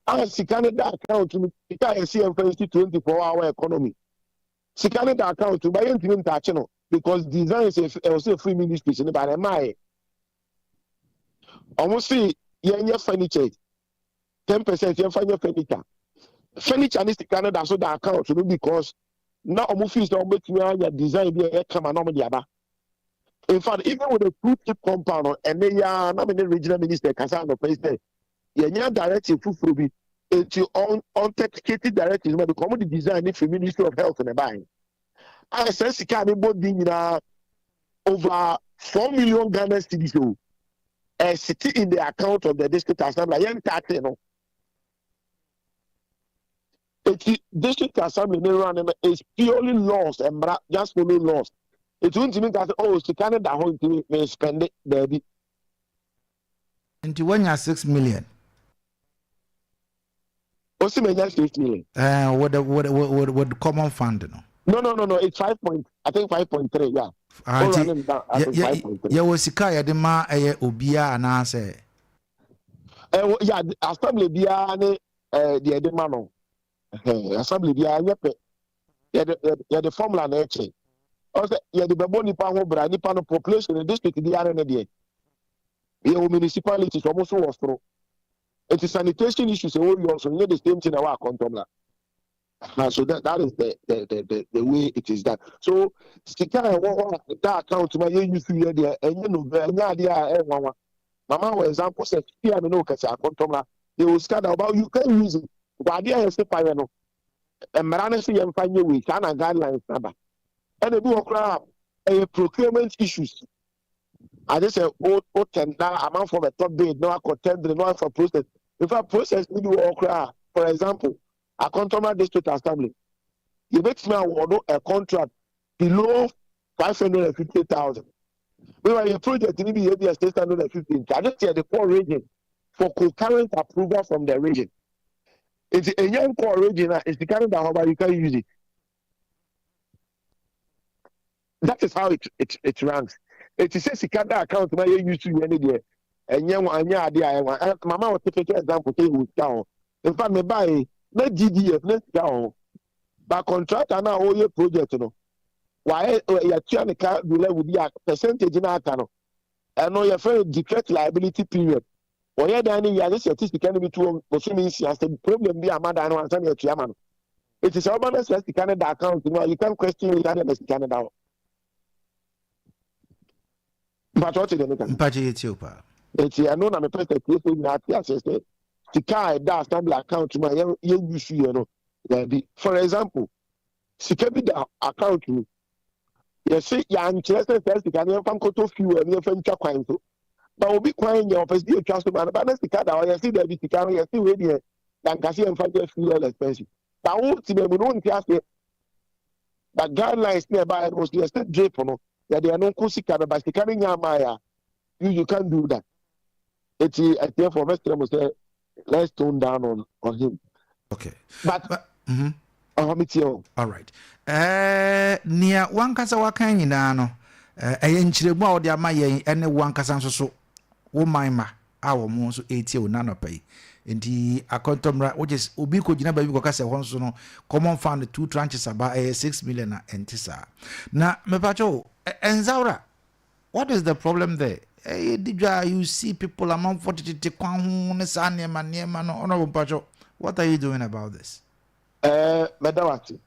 A sika no da account mu, sika a yɛsi yɛn fɛn si 24-hour economy, sika no da account mu ba, yɛntumi ntaakye no because designs ɛwɔ sɛ free ministries ne ba na ɛmaa yɛ. Ɔmo si yɛnyɛ furniture, 10% yɛmfa nyɛ furniture. Furniture ne sika no da so da account no because na ɔmo feel sɛ ɔmo betumi anya design bi a ɛyɛ kama na ɔmo de aba. In fact, even with the two chip compound no, ɛnɛ yaa na mi ne regional minister kasa anɔpɛ yi sɛ yɛnya directive foforɔ bi, eti unauthenticated directives ma because ɔmo de design ne fi Ministry of Health ne ban a sɛ sika a mi bɔ di nyinaa, over 4 million Ghana cedis o, ɛsiti in the account of the district assembly. Yɛn ntaate no, eti district assembly ne run no is purely laws, mmara, just follow laws. Eti ntumi nka sɛ, oh, sika ne da hɔ ntumi me spend it daabi. Nti woanya 6 million? O si menya 6 million? With common fund no. No, it's five point, I think 5.3, yeah. Ah, O nti run it down, I think 5.3. Yɛwɔ sika a yɛde ma ɛyɛ obiara anaasɛ? Ɛwɔ, yeah, assembly biara ne deɛ yɛde ma no. Assembly biara nyɛ pɛ. Yɛde formula na ɛkyɛ ɔsɛ yɛde bɛbɔ nipa ho bra, nipa no population, district biara ne deɛ. Yɛwɔ municipalities, wɔn nso wɔ soro, eti sanitation issues ɛwɔ yɔ nso nyɛ the same thing ɛwɔ Akɔntɔmla na. So that is the way it is done. So sika a ɛwɔ hɔ a da account ma yɛ use yɛ deɛ, ɛnyɛ no, ɛnyɛ adeɛ a ɛnwanwa. Mama wɔ example sɛ fia mi ne o kɛse Akɔntɔmla yɛ wɔ sika da ɔba, you can use it, but adeɛ a yɛsɛ fa yɛ no, mmara no sɛ yɛmfa nyɛ wei saa na guidelines naba. Ɛna ebi wɔ koraa, ɛyɛ procurement issues ade sɛ o tender, amanfoɔ bɛtɔ bid na wakɔ tender na wafa process. In fact, process ni bi wɔ hɔ koraa. For example, Akɔntɔmla District Assembly, yɛbɛtumi award a contract below 550,000. Meanwhile, yɛ project ni bi yɛ bi yɛ 650, nti ade sɛ yɛde kɔ region for concurrent approval from the region. Nti enya nkɔ region a, esika no da hɔ ba, you can use it. That is how it runs. Eti sɛ sika da account ma yɛ use yɛ ne deɛ, ɛnyɛ wɔn, ɛnyɛ adeɛ a ɛwɔ ɛ. Mama wɔ typical example sɛ yɛ wɔ sika hɔ. In fact, me ba yi na GDF na sika hɔ ba, contractor na ɔyɛ project no, wayɛ, yɛtua ne ka do level bi a, percentage na aka no, ɛno yɛfrɛ no defect liability period. Wɔyɛ dan no yɛ ade sɛ yɛte sika no bi to hɔ bosome 6 sɛ problem bi ama dan no ansa na yɛtua ma no. Eti sɛ ɔba na sɛ sika no da account mu a, you can question it, ade na sika no da hɔ. Mpatwa, ɔte deɛ meka? Mpagye, yɛtie o paa. Eti ɛno na mepɛ sɛ tie sɛ nyinaa te aseɛ sɛ sika a ɛda assembly account mu a yɛ use yɛ no daabi. For example, sika bi da account mu, yɛsi yɛankyerɛ sɛ saa sika no yɛmfa nkɔtɔ fuel no, yɛmfa ntwa kwan so ba obi kwan nyɛ ɔpɛ sɛ yɛtwa so ma no ba, na sika da hɔ. Yɛsi daabi, sika no yɛsi wei deɛ, yankase yɛmfa nyɛ fuel expensive ba. Wo ti baabi no, wonte aseɛ, but guidelines ne ɛbaeɛ no so, yɛsɛ drip no, yɛde ɛno nko sika no ba, sika no nya ama yɛ a, you can do that. Eti ɛtiɛfoɔ, mɛsrɛ mo sɛ let's tone down on him. But ɔhɔ mi tie o. All right, nea wankasa waka nyinaa no, ɛyɛ nkyerɛmu a wɔde ama yɛn, ɛne wankasa nso so wo man ma a wɔn nso ɛretie wo nanɔpa yi. Nti Akɔntɔmmra, which is obi kɔgyina baabi kɔka sɛ hɔ nso no common fund two tranches aba, ɛyɛ 6 million a, ɛnte saa. Na mepakyɛw, Nzawra, what is the problem there? Ɛyɛ di dwa, you see people, amanfoɔ tetete kwan ho ne saa nneɛma nneɛma no. Honorable, mpakyɛw, what are you doing about this? Mɛda wate.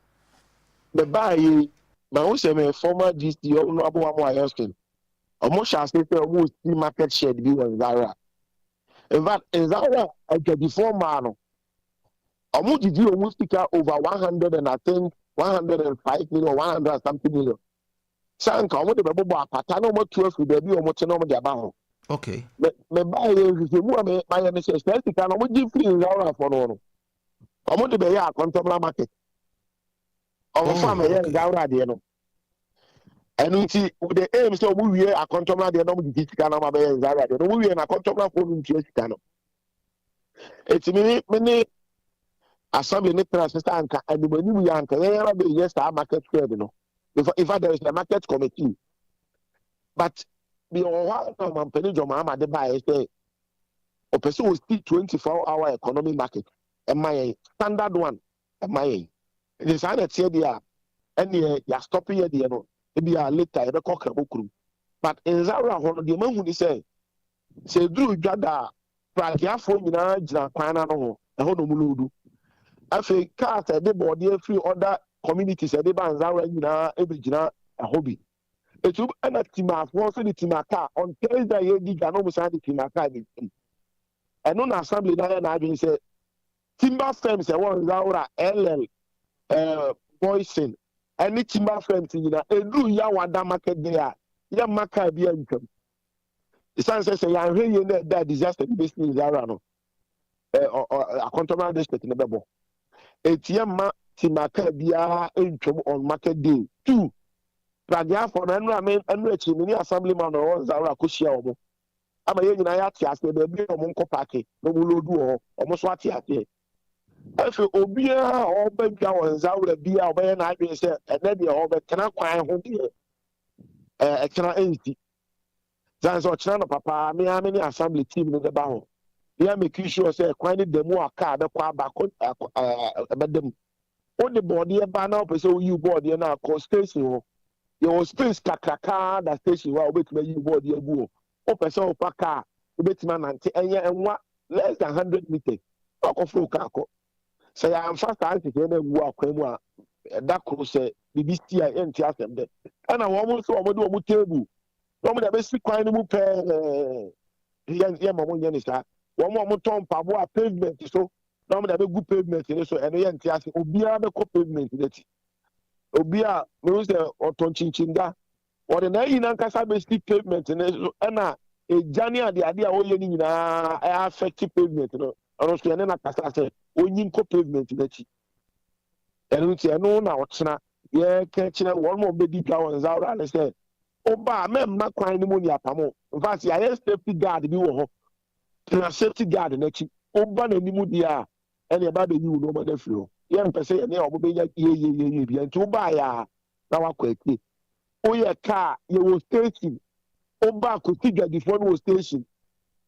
Mɛbaa yi ma ho sɛ mɛ former DC, ɔno aboa mo ayɛ skin, ɔmo hyɛ ase sɛ ɔmo si market shed bi wɔ Nzawra. In fact, Nzawra adwadifoɔ maa no, ɔmo gyigyi ɔmo sika over one hundred and, I think, 105 million, one hundred and something million sanka ɔmo de bɛbobɔ apata na ɔmo atu afiri baabi a ɔmo te na ɔmo de aba hɔ. Mɛ baa yɛ, nhwehwɛmu a mɛ mayɛ ne sɛ sɛ sika no ɔmo gye firi Nzawrafoɔ no, ɔmo de bɛyɛ Akɔntɔmla market. Ɔmo fa mɛyɛ Nzawra adeɛ no. Ɛno nti the aim sɛ ɔmo wie Akɔntɔmla deɛ na ɔmo gyegye sika na ɔmo abɛyɛ Nzawra deɛ no, ɔmo wie na Akɔntɔmlafoɔ no ntua sika no. Eti mi ne assembly ne tena sisa anka anim yɛ anka yɛn yɛn bɛyɛ saa market square no. In fact, there is a market committee, but bi wɔ hɔ a na ɔmampanin John Mahama de baayɛ sɛ ɔpɛ sɛ osi 24-hour economy market. Ɛma yɛn standard one, ɛma yɛn. Nti saa na ɛteɛ deɛ a, ɛneɛ yɛa stop yɛ deɛ no, ebi a later yɛbɛkɔ Kramo kurom. But Nzawura hɔ no deɛ, mahu ni sɛ eduru dwa da a, pragiafoɔ nyinaa gyina kwan n'ano hɔ, ɛhɔ na ɔmo load. Afei cars a ɛde bɔɔdeɛ firi other communities a ɛde ba Nzawura nyinaa ebɛgyina ɛhɔ bi. Etu ɛna timaafoɔ nso de tima car on Thursday a yɛdi dwa na ɔmo san de tima car de twam. Ɛno na assembly na yɛ n'adwene sɛ timber firms ɛwɔ Nzawura, LL Boyson ɛne timber firms nyinaa, eduru Yawada market day a, yɛmma car bi antwam, esan sɛ yɛanhwɛ yie na ɛda disaster bi bɛsi Nzawura no, ɛɛ ɔ ɔ Akɔntɔmra district ne bɛbɔ. Eti yɛmma timber car biara ntwam on market day. Two, pragiafoɔ no, ɛnura me ɛnura akyi me ne assembly man na ɔwɔ Nzawura akɔhyia wɔn ama yɛn nyinaa yɛate aseɛ baabi a wɔn nkɔ park na wɔn load wɔ hɔ. Wɔn nso ate aseɛ. Afei obiara a ɔbɛdwa wɔ Nzawura bi a ɔbɛyɛ n'adwene sɛ ɛnɛ deɛ ɔbɛtena kwan ho deɛ, ɛkyena ɛnsi san sɛ ɔkyena no papa. Me ne assembly team no bɛba hɔ ne a make sure sɛ kwan no da mu a kaa bɛkɔ aba kɔ akɔ ɛbɛda mu. Wode bɔɔdeɛ ba na wopɛ sɛ woyi bɔɔdeɛ no akɔ station hɔ, yɛwɔ space kakrakaa da station hɔ a wobɛtumi ayi bɔɔdeɛ agu hɔ. Wopɛ sɛ wofa kaa, wobɛtumi anante, ɛnyɛ ɛnwa less than 100 meters wakɔforo kaa kɔ. Sɛ yɛamfa saa nhyehyɛ no agu akwan mu a, ɛda koro sɛ biribi si a, yɛnte asɛm dɛ. Ɛna wɔn nso, wɔn de wɔn table na wɔn de abɛsi kwan no mu pɛɛ, yɛn yɛn ma wɔn nyɛ ne saa. Wɔn a wɔtɔn mpaboa pavement so na wɔn de abɛgu pavement no so, ɛno yɛnte ase. Obiara bɛkɔ pavement n'akyi. Obi a mehu sɛ ɔtɔn kyinkyin wɔde n'ayi n'ankasa bɛsi pavement no so, ɛna egya ne adeade a wɔyɛ no nyinaa ɛyɛ affect pavement no, ɔno nso yɛne n'akasa sɛ onyi nkɔ pavement n'akyi. Ɛno nti ɛno na ɔkyena yɛka kyerɛ wɔn a wɔbɛdi dwa wɔ Nzawura ne sɛ ɔbaa mɛmma kwan no mu ne apamo. In fact, yɛayɛ safety guard bi wɔ hɔ, tena safety guard n'akyi. Ɔba n'anim deɛ a, ɛne ɛba bɛyi wo nneɛma no afiri hɔ. Yɛmpɛ sɛ yɛne a wɔbɛnya yeyeyeye bia. Nti wobaa yɛ a na wakɔ akyire. Woyɛ kaa, yɛwɔ station. Woba kɔsi dwadifoɔ no wɔ station,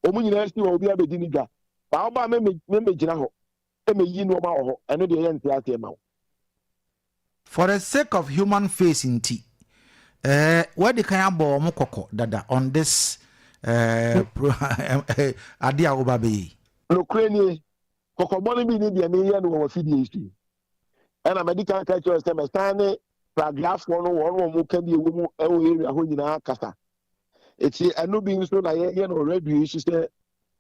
wɔn nyinaa si wɔ obi abɛdi ne dwa baa. Woba mɛmɛgyina hɔ ɛmɛyi nneɛma wɔ hɔ, ɛno deɛ yɛnte aseɛ ma wo. For the sake of human face nti, wɔde kan abɔ wɔn kɔkɔ dada on this ade a woba bɛyɛ yi. Nokorɛ nie, kɔkɔbɔ no bi ne deɛ meyɛ no wɔ wafidie yi so yi, ɛna mɛde kan ka kyerɛ sɛ mɛsan ne pragiafoɔ no, wɔn a wɔn ka bi ɛwɔ mu ɛwɔ area hɔ nyinaa kasa. Eti ɛno bi nso na yɛyɛ no radio yi so sɛ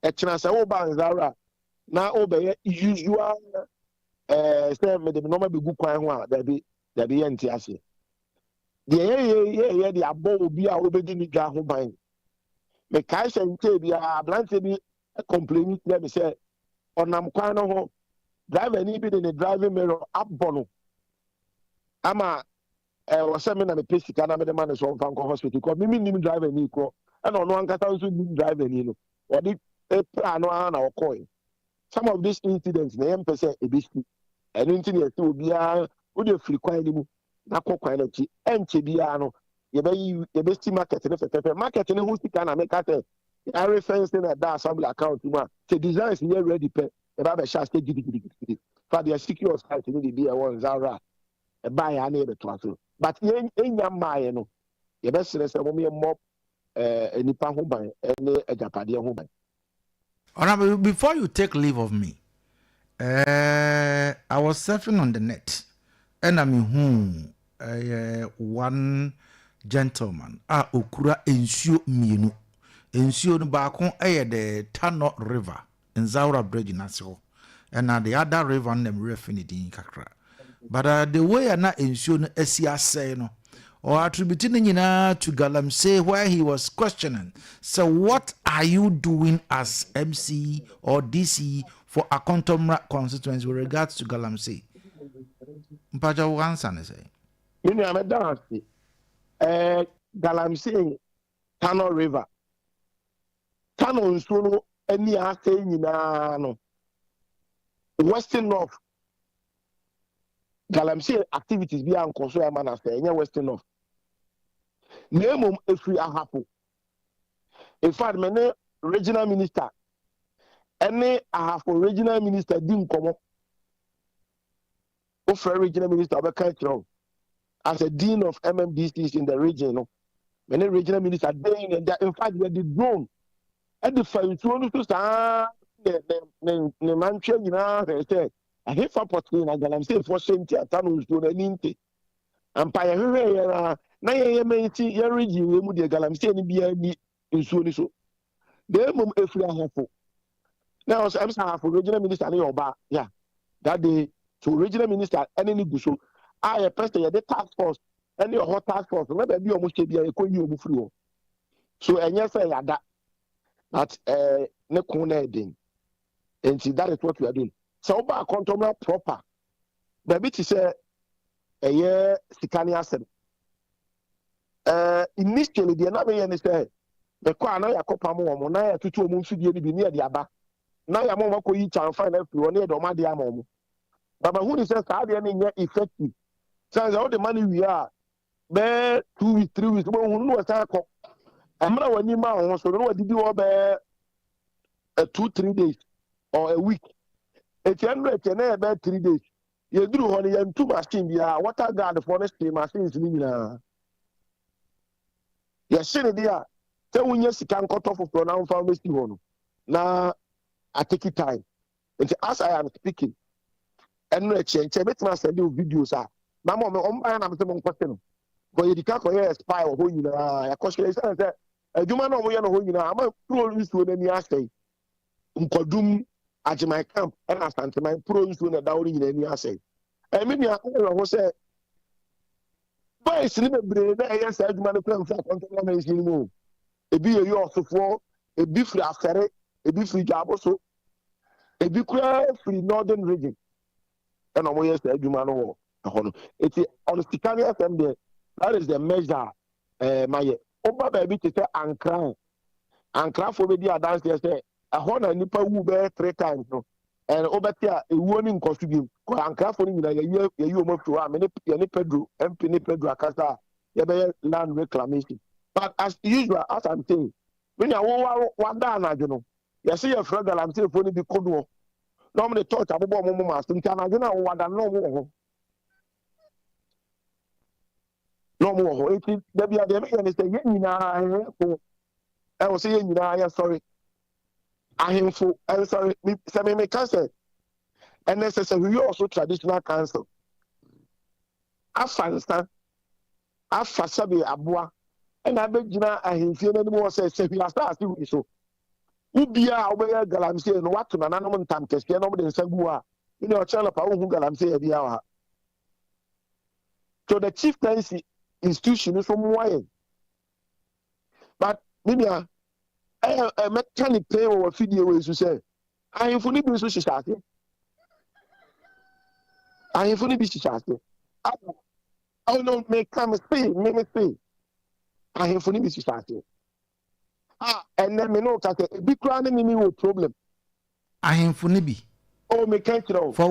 ɛkyena sɛ woba Nzawura na wobɛyɛ usual sɛ mede me nneɛma bɛgu kwan ho a, dabi dabi, yɛnte aseɛ. Deɛ yɛyɛ yɛyɛ de abɔ obi a wobɛdi ne dwa ho ban. Mekae sɛ nkyɛn biara aberanteɛ bi complain kyerɛ me sɛ ɔnam kwan no ho, driver ni bi de ne driving mirror abɔ no ama ɛwɔ sɛ me na mepɛ sika na mede ma ne so ɔmfa nkɔ hospital kɔ. Mimi nim driver ni korɔ, ɛna ɔno ankasa nso nim driver ni no, ɔde pra no ara na ɔkɔɛ. Some of these incidents na yɛmpɛ sɛ ebesi. Ɛno nti na yɛsɛ obiara wode firi kwan no mu na kɔ kwan no akyi. Ɛnkyɛ biara no yɛbɛyi, yɛbɛsi market no fɛfɛɛfɛ. Market no ho sika na meka sɛ yɛare fence na ɛda assembly account mu a, sɛ designs yɛ ready pɛ, yɛba abɛhyɛ ase gidigidigidi fa deɛ secure site no de bi ɛwɔ Nzawura ɛbaa yɛ ana yɛbɛtoa so. But yɛn enya mmaayɛ no, yɛbɛsrɛ sɛ wɔn yɛ mmɔ nipa ho ban ɛne agyapadeɛ ho ban. Honorable, before you take leave of me, I was surfing on the net ɛna mehu one gentleman a okura nsuo mmienu. Nsuo no baako yɛ the Tano River, Nzawura Bridge n'ase hɔ, ɛna the other river no na mmerɛ fi ne din kakra. But the way a na nsuo no asi asɛe no, or attribute ne nyinaa to galamsey, where he was questioning, so what are you doing as MC or DC for Akontomra constituency with regards to galamsey? Mpakyɛ, wo answer ne sɛ? Me nua, mɛda ase. Galamsey, Tano River, Tano nsuo no ani asɛe nyinaa no, Western North galamsey activities bi ankɔ so ɛma na sɛ ɛnyɛ Western North, na emom efiri Ahafo. In fact, me ne regional minister ɛne Ahafo regional minister di nkɔmɔ. Wofrɛ regional minister, ɔbɛka kyerɛ wo. As a dean of MMDCs in the region no, me ne regional minister day in and day. In fact, yɛde drone ɛde fa nsuo no so saa ne mantwea nyinaa hwɛ sɛ ɛhefa pɔtee na galamseyfoɔ hyɛ nti ata no nsuo no ani nte. Ampa, yɛhwehwɛ yɛn a na yɛyɛ mansi yɛn region wɔ mu deɛ, galamsey no biara ni nsuo no so, na mmom efiri Ahafo na ɛwɔ sɛ ɛm sɛ Ahafo regional minister no yɛ ɔbaa ya that day. So regional minister ɛne ne gu so a yɛpɛ sɛ yɛde task force ɛne ɔhɔ task force na baabi a wɔn hyɛ bi a yɛkɔ yi wɔn firi hɔ so. Ɛnyɛ sɛ yɛada, but ne ko na ɛden, nti that is what we are doing. Sɛ woba Akɔntɔmmra proper, baabi te sɛ ɛyɛ sika ne asɛm, initially deɛ na meyɛ ne sɛ mekɔ a na yɛakɔpam wɔn na yɛtoto wɔn mfidie no bi ne yɛde aba na yɛama wɔn akɔyi kyamfa no afiri hɔ ne yɛde wɔn adeɛ ama wɔn. Baba hu ni sɛ saa adeɛ no nyɛ effective sɛ wode ma no wie a, bɛɛ 2 weeks, 3 weeks, wobɛhu no na wɔsan akɔ mmerɛ w'ani ma wo ho so no na wadidi hɔ bɛɛ a 2, 3 days or a week. Eti ɛno ɛkyɛ na yɛ bɛɛ 3 days yɛduru hɔ no, yɛntu machine biara. Water guard foɔ no hyee machines no nyinaa. Yɛhye ne deɛ a sɛ wonya sika nkɔtɔ foforɔ na womfa wobɛsi hɔ no na atake time. Nti as I am speaking, ɛno akyi nkyɛn mɛtumi asɛnde wo videos a na ma ɔmo ɔmo na mesɛ mo nkɔhye no kɔ. Yɛdi ka kɔyɛ spy wɔ hɔ nyinaa, yɛkɔhyɛ ɛsiane sɛ adwuma na ɔmo yɛ no hɔ nyinaa ama puro nsuo no ani asɛe. Nkɔdum, Agyeman Camp ɛna Asanteman puro nsuo na ɛda hɔ no nyinaa ani asɛe. Ɛmi nua, ɛwɔ ho sɛ boys ne bebree na ɛyɛ saa adwuma no kura nfa Akɔntɔmmra mansin no mu o. Ebi yɛ yɔɔsofoɔ, ebi firi Afɛre, ebi firi Dwaabo so, ebi koraa firi Northern Region ɛna wɔn yɛ saa adwuma no wɔ ɛhɔ no. Eti ɔno sika ne asɛm deɛ, that is the measure. Mayɛ ɔba baabi te sɛ Ankran, Ankrafoɔ bɛdi adanseɛ sɛ ɛhɔ na nipa wu bɛyɛ three times no. Ɛn wobɛte a ewuo ne nkɔso bi kɔ. Ankrafoɔ no nyinaa yɛyi wɔn afiri hɔ a mene yɛne Pedro MP ne Pedro akasa a yɛbɛyɛ land reclamation. But as usual, as I'm saying, me nua, wo wa wada anadwo no, yɛsɛ yɛfrɛ galamseyfoɔ no bi kodoɔ na wɔn de torch abobɔ wɔn moma ase. Nti anadwo no a wɔwada no na wɔn wɔ hɔ na wɔn wɔ hɔ. Eti dabi a deɛ meyɛ ne sɛ yɛn nyinaa yɛ ko ɛwɔ sɛ yɛn nyinaa yɛsɔre, ahemfo ɛnsɔre. Sɛ meka sɛ ɛnɛ sɛ Sefwi Traditional Council afa nsa afa sɛbe aboa ɛna abɛgyina ahemfie no anim wɔ sɛ Sefwi asase wei so, wo biaa a wobɛyɛ galamsey no, woato nananom ntam kɛseɛ na wɔde nsa gu hɔ a, ne ɔkyerɛ no pa wohu galamsey yɛ biaa wɔ ha. So the chieftaincy institution nso mmoa yɛn. But me nua, ɛyɛ ɛmɛka ne pɛn wɔ wafidie wei so sɛ ahemfo no bi nso hyehyɛ ase, ahemfo no bi hyehyɛ ase. Oh no, meka me se me se ahemfo no bi hyehyɛ ase a ɛnɛ me ne wo ka sɛ ebi koraa ne me wɔ problem. Ahemfo no bi. Oh, meka kyerɛ wo. For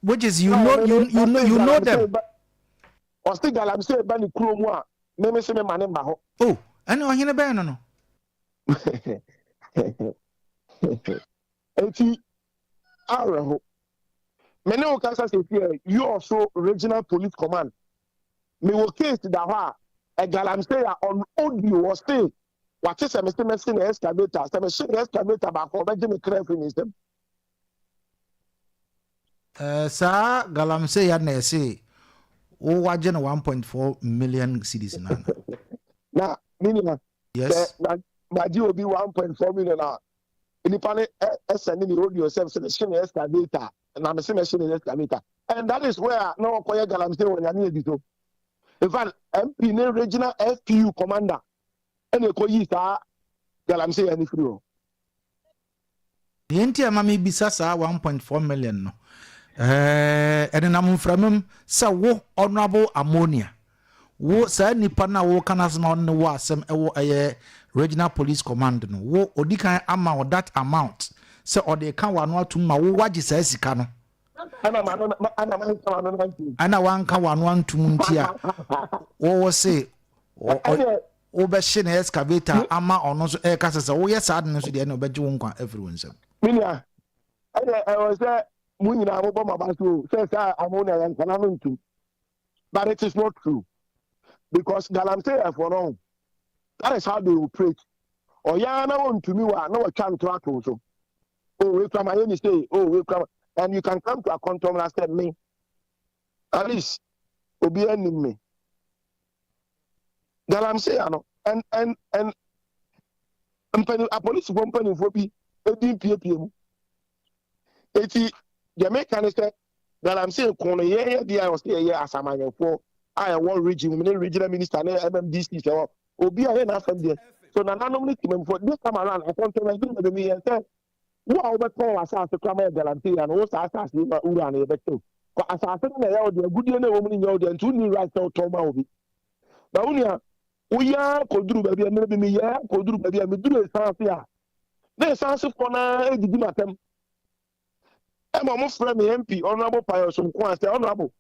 which is you know them. Ɔsi galamsey ba ne kurom a me se me ma ne ma hɔ. Oh, ɛne ɔhene bɛn no? Eti awerɛho, me ne wo kasa sɛ fie yɔɔso Regional Police Command, mewɔ case da hɔ a ɛgalamsey a on audio ɔse wate sɛ mese mɛse na excavator sɛ mehye na excavator baako, ɔbɛgye me kra afiri ne nsam. Saa galamsey ya na ɛse wo wagye no 1.4 million cedis nana. Na me nua, Yes. sɛ magye obi 1.4 million a, nipa ne ɛsɛne ne audio sɛ mehye ne excavator na mese mɛhye ne excavator, and that is where na ɔkɔyɛ galamsey wɔ Nyame adi so. In fact, MP ne regional FPU commander ɛna ɛkɔyii saa galamsey yɛ ne firi hɔ. Deɛ nti a ma mebisa saa 1.4 million no, ɛnenam mframa mu sɛ wo Honorable Ammonia, wo saa nipa no a woka no asɛm a ɔne ne wɔ asɛm ɛwɔ ɛyɛ Regional Police Command no, wo odi kan ama wo that amount sɛ ɔde ka w'ano atom ma wo wagye saa sika no. Ɛna ma no ɛna ma nka ma no nanti. Ɛna wanka w'ano antom nti a wɔwɔ se ɛdeɛ wobɛhye ne excavator ama ɔno nso ɛka sɛ woyɛ saa de no nso deɛ, ɛna ɔbɛgye wo nkwa afiri wo nsam. Me nua, ɛdeɛ ɛwɔ sɛ Mo nyinaa mobɔ mo aba so sɛ sɛ ammonia yɛn nkana no ntum, but it is not true because galamsey ɛfoɔ no, that is how they operate. Ɔyaa na wɔntumi wɔ a, na wɔatwa nto ato so. Oh, wei kura ma yɛ ni say, oh, wei kura ma, and you can come to Akontombra sɛ me at least obi anim me galamsey ano and mpanin, apolisifoɔ mpanimfoɔ bi edi mpiepie mu. Eti deɛ meka ne sɛ galamsey ko no, yɛyɛ deɛ a ɔsɛ yɛyɛ asamanyɛfoɔ a ɛwɔ region mu ne regional minister ne MMDC sɛ wɔ obi a yɛ n'asɛm deɛ so nananom ne tìmɛmfoɔ. This time around, Akɔntɔn ɛdi na bɛmi yɛn sɛ wo a wobɛtɔn wɔ asase kora ma yɛ galamsey ano, wo saa asase yi ma wura no, yɛbɛkyɛw kɔ asase no na ɛyɛ wo deɛ, agudie no ɛwɔ mu no nyɛ wo deɛ, nti wonni right sɛ wotɔn ma obi. Na wo nua woyɛ kɔduru baabi a mmerɛ bi meyɛ kɔduru baabi a meduru esanse a na esansefoɔ naa edidi m'atɛm ɛma ɔmo frɛ me MP Honourable Pius Nko a sɛ honourable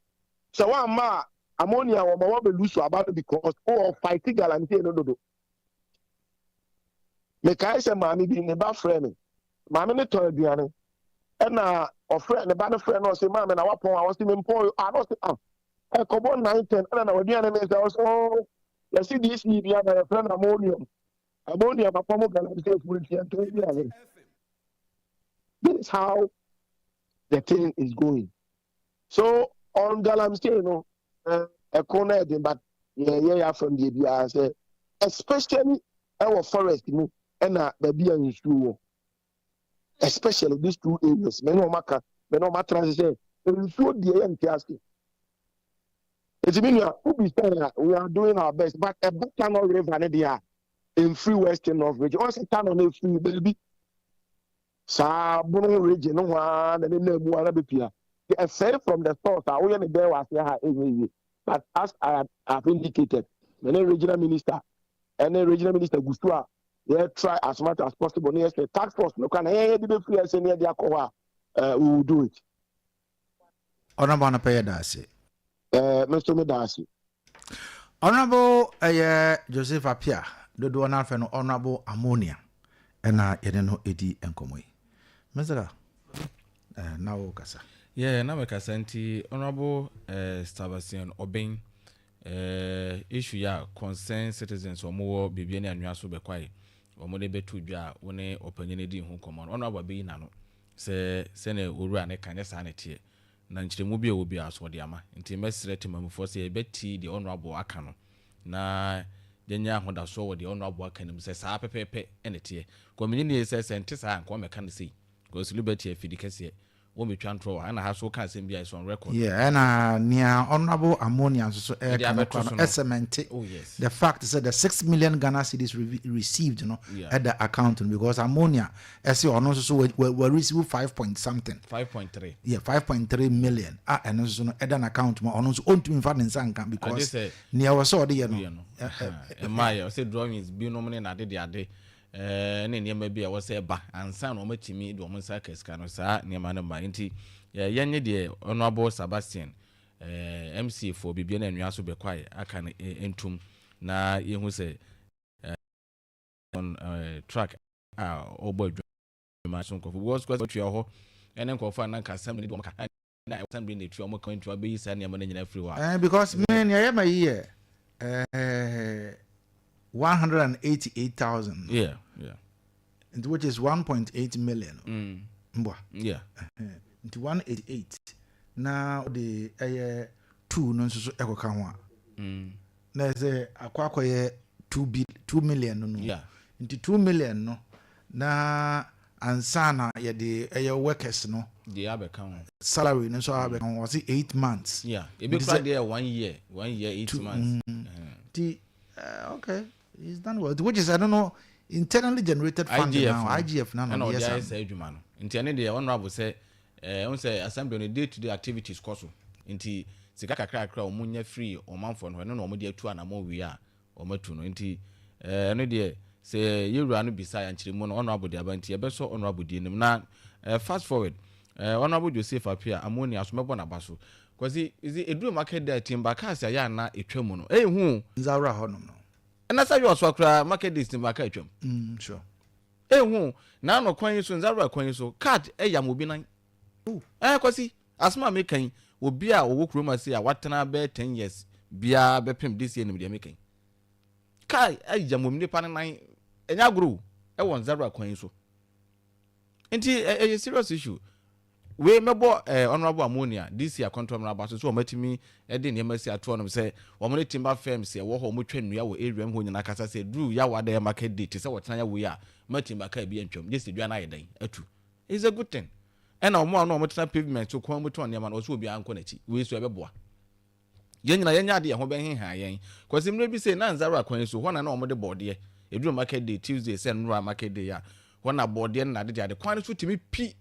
sɛ wamma a ammonia wɔ ma wabɛlu so aba no because wɔ fight galamsey no dodo. Mekae sɛ maame bi ne ba frɛ me, maame ne tɔn aduane, ɛna ɔfrɛ ne ba no, frɛ no, ɔsɛ, "Maame, na wapɔn?" A ɔsɛ, "Mempɔn." A na ɔsɛ, "Ah, ɛkɔbɔ 9:10 ɛna na waduane ne sɛ." Ɔsɛ, "Ɔɔ, yɛsi DC bi ama yɛfrɛ no ammonium, ammonium apɔm galamsey furu nti yɛntɔn aduane." This is how the thing is going. So on galamsey no, ɛko no ɛden, but yɛyɛ yɛ afam deɛ biara sɛ especially ɛwɔ forest mu ɛna baabi a nsuo wɔ, especially these two areas. Mɛ ne wɔn aka, mɛ ne wɔn atena ase sɛ nsuo deɛ yɛ nte ase. Eti mi nua obi sɛ we are doing our best, but ɛba Tano River ne deɛ a mfiri Western North Region, ɔsɛ Tano no efiri baabi saa Bono Region no hɔ ara na ne nan mu ara bepia ɛsɛe from the source a woyɛ ne dɛn wɔ aseɛ ha ɛnyɛ yie. But as I have indicated, mɛ ne regional minister ɛne regional minister gu so a yɛ try as much as possible ne yɛ sɛ task force no kora na yɛn yɛ de bɛfiri ɛsɛ ne yɛ de akɔ hɔ a, we will do it. Honorable, anɔpɛ yɛ da ase. Me nso me da ase. Honorable ɛyɛ Joseph Apia, dodoɔ no afɛ no Honorable Ammonia, ɛna yɛne no ɛdi nkɔmmɔ yi. Mesra na wo kasa. Yeah, na mekasa nti Honorable Sebastian Obeng issue ya concern citizens ɔmo wɔ biribi ne anwea so bɛkwae, ɔmo de bɛto dwa a wo ne ɔpanyin di ho nkɔmmɔ no, Honorable abɛyi n'ano sɛ sɛnea owura ne ka nyɛ saa ne teɛ, na nkyerɛmu bi a ɛwɔ biara so ɔde ama. Nti mɛsrɛ temamufoɔ sɛ yɛbɛti deɛ Honorable aka no na yɛnyɛ ahodasoɔ wɔ deɛ Honorable aka no mu sɛ saa pɛpɛɛpɛ ɛne teɛ kɔmini nie sɛ nte saa nka ɔmɛka no sei because Liberty afidi kɛseɛ wɔmɛtwa ntorɔ wɔ ha, ɛna ha so woka asɛm bi a it's on record. Yeah, ɛna nea Honorable Ammonia nso so ɛka no kora no ɛsɛmɛnte the fact sɛ the 6 million Ghana cedis received no ɛda account no, because Ammonia ɛsɛ ɔno nso so wɔ receive five point something. 5.3. Yeah, 5.3 million a ɛno nso so no ɛda n'account mu, ɔno nso ɔntumi nfa ne nsa nka because nea ɛwɔ sɛ ɔde yɛ no. Ɛmaa yɛ ɔsɛ drawings binom ne n'ade de ade ne nneɛma bi a ɛwɔ sɛ ɛba ansa na wɔatumi de wɔn nsa aka sika no, saa nneɛma no ma. Nti yɛnyɛ deɛ Honorable Sebastian MC for biribi na nnua so bɛkwae aka no ntum na yɛhu sɛ on track a ɔbɔ adwuma so nkɔfo because ɔtua hɔ ɛne nkɔfo a nanka assembly de wɔn ka na assembly na etua wɔn ka ntua bɛyi saa nneɛma no nyinaa firi hɔ a. Because me nea yɛ ma yi yɛ 188,000. Which is 1.8 million. Mbwa. Yeah. Nti 188 na ɔde ɛyɛ two no nso so ɛkɔka ho a. Na ɛsɛ akɔ akɔyɛ 2 million no. Nti 2 million no na ansa na yɛde ɛyɛ workers no. Deɛ abɛka ho. Salary no nso abɛka ho, wɔsi 8 months. Yeah. Ebi kura deɛ one year, 1 year 8 months. Nti okay, he's done well. Which is, I don't know, internally generated fund. IGF now, IGF na no ɔde ayɛ saa adwuma no. Nti ɛne deɛ Honorable sɛ ɔn sɛ assembly no day to day activities kɔ so, nti sika kakrakra a wɔn nya firi ɔmanfoɔ no hɔ, ɛno na wɔn de atu anamɔ wie a wɔn atu no. Nti ɛno deɛ sɛ yɛwura no bisa nkyerɛmu no, Honorable de aba, nti yɛbɛsɔ Honorable die nim. Na fast forward, Honorable Joseph Apia Ammonia so mɛbɔ n'aba so kwasi ezi eduru market day timber cars a yɛ ana etwa mu no ehu. Nzawura hɔnom no. Ɛna sɛ yɛ ɔso akora market days timber car etwa mu. Ehu na ano kwan yi so, Nzawura kwan yi so, card ɛyam obi nan. Ɛɛ Kwasi, asɛm a meka yi, obi a ɔwɔ kurom ase a watena bɛyɛ 10 years biara bɛpem this year nim deɛ meka yi. Kaa ayam wɔ nipa no nan, ɛnyɛ agorɔ o, ɛwɔ Nzarora kwan yi so. Nti ɛyɛ serious issue. Wei mɛbɔ Honourable Ammonia DC akɔntɔm no aba so sɛ wɔatumi de nneɛma asi ato hɔnom sɛ wɔn ne timber firms ɛwɔ hɔ, wɔtwa nnua wɔ area mu hɔ nyinaa kasa sɛ duru Yawa dɛ market day te sɛ wɔtena Yawa yi a, ma timber car bi antwam gye sɛ dua no ayɛ dɛn atu. It's a good thing. Ɛna wɔn a na wɔtena pavement so kwan mu tɔn nneɛma no, wɔsɛ obiara nkɔ n'akyi. Wei so ɛbɛboa. Yɛn nyinaa yɛnyɛ ade yɛn ho bɛheha yɛn. Kwasi mmerɛ bi sei na Nzarua kwan yi so hɔ na na wɔde bɔɔdeɛ. Ɛduru market day, Tuesday sɛ nnora market day a, hɔ na bɔɔdeɛ no na ade de ade. Kwan no so tumi pi,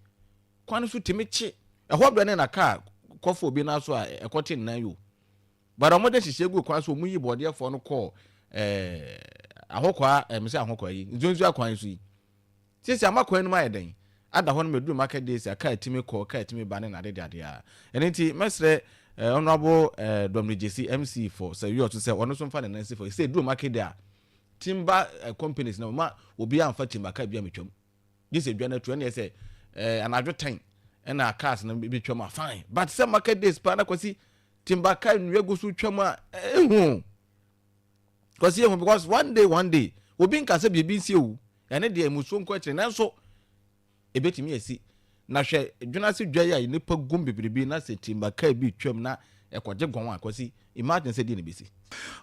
kwan no so tumi kye. Ɛhɔ berɛ no na kaa kɔfa obi nan so a ɛkɔte ne nan yi o. But wɔde nhyehyɛɛ guu kwan so, wɔyi bɔɔdeɛfoɔ no kɔɔ ɛɛ Ahokwaa, ɛɛ mesɛ Ahokwaa yi, Nzuanzua kwan so yi. Seesei ama kwan no mu ayɛ dɛn? Ada hɔ no meduru market days a car tumi kɔ, car tumi ba ne nade de ade a. Ɛno nti mɛsrɛ eh, Honourable eh, Dominic Gyesi, MC for Sɛwiɔ so sɛ ɔno nso mfa ne nan nsi fam. Seesei duru market day a, timber eh, companies no ma obiara mfa timber car biara metwam. Gye sɛ dwa no atu, ɛne sɛ eh, anadwo 10 ɛna cars no bi twam a fine. But sɛ market days paa na Kwasi timber car nnua gu so twam a, ehu. Kwasi ehu because one day, one day obi nka sɛ biribi nsi ewu. Ɛne deɛ mmusuo nkɔ akyire, nanso ebetumi asi. Na hwɛ dwena ase dwa yi a nipa gum bebrebe na sɛ timber car bi twam na ɛkɔgye gɔn a, Kwasi, imagine sɛ deɛ na ebesi.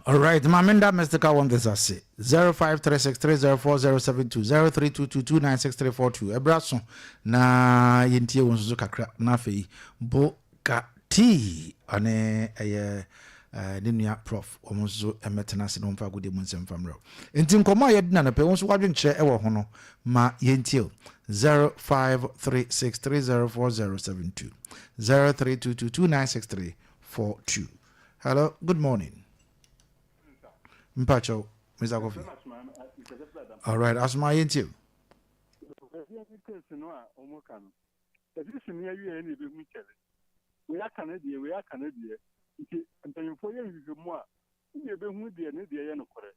All right, Maminda Mystical Wonders ase 0536304072 0322296342. Ɛberɛ so na yɛntie wo nso so kakra na afei bo ka tii ɔne ɛyɛ ne nua Prof wɔn nso so mmɛtena ase na wɔmfa agodie mu nsɛm fa mmerɛw. Nti nkɔmmɔ a yɛdi na nɔpɛ wo nso wadwenkyerɛ ɛwɔ ho no ma yɛntie o. 0536304072 0322296342. Hello, good morning. Mpakyɛw, Mr. Kofi. All right, Asoma, yɛntie o. Case no a ɔmo ka no ɛsi sini awie na ebehu kyɛlɛ wei aka ne deɛ, wei aka ne deɛ, nti mpanyinfoɔ yɛ nhwehwɛmu a ɛna ebehu deɛ ne deɛ yɛ nokorɛ.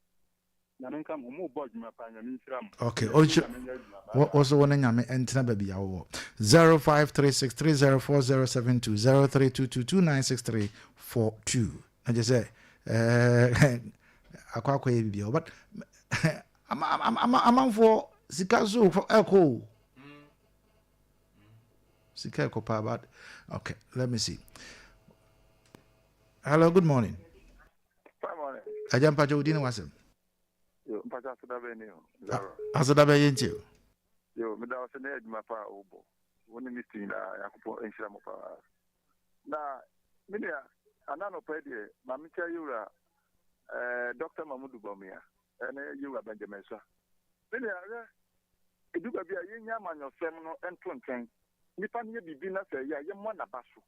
Nyame nka mo, mo bɔ adwuma paa. Nyame nhyira mo. Okay, ɔnhyira wo so, wo ne Nyame ɛntena baabi a wowɔ. 0536304072 0322296342 na kyɛ sɛ akɔ akɔyɛ biribi, but amanfoɔ sika so ɛkɔ o, sika ɛkɔ paa. But okay, let me see. Hello, good morning. Agya, mpakyɛ, wodi ne wasɛm. Mpakyɛ, aseda bɛ ni o, Zara. Aseda bɛ yɛ nti o. Yo, meda wo sɛ ne adwuma pa a wobɔ wo ne misti nyinaa. Nyankopɔn nhyira mo paa. Na me nua, ana nɔpɛ deɛ ma mekyɛ yɛwura Dr. Mamudu Bawumia ɛne yɛwura Benjamin Sa. Me nua, hwɛ, ɛdu baabi a yɛnya amanyɔsɛm no nto nkyɛn. Nnipa no yɛ biribi na sɛ ɛyɛ a, yɛmmɔ n'aba so.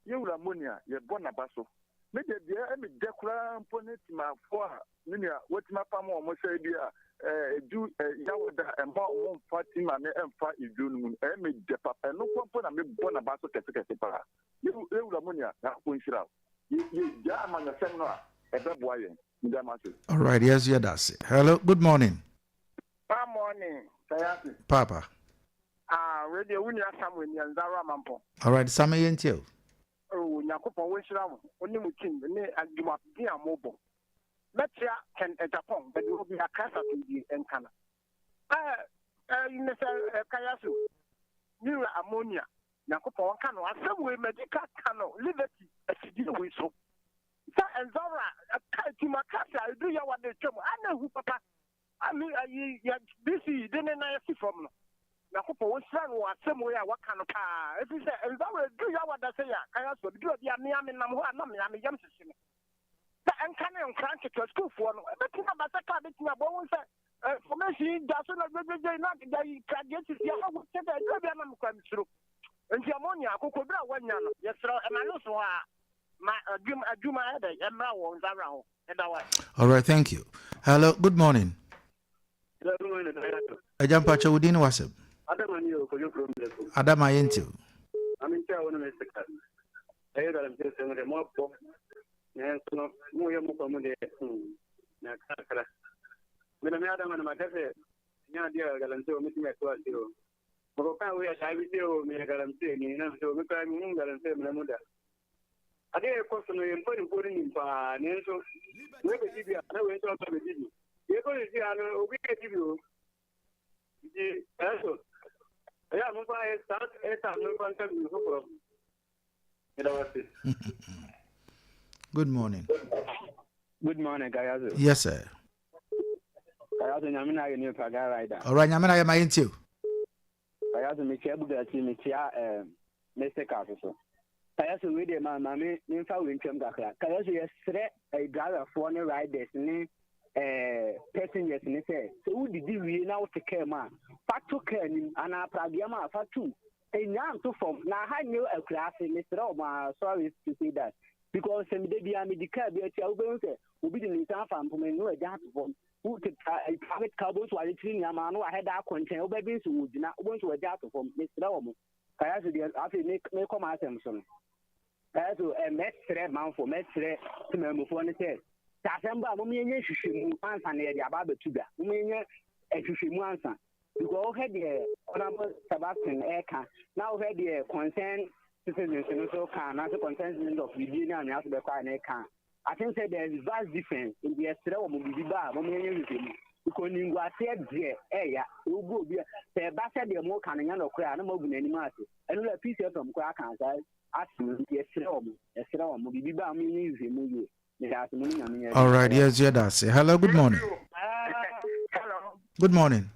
Yɛwura Moni a yɛbɔ n'aba so. Me deɛ, deɛ ɛmi dɛ koraa mpo ne timafoɔ a me nua watumi apam wɔn sɛ bi a ɛdu Yawada ɛma wɔn mfa tima ne ɛmfa edwuo no mu no, ɛyɛ me dɛ papa. Ɛno kɔ mpo na mebɔ n'aba so kɛse kɛse paa. Yɛwura Moni a, Nyankopɔn nhyira wo. Yɛgya amanyɔsɛm no a, ɛbɛboa yɛn. Meda mo ase. All right, yes, yɛda ase. Hello, good morning. Pa morning, Sayasi. Papa. Ah, wei deɛ wo nua Samuel ni Nzaro Amampɔ. All right, Samuel, yɛntie o. Oh, Nyankopɔn wɔnhyira wo, wo ne mo team ne adwumaden a mobɔ. Mɛkyea Ken Agyapong, baabi wɔ bi akra asomdwie nka no. Mr. Kayasu, ne wura Ammonia, Nyankopɔn ɔnka no. Asɛm wei madi ka ka no Liberty afidie wei so. Sɛ Nzaro ka timber cars a ɛduru yɛ wade twam, ana ehu papa. Ami ayi yɛ BC de ne nan asi fam no. Nyankopɔn wɔnhyira no wɔ asɛm wei a waka no paa. Ɛfiri sɛ Nzaro ɛduru yɛ awada sɛ yɛ a kaya so ɛduru bi a mea menam hɔ a na mea me yam hyehye me. Sɛ ɛnka ne nkora nketewa sukuufoɔ no ɛbɛtumi aba sɛ kaa bɛtumi abɔ wo sɛ formation yi da so na gyegyegye na da yi kradeɛ sisi a wo kyɛ sɛ ɛduru bi a na mekora mesuro. Nti ɛmo nea akokoduru a wanya no, yɛsrɛ ɛma no so hɔ a ma adwuma adwuma ɛdɛ ɛmmra wɔ Nzawura hɔ. Ɛda wa. All right, thank you. Hello, good morning. Agya, mpakyɛ, wo din ne wasɛm. Adama ni o, Kojo kurom lɛko. Adama, yɛntie o. Ame nkyɛn a wo ne me sika. Ɛyɛ galamsey sɛm deɛ mo abɔ. Nanso no, mo yɛ mo fa mu deɛ, na kakra. Me na me Adama no maka sɛ, nyɛ adeɛ a galamsey wɔ metumi ɛto ase o. Mekɔkaa wei a saa bi sɛ o meyɛ galamsey ni na mesɛ o me koraa menhuu galamsey mmara mu da. Adeɛ a ɛkɔ so no yɛn mpanimfoɔ no nim paa nanso wei bɛdi bi a na wei nso aba bɛdi bi. Deɛ ɛkɔ so si ha no obi ɛdi bi o. Nti ɛso ɛyɛ a momfa saa airtime no mfa nka biribi foforɔ. Meda wo ase. Good morning. Good morning, Kayazo. Yes, sir. Kayazo, nyame na ayɛ nipa guy rider. All right, nyame na ayɛ ma yɛntie o. Kayazo, mekyia Bugatti, mekyia eh, Mr. Car so. Kayazo, wei deɛ ma ma me memfa wei ntwam kakra. Kayazo, yɛsrɛ eh, driverfoɔ ne riders ne eh, passengers ne sɛ sɛ wodidi wie na wote kaa mu a fa to kaa nim anaa pragea mu a fa tom Nnyaa nto fam na ha nyɛ akuraase mesrɛ wɔn aa sorry to say that because sɛ meda biara medi car bi akyi a wobɛhu sɛ obi de ne nsa afa mpoma mu na wagya ato fam wo te private car wobɛhu sɛ wakyekyere nneɛma na wahɛ da akɔ nkyɛn wobɛdwen sɛ wɔgyina wobɛhu sɛ wagya ato fam mesrɛ wɔn kaya so deɛ afei mekɔ m'asɛm so no kaya so eh, mɛsrɛ manfoɔ mɛsrɛ temanmufoɔ no sɛ sɛ asɛm ba a mom yɛnyɛ nhwehwɛmu ansa na yɛde aba abɛto dwa mom yɛnyɛ nhwehwɛmu ansa Because wohwɛ deɛ Honourable Sebastian ɛreka na wohwɛ deɛ concerned citizens no nso ka anaasɛ concerned citizens of biribi ne anwea so bɛkɔ a na ɛka I think sɛ there is vast difference nti yɛsrɛ wɔn biribi ba a wɔn yɛnyɛ nhwehwɛ mu because ninguaseɛ deɛ ɛɛya sɛ wogu obi a sɛ ɛba sɛ deɛ mo ka no nyɛ nɔkorɛ a na mo agu n'anim ase ɛno la Peace FM koraa ka saa asɛm nti yɛsrɛ wɔn yɛsrɛ wɔn biribi ba a wɔn yɛnyɛ nhwehwɛ mu yie. All right, yes, yeah, that's it. Hello, good morning. Hello. Good morning.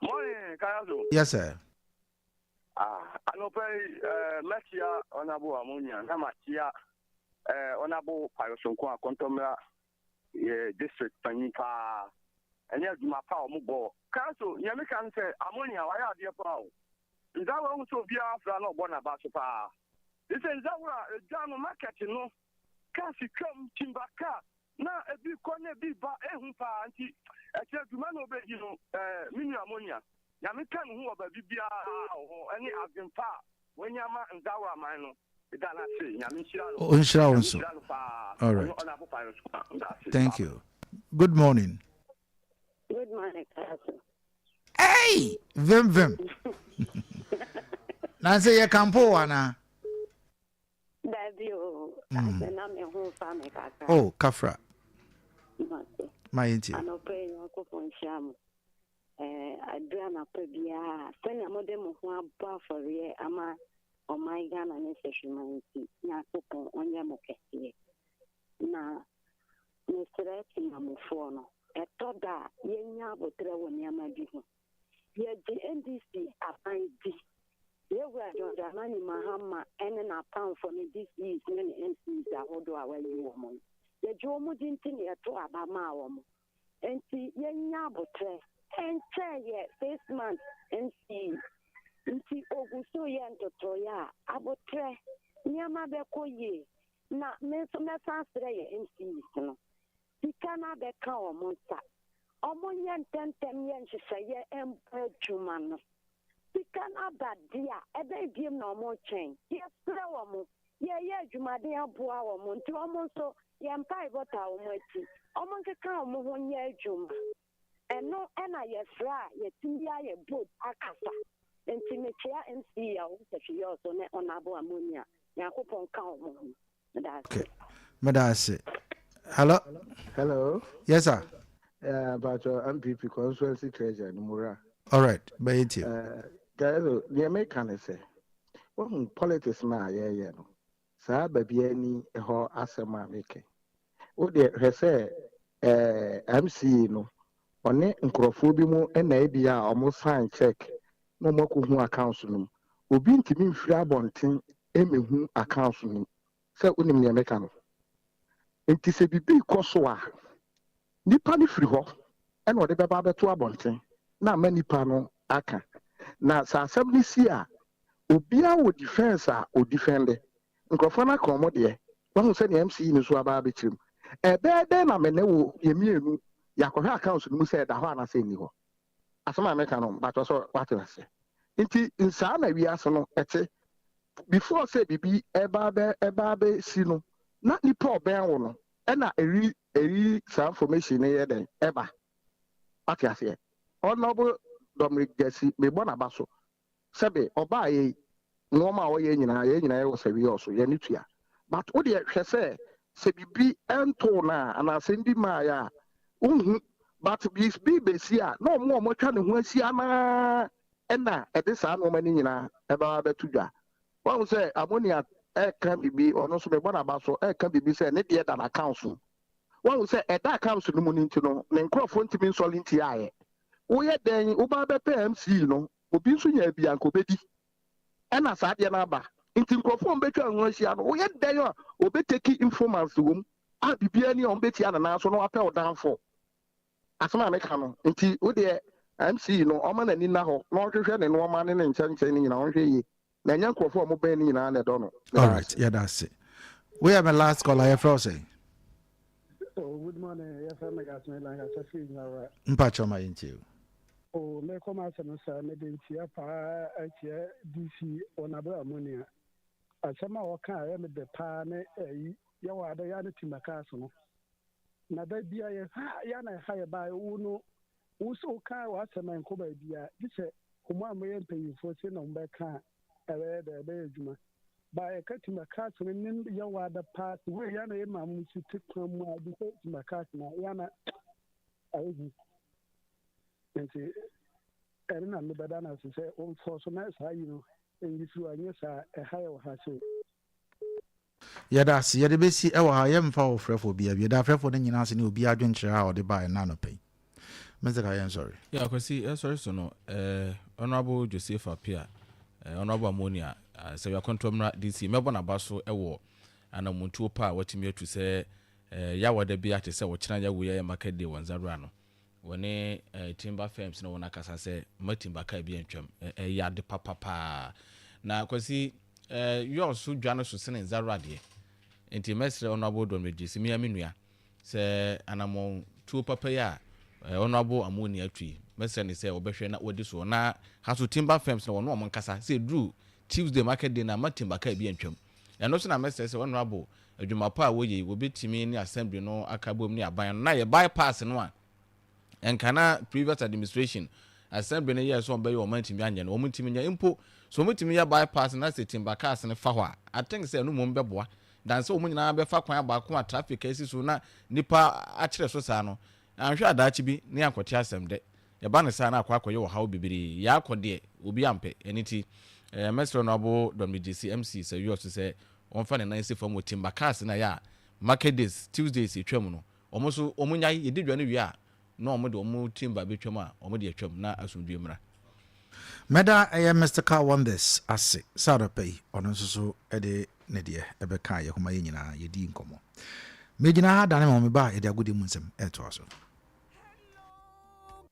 Morning, Kayazo. Yes, sir. Ah, anɔpɛ yi eh, mɛkyia ɔnabo amonia na makyia eh, ɔnabo payɔsonko akɔntɔmmra eh, district panyin paa ɛne adwuma pa a wɔn bɔ. Kayazo, nea meka ne sɛ amonia wayɛ adeɛ paa o. Nza wahu sɛ obiara afra na ɔbɔ n'aba so paa. Ne sɛ nzawura edwa no market no Cars twam, timber car, na ebi kɔ na ebi ba, ehu paa nti ɛkyerɛ dwuma na obedi no eh, me nua Monia, Nyame ka ne ho wɔ baabi biara wɔ hɔ ɛne adwen pa a wanya ama Nzawora man no, meda no ase, Nyame nhyira no, Ɔnhyira wo Nyame nso. nhyira no paa, All ɔno right. Honourable Pius Kuma, meda ase Thank paa. you. Good morning. Good morning, Kaso. Hey! Vim vim. Nancy, yɛ kampo wo anaa? Dabi o, asɛ na me ho fa me kakra. Oh, kafra. Mate. Ma yɛntie. Anɔpa yi Nyankopɔn nhyira mo. Eh, aduru anɔpa biara sɛnea mode mo ho abɔ afɔreɛ ama ɔman Ghana ne sɛhwema nti, Nyankopɔn ɔnyɛ mo kɛseɛ. Na mesrɛ temamufoɔ no, ɛtɔ da a yɛnya aboterɛ wɔ nneɛma bi ho. Yɛgye NDC aban di. Yɛwura John Dramani Mahama ne n'apamfo ne DCs ne ne MCs ahodoɔ a wayi wɔn no, yɛgye wɔn di nti na yɛtoo aba maa wɔn. Nti yɛnya aboterɛ. Ɛnkyɛɛ yɛ 6 months MC nti ogu so yɛ ntotoeɛ a, aboterɛ, nneɛma bɛkɔ yie. Na me nso mɛsan asrɛ yɛ MCs no, sika no abɛka wɔn nsa. Wɔnyɛ ntɛmntɛm nyɛ nhyehyɛeɛ mbɔ adwuma no. Sika no aba deɛ a, ɛbɛn biom na wɔretwɛn. Yɛsrɛ wɔn, yɛreyɛ adwumaden aboa wɔn nti wɔn nso yɛn mpaebɔ taa wɔn akyi. Wɔnkeka wɔn ho nyɛ adwuma. Ɛno na yɛfrɛ a yɛtumi ayɛ bold akasa. Nti mekyea MC a ɔwɔ Sahwi so ne Honourable Amonia. Nyankopɔn ka wɔn ho. Meda ase. Okay. Meda ase. Hello. Hello. Yes, sir. Yeah, but MPP constituency treasurer Numura. All right, bɛyɛ tie. Guys, deɛ meka ne sɛ, wahu politics no a yɛyɛ no, saa baabi ani hɔ asɛm a meka. Wo deɛ hwɛ sɛ MCE no, ɔne nkurɔfoɔ bi mu na ebi a wɔn sign check na wɔn akɔhu accounts no mu. Obi ntumi mfiri abɔnten mmɛhu accounts no mu. Sɛ wonim deɛ meka no. Nti sɛ biribi kɔ so a, nipa no firi hɔ ɛna ɔde bɛba abɛto abɔnten na ama nipa no aka. Na sɛ asɛm no si a, obiara wɔ defence a odefend. Nkurɔfoɔ no aka wɔn deɛ. Wahu sɛdeɛ MCE no nso aba abɛkyerɛ mu. Ɛbɛyɛ dɛn na me ne wo yɛ mmienu yɛakɔhwɛ accounts no mu sɛ ɛda hɔ anaasɛ ɛnni hɔ? Asɛm a meka no, mpatwɔ sɛ wate aseɛ. Nti nsaa na wiase no ɛte. Before sɛ biribi ɛba abɛ ɛba abɛsi no, na nipa a ɔbɛn wo no ɛna ɛyi ɛyi saa information no yɛ dɛn ɛba. Wate aseɛ. Honourable Dominic Gyasi, mebɔ n'aba so. Sɛbe ɔbaa yei nnoɔma a ɔyɛ nyinaa yɛn nyinaa yɛwɔ sɛwiyɔɔ so yɛn ani tua but wo deɛ hwɛ sɛ sɛ biribi ntoo no a anaa asɛm bi mmaeɛ a wonhu but biribi bɛsi a na wɔn a wɔatwa ne ho ahyia no ara na ɛde saa nnoɔma no nyinaa ɛbɛba abɛto dwa. Wahu sɛ Ammonia ɛreka biribi ɔno nso mebɔ n'aba so ɛreka biribi sɛ ne deɛ da n'accounts mu. Wahu sɛ ɛda accounts no mu no nti no ne nkurɔfoɔ ntumi nsɔre ntiaeɛ. Woyɛ dɛn woba bɛpɛ MC no obi nso nyaa bi a anka obedi. Ɛna saa adeɛ no aba. Nti nkurɔfoɔ a wɔbɛtwa ho ahyia no, woyɛ dɛn a wɔbɛteki informants wɔ mu a biribiara ni a wɔbɛtia ne nan so na wapɛ wo downfall. Asɛm a meka no, nti wo deɛ MC no ɔma n'ani nna hɔ na ɔnhwehwɛ ne nnoɔma ne ne nkyɛnkyɛn no nyinaa ɔnhwɛ yie. Na ɛnyɛ nkurɔfoɔ a wɔbɛn no nyinaa na ɛdɔ no. Meda Alright, ase. yɛda ase. Woyɛ me last caller, yɛfrɛ wo sɛn? Oh, good morning. Yɛfrɛ me Gasme Lankasa firi Nyawura. Mpakyɛ ma yɛntie o. Oh, mekɔ m'asɛm sɛ mede nkyia paa akyia DC Ɔnabra Amonia. Asɛm a ɔka a ɛyɛ me dɛ paa ne ɛyi yɛwɔ ada yɛ ne timaka so no. Na da bia yɛ ha yɛ na ɛha yɛ baa wo no wo sɛ woka w'asɛm a ɛnkɔ baabia gye sɛ wɔn a wɔyɛ mpanyinfoɔ sei na wɔbɛka a ɛbɛyɛ dɛ ɛbɛyɛ adwuma. Ba yɛka timaka so no ne yɛwɔ ada paa sɛ wei yɛ na yɛ maa mo si te kwan mu a gye sɛ timaka so no yɛ na ayɛ hu. Nti ɛno na mebɛda no ase sɛ wɔmfɔ so na saa yi no nyi firi hɔ anyɛ saa ɛha yɛ wɔ ha sei. Yɛda ase. Yɛde bɛsi wɔ ha. Yɛmfa ɔfrɛfoɔ biara bio. Yɛda afrɛfoɔ no nyinaa ase ne obiara adwenkyerɛ a ɔde baeɛ nnɛ anɔpa yi. Mr. Ka yɛnsɔre. Yeah, Kwasi, yɛsɔre so no, eh, Honourable Joseph Appiah, eh, Honourable Ammonia, eh, Sɛwi Akɔntɔmmra DC, mɛbɔ n'aba so wɔ anamontuo pa a watumi atu sɛ eh, Yawada bi ate sɛ ɔkyena Yawu yɛyɛ market day wɔ Nzarua no. Wɔne timber firms ne wɔn akasa sɛ mma timber car bi antwam. Ɛyɛ ade papa paa. Na Kwasi, yɔɔ so dwa no so sene Nzarora deɛ. Nti mɛsrɛ Honourable Don Regis, me ara me nua, sɛ anammɔn tuo papa yi a Honourable Amoani atu yi, mɛsrɛ no sɛ ɔbɛhwɛ na wadi soɔ. Na ha so timber firms no wɔne wɔn nkasa sɛ ɛduru Tuesday market day no a mma timber car bi antwam. Ɛno nso na mɛsrɛ sɛ Honourable adwuma pa a wɔyɛ yi, wɔbɛtumi ne assembly no aka abom ne aban no na yɛ bypass no a nka na previous administration assembly no yɛɛ sɛ wɔbɛyɛ wɔn antumi anyɛ no, wɔn ntumi nyɛ mpo. So wɔn tumi yɛ bypass na sɛ timber cars no fa hɔ a, I think sɛ ɛno mmom bɛboa dan sɛ wɔn nyinaa bɛfa kwan baako a traffic asi so na nipa akyerɛ so saa no. Anhwɛ a daakye bi ne yɛankɔte asɛm dɛ. Ɛba no saa na akɔ akɔyɛ ɔhaw bebree. Yɛakɔ deɛ obi ampɛ. Ɛno nti eh, mɛsrɛ Honourable Dominic Gyasi MC Sawuo so sɛ ɔmfa ne nan nsi fam wɔ Timber Cars no a ɛyɛ a market days, Tuesdays ɛtwam no, wɔn nso wɔn nyae, yɛdi dwa no wie a na wɔn de wɔn timber bɛtwam a wɔn de atwam na asomdwoeɛ mmra. Mɛda ɛyɛ Mystical Wonders ase sɛ anɔpa yi ɔno nso so de ne deɛ ɛbɛkaa yɛn ho ma yɛn nyinaa yɛdii nkɔmmɔ. Megyina ha dane me ho meba a yɛde agodie mu nsɛm ɛretoa so. Hello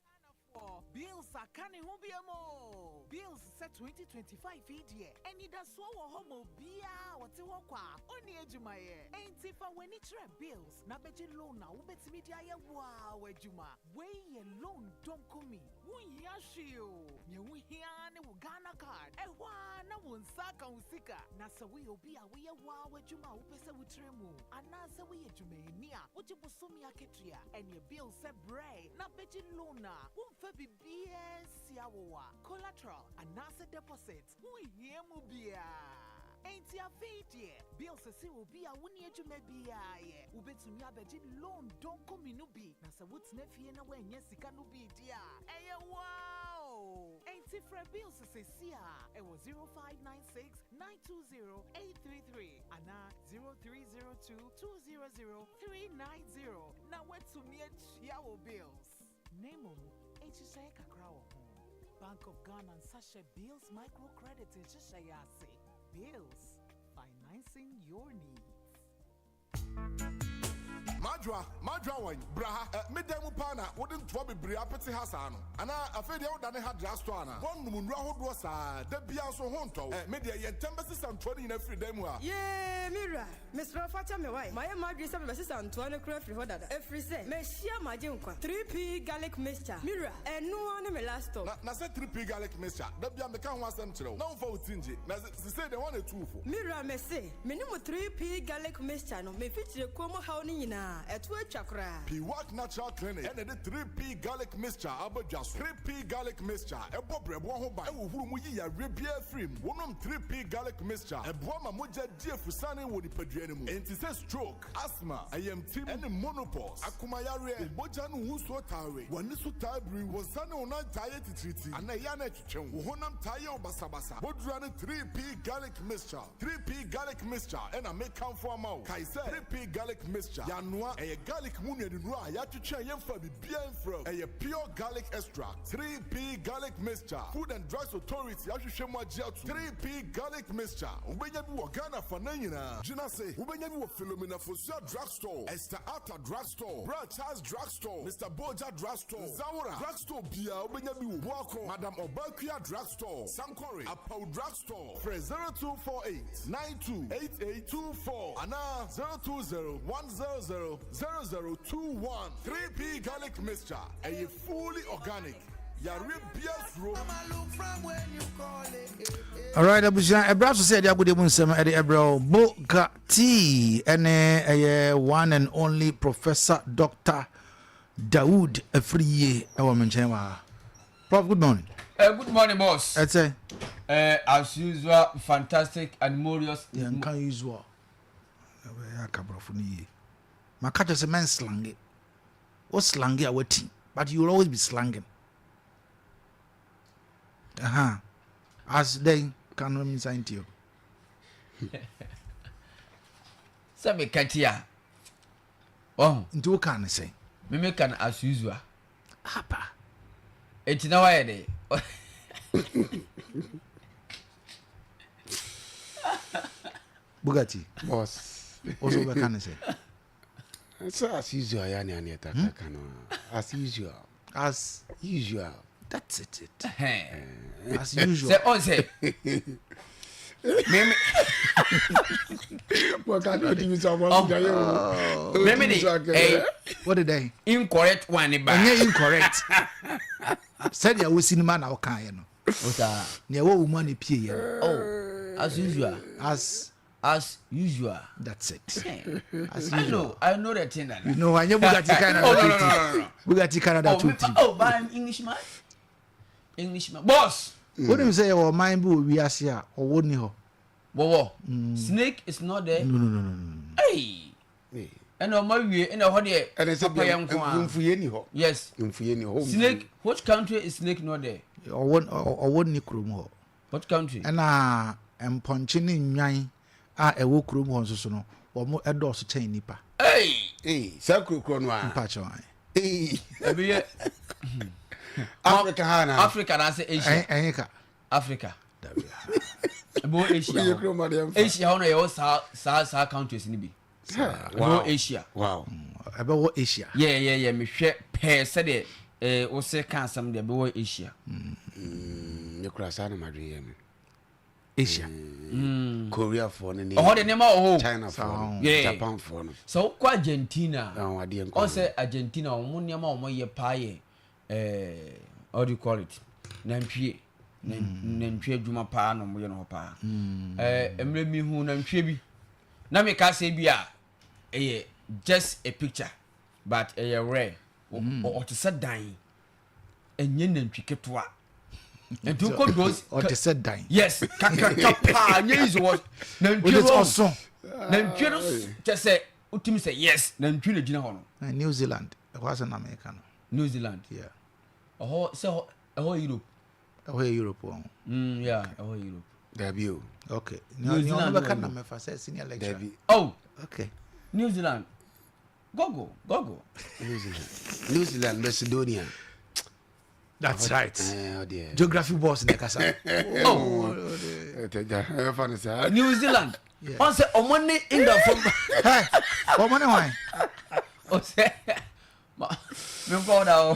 Ghanafoɔ! Bills aka ne ho biom oo! Bills sɛ 2025 yi deɛ, anidasoɔ wɔ hɔ ma obiara a ɔte hɔ kwa a ɔnni adwumayɛ. Enti fa w'ani kyerɛ Bills na bɛgye loan a wobɛtumi de ayɛ wo ara w'adwuma. Wei yɛ loan donkomi, wonhia hwee oo, nea wohia ara ne wo Ghana card, ɛhɔ ara na wo nsa aka wo sika. Na sɛ woyɛ obi a woyɛ wo ara w'adwuma a wopɛ sɛ wotrɛ mu, anaasɛ woyɛ dwumayɛni a wogye bosome akatua, ɛneɛ Bills sɛ brɛ na bɛgye loan a womfa biribiara nsi awowa, collateral anaasɛ deposit, wonhia mu biara. Enti afei deɛ, Bills se obi a wonni adwuma biara yɛ, wobɛtumi abɛgye loan donkomi no bi, na sɛ wotena fie na woannya sika no bi di a, ɛyɛ wo ara o! Enti frɛ Bills seesei ara ɛwɔ 0596 920 833 anaa 0302 200 390 na woatumi atua wo bills. Na mmom, nhyehyɛe kakra wɔ ho. Bank of Ghana nsa hyɛ Bills Microcredit nhyehyɛe ase. Bills, financing your needs. Madwoa, Madwoa wɔn, bra ha. Ɛ, me dan mu paa na wode ntoa bebree apete ha saa no? Anaa afei deɛ wodane ha dra store anaa? Woanom nnuro ahodoɔ saa, da biara nso ho ntɔ wo. Ɛ, me deɛ, yɛ ntɛm bɛsesa ntoa no nyinaa firi dan mu ha. Yee, me wura, mesrɛ wo fa kyɛ me wae. Mayɛ m'adwene sɛ mebɛsesa ntoa no koraa afiri hɔ dada, ɛfiri sɛ mahyia m'agyenkwa. 3P Garlic Mixture, me wura, ɛno ara ne me last stop. Na, na sɛ 3P Garlic Mixture, da biara meka ho asɛm kyerɛ wo, na womfa wo ti ngye. Na se, sesei deɛ hwan na ɛtu wo fo? Me wura, mese, me ne mo 3P Garlic Mixture no, me mfikyire kɔn mu haw no nyinaa. nyinaa, ɛto atwa koraa. Piwak Natural Clinic na ɛde 3P Garlic Mixture aba dwa so. 3P Garlic Mixture bɔ brɛboɔ ho ban, ɛhohoro mu yi yareɛ biara firi mu. Wonom 3P Garlic Mixture a, ɛboa ma mogya di afusane wɔ nipadua no mu. Enti sɛ stroke, asthma, ayamtim, ne monopause, akoma yareɛ, wo mogya ne wo nsuo taa we, w'ani so taa biri, wo nsa ne wo nan taa yɛ titiritii anaa ɛyɛ a na ɛtwetwe wo, wo honam taa yɛ wo basabasa, bodura ne 3P Garlic Mixture. 3P Garlic Mixture na mekamfo ama wo. Kae sɛ, 3P Garlic Mixture, yɛanoa, ɛyɛ garlic mu nnuanennuro a yɛatwetwe a yɛmfaa biribiara mfra mu. Ɛyɛ pure garlic extract. 3P Garlic Mixture, Food and Drugs Authority ahwehwɛ mu agye atom. 3P Garlic Mixture, wobɛnya bi wɔ Ghana afanan nyinaa. Gyina ase, wobɛnya bi wɔ Philomena Fosuah Drug Store, Esther Arthur Drug Store, Bra Charles Drug Store, Mister Bolger Drug Store, Nzawora Drug Store biara wobɛnya bi wɔ Boako, Madam Obakua Drug Store, Sankore, Apawu Drug Store. Frɛ 0248 92 8824 anaa 020 100 0021. 3P Garlic Mixture, ɛyɛ fully organic. Yareɛ biara suro. Alright, abusua, ɛberɛ aso sɛ yɛde agodie mu nsɛm ɛde ɛbrɛ wo. Boga T ɛne ɛyɛ one and only Professor Dr. Dawood Afriyie ɛwɔ me nkyɛn wɔ ha. Prof, good morning. Good morning, boss. Ɛsɛ. As usual, fantastic and morious. Yɛn kan usual. Ɛyɛ akabrɔfo no yie. Maka kyerɛ sɛ mɛn slange. Wo slange a wati, but you will always be slanging. Uh-huh. As then kan no nsa nti o. Sɛ meka ti a. Ɔho. Nti wo kan ne sɛn? Me me kan as usual. Apa. Eti na wayɛ dɛ. Bugatti. Boss. Wo so wobɛka ne sɛ? Sɛ as usual ya ne aneɛ taka ka no as usual. As usual. That's it. it. As usual. Sɛ ɔn sɛ. Meme. Bɔka na ɔdi mi sɛ ɔbɔ ɔdi ayɛ o. Meme de ɛyi. What did I? Incorrect one ne ba. Ɛnyɛ incorrect. Sɛdeɛ wosi no ma na ɔka yɛ no. Nea ɛwɔ wo mu a na epie yɛ no. Oh, as usual. As. As usual. That's it. As usual. I know, I know the thing. That you know, I know Bugatti Canada. oh, no, no, no, no, no. Bugatti Canada oh, 2 3. Oh, but I'm Englishman. Englishman. Boss. What do you say? Your mind will we are here or what ni ho? Wɔwɔ. Snake is not there. No, no, no, no, no. Hey. Ɛna ɔmo awie ɛna ɛhɔ deɛ papa yɛ nko a. Nfuye ni hɔ. Yes. Nfuye ni hɔ. Snake which country is snake not there? Ɔwɔ ɔwɔ ni kurom hɔ. What country? Ɛna mpɔnkye ne nnwan a ɛwɔ kurom hɔ nso so no, wɔn dɔɔso kyɛn nnipa. Hey! Hey, saa kuro korɔ no a. Mpakyɛw ae. Hey. Ebi yɛ. Africa ha na. Africa na ase Asia. Ɛnye ka. Africa. Dabi. Ebi wɔ Asia hɔ. Asia hɔ na yɛwɔ saa saa saa countries ni bi. Ɛbɛwɔ Asia. Wow. Ɛbɛwɔ Asia. Yeah yeah yeah mehwɛ pɛɛ sɛdeɛ eh, wose ka asɛm deɛ ɛbɛwɔ Asia. Mm, ne kura saa na madwen yɛ me. Asia. Mm. Korea foɔ no ne. Ɔhɔ de nneɛma wɔ hɔ. China foɔ no. Japan foɔ no. Sɛ wokɔ Argentina. Adeɛ nkɔ. Ɔsɛ Argentina wɔn nneɛma a wɔyɛ paa yɛ eh, what do you call it? Nantwie. Nantwie adwuma paa na wɔyɛ no hɔ paa. Eh, mmerɛ mi hu nantwie bi. Na me ka sɛ bi a ɛyɛ just a picture but ɛyɛ rare. Ɔte sɛ dan. Ɛnyɛ nantwi ketewa. Nti wokɔ those. Ɔte sɛ dan. Yes, kakraka paa nyɛ easy wɔ nantwie no. Ɔso. Nantwie no kyɛ sɛ wotumi sɛ yes nantwie na gyina hɔ no. New Zealand ɛhɔ asɛ na meka no. New Zealand. Yeah. Ɛhɔ sɛ ɛhɔ Europe. Ɛhɔ yɛ Europe wɔn. Mm, yeah, ɛhɔ yɛ Europe. Dabi o. Okay. New Zealand bɛka na mɛfa sɛ senior lecturer. Dabi. Oh. Okay. New Zealand. Google, Google. New Zealand. New Zealand, Macedonia. That's right. Eh, Geography boss na kasa. Oh. New Zealand. Ɔn sɛ ɔmo ne England fam. Ɔmo ne hwan? Ɔsɛ. menkɔ wo da o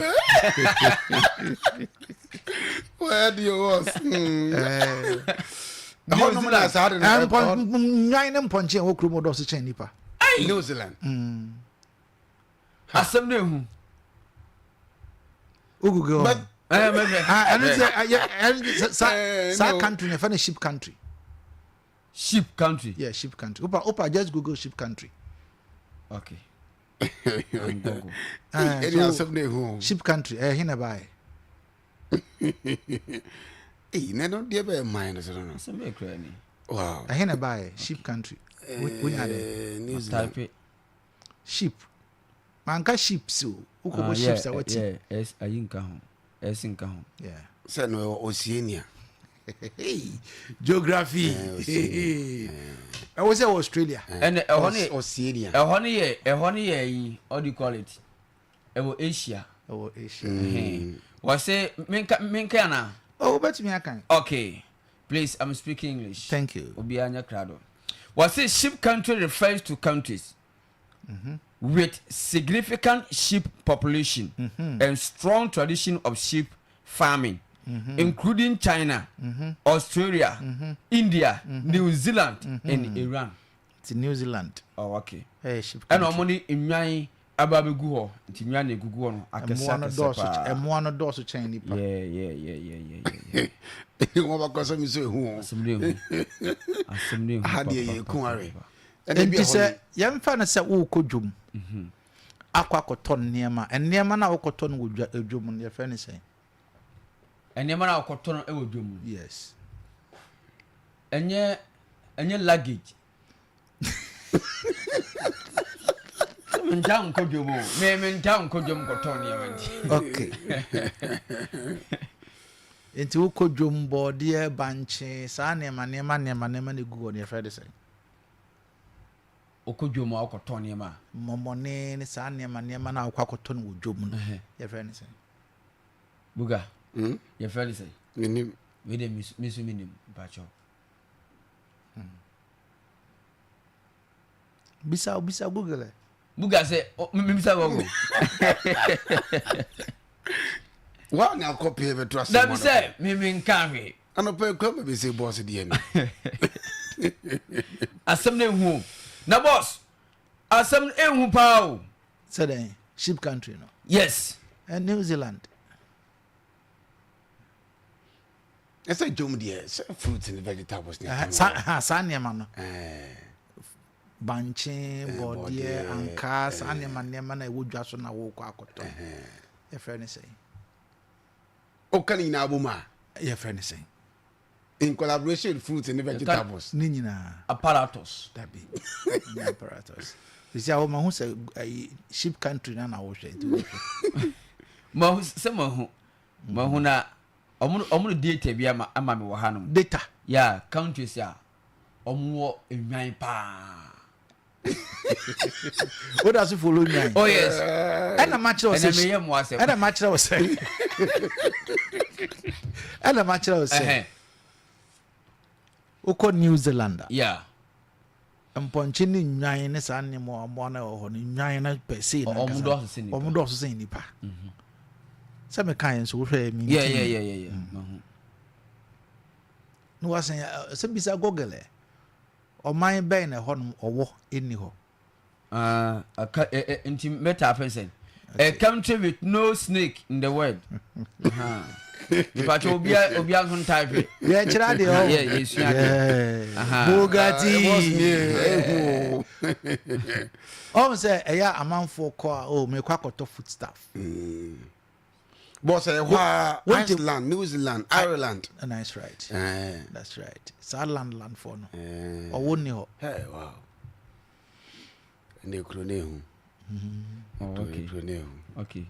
Where do you was? Ɛhɔ na saa de no. Nnwan ne mpɔnkye a ɛwɔ kurom dɔɔso kyɛn nipa. New Zealand. Asɛm no ehu. Wo Google. Ɛno sɛ saa country na ɛfɛ no sheep country. Sheep country. Yeah, sheep country. Opa, opa, just Google sheep country. Okay. I'm Google. Eh, Ɛne so asɛm na ɛhu. sheep country ɛyɛ he na ɛbaeɛ? Ei, na ɛno deɛ bɛyɛ man no so no no. Asɛm bɛyɛ kura ni. Wow. Ɛhe na ɛbaeɛ? Sheep country. Wonya dɛ? Eh, New Zealand. Type Sheep. Manka sheeps o. Wokɔbɔ Ah, sheeps yeah, a wati. yeah, S ayi nka ho. S nka ho. Yeah. Sɛ no ɛwɔ Oceania. Hey, geography. Eh, Ɛwɔ sɛ wɔ Australia. Ɛnna ɛhɔ ne Oceania. ɛhɔ ne yɛ ɛhɔ ne yɛ yi what do you call it? Ɛwɔ Asia. Ɛwɔ Asia. Mm. Wɔse menka menka ana? Oh, wobɛtumi akan. Okay. Please, I'm speaking English. Thank you. Obiara nyɛ krado. Wɔse sheep country refers to countries mm -hmm. with significant sheep population mm -hmm. and strong tradition of sheep farming, mm -hmm. including China, mm -hmm. Australia, mm -hmm. India, mm -hmm. New Zealand, mm -hmm. and Iran. Ti New Zealand. Oh, okay. Hey, sheep country. Ɛna wɔn de nnwan aba abɛgu hɔ nti nnwan na egugu hɔ no akɛse akɛse paa. Mmoa no dɔɔso kyɛn nipa. Yeah, yeah, yeah, yeah, yeah, yeah. Wɔn bakɔ sɛ mi sɛ ehu o. Asɛm de ehu. Asɛm de ehu. Aha deɛ yɛ eku are. Nti sɛ yɛmfa no sɛ worekɔ dwom mhm. akɔ akɔtɔ nneɛma nneɛma no a wokɔtɔ no wɔ dwom no yɛfrɛ no sɛn? Nneɛma no a wokɔtɔ no wɔ dwom no. Yes. Ɛnyɛ ɛnyɛ luggage. Menta nkɔ dwom o. Me menta nkɔ dwom kɔtɔ nneɛma nti. Okay. Nti wokɔ dwom bɔɔdeɛ bankye saa nneɛma nneɛma nneɛma nneɛma na egu hɔ no yɛfrɛ de sɛn? Wokɔ dwom a wokɔtɔ nneɛma a. Mmɔmɔne ne saa nneɛma nneɛma no a wokɔ akɔtɔ no wɔ dwom no yɛfrɛ no sɛn? Buga. Hmm? Yɛfrɛ no sɛn? Menim. Wei deɛ me nso menim mpakyɛw. Hmm. Bisa bisa Google ɛ. Buga sɛ mebisa Google. Wa na akɔ pie bɛto asɛm. Dabi sɛ me menka hwee. Anɔpa ekura ma bɛsɛ bɔs deɛ no. Asɛm no ehu o. Na bɔs asɛm no ehu paa o. Sɛ dɛn sheep country no. Yes. And New Zealand. Ɛsɛ dwom deɛ sɛ fruits and vegetables ne ɛka saa saa nneɛma no. Bankye, bɔɔdeɛ, ankaa saa nneɛma nneɛma na ɛwɔ dwa so na wɔrekɔ akɔtɔ. Yɛfrɛ no sɛn? Woka ne nyinaa bom a. Yɛfrɛ no sɛn? In collaboration with fruits and vegetables. Ne nyinaa. Apparatus. Dabi. Nyɛ apparatus. Sisi a wɔn ho sɛ ayi sheep country na na wɔhwɛ nti wɔhwɛ. Mahu sɛ mahu. Mahu na ɔmo ɔmo de data bi ama ama mi wɔ ha nom. Data. Yeah, countries a ɔmo wɔ nnwan paa. O da so follow nwan. Oh yes. Ɛna ma kyerɛ sɛ. Ɛna meyɛ mo asɛm. Ɛna ma kyerɛ sɛ. Ɛna ma kyerɛ sɛ. Wokɔ New Zealand a. Yeah. Mpɔnkye ne nnwan ne saa nneɛma mmoa no ɛwɔ hɔ no nnwan no pɛ sei na nkasa. Ɔmo dɔɔso sɛ nipa. Mhm. Sɛ meka yɛn nso wohwɛ mi. Yeah yeah yeah yeah. Mm. Ne wasan sɛ bisa Google ɛ. Ɔman bɛn na ɛhɔnom ɔwɔ nni hɔ? Ah, aka, eh, eh, nti mɛta afɛn sɛn? A country with no snake in the world. Mpakyɛ obia obia nso ntae hwɛ. Yɛ kyerɛ adeɛ ɔ. Yɛ yɛ sua adeɛ. Bugatti. Ɔn sɛ ɛyɛ amanfoɔ kɔ a o mekɔ akɔtɔ food stuff. Mm. Boss ɛyɛ hɔ a Iceland, New Zealand, Ireland. That's right. Eh. That's right. Saa land land foɔ no. Eh. Ɔwɔ ni hɔ. Hey, wow. Ɛnna ekuro ne ehu. Oh, okay. Ekuro ne ehu. Okay.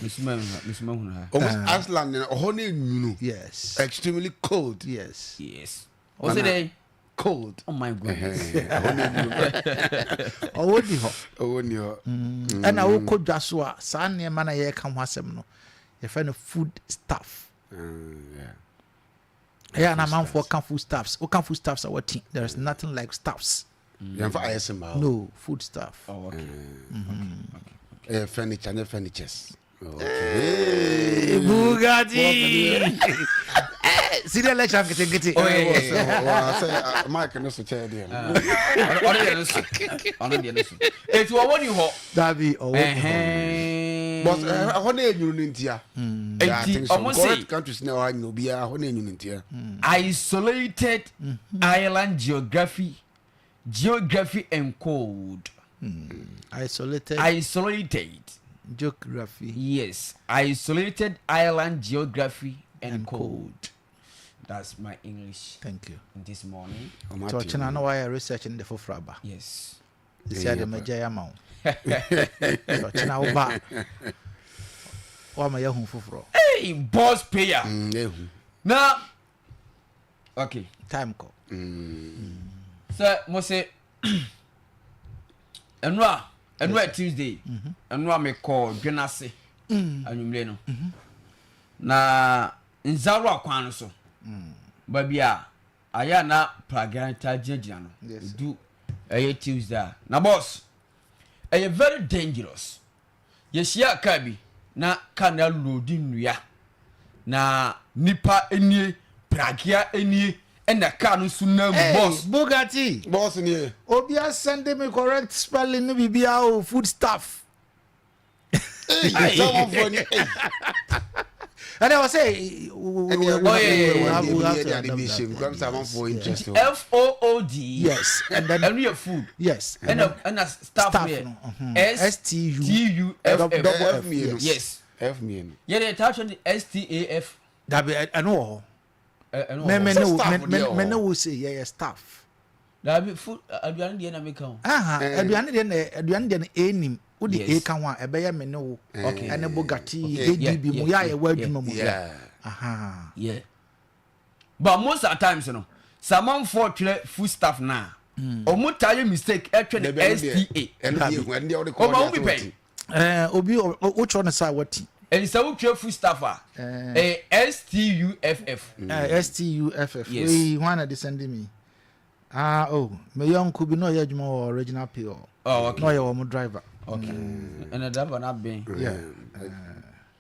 Mesuma mesuma hunu ha. Ɔmo Iceland ɔhɔ ne enwunu. Yes. Extremely cold. Yes. Yes. Ɔsɛ dɛ. Cold. Oh my goodness. Ɔwɔ ni hɔ. Ɔwɔ ni hɔ. Ɛna wokɔ dwa so a saa nneɛma na yɛreka ho asɛm no yɛfrɛ no food stuff. Ɛyɛ na amanfoɔ ka food stuffs. Woka food stuffs a wɔte there is nothing like stuffs. Yɛmfa ayɛ sɛ ma. No food stuff. Oh okay. Mm-hmm. Okay. Okay. Furniture ne furnitures. Okay. Bugatti. Senior lecture nketenkete. Oh yeah yeah. Sɛ mic no so kyɛ deɛ. Ɔno deɛ no so. Ɔno deɛ no so. Eti ɔwɔ ni hɔ. Dabi ɔwɔ ni hɔ. But ɛhɔ na enyunu ne ntia. Eti ɔmo se. Correct countries na ɛhɔ anyina obiara ɛhɔ na enyunu ntia. Isolated island geography geography and cold. Isolated. Isolated. Geography. Yes, isolated island geography and, and code. code. That's my English. Thank you. This morning. Nti ɔkyena na wayɛ research no de foforɔ aba. Yes. Sisi ade magya yɛ ama wo. Ɔkyena wo ba. Wama yɛahu foforɔ. Hey, boss payer. Mm, Na okay. Time kɔ. Sɛ mo se ɛno a ɛno a Tuesday mhm. ɛno a mekɔ dwenase mm. anwummere no mhm. na nzaro kwan no so mm. baabi a ayɛ a na pragya taa gyinagyina no du ɛyɛ Tuesday a na boss ɛyɛ very dangerous Yɛhyiaa kaa bi, na kaa no aloodi nnua, na nnipa nie, pragea nie, ɛna kaa no nso nam mu. Hey, Boss. Bugatti! Boss nie. Obi asɛnde me correct spelling ne biribiara o, food stuff. Hey, sɛ wɔn ni. Hey. ɛnɛ wɔ sɛ F O O D yes and then ɛno yɛ food yes ɛna ɛna staff no yɛ mhm. S T U F F double F mmienu yes F mmienu yɛ de taa twɛ S T A F dabi ɛno wɔ hɔ mɛ ne wo se yɛyɛ staff Daabi food aduane deɛ na meka o. Aha aduane deɛ na aduane deɛ no enim wode e ka ho a ɛbɛyɛ me ne wo ɛne bogati ADB mu yɛ a yɛwɔ adwuma mu. Aha. Yeah. But most of times no sɛ amanfoɔ twerɛ food staff no a ɔmo taa yɛ mistake ɛtwɛ no STA. Ɔmo ahu bi pɛn. Ɛɛ obi wotwerɛ no saa wati. Ɛni sɛ wotwerɛ food staff a ɛyɛ STUFF. STUFF. Yes. Wei hwan na de send me? Ah oh, me yɔnko bi na ɔyɛ adwuma wɔ original pay hɔ. Oh, okay. Na ɔyɛ wɔn driver. Okay. Ɛna driver na bɛn. Yeah.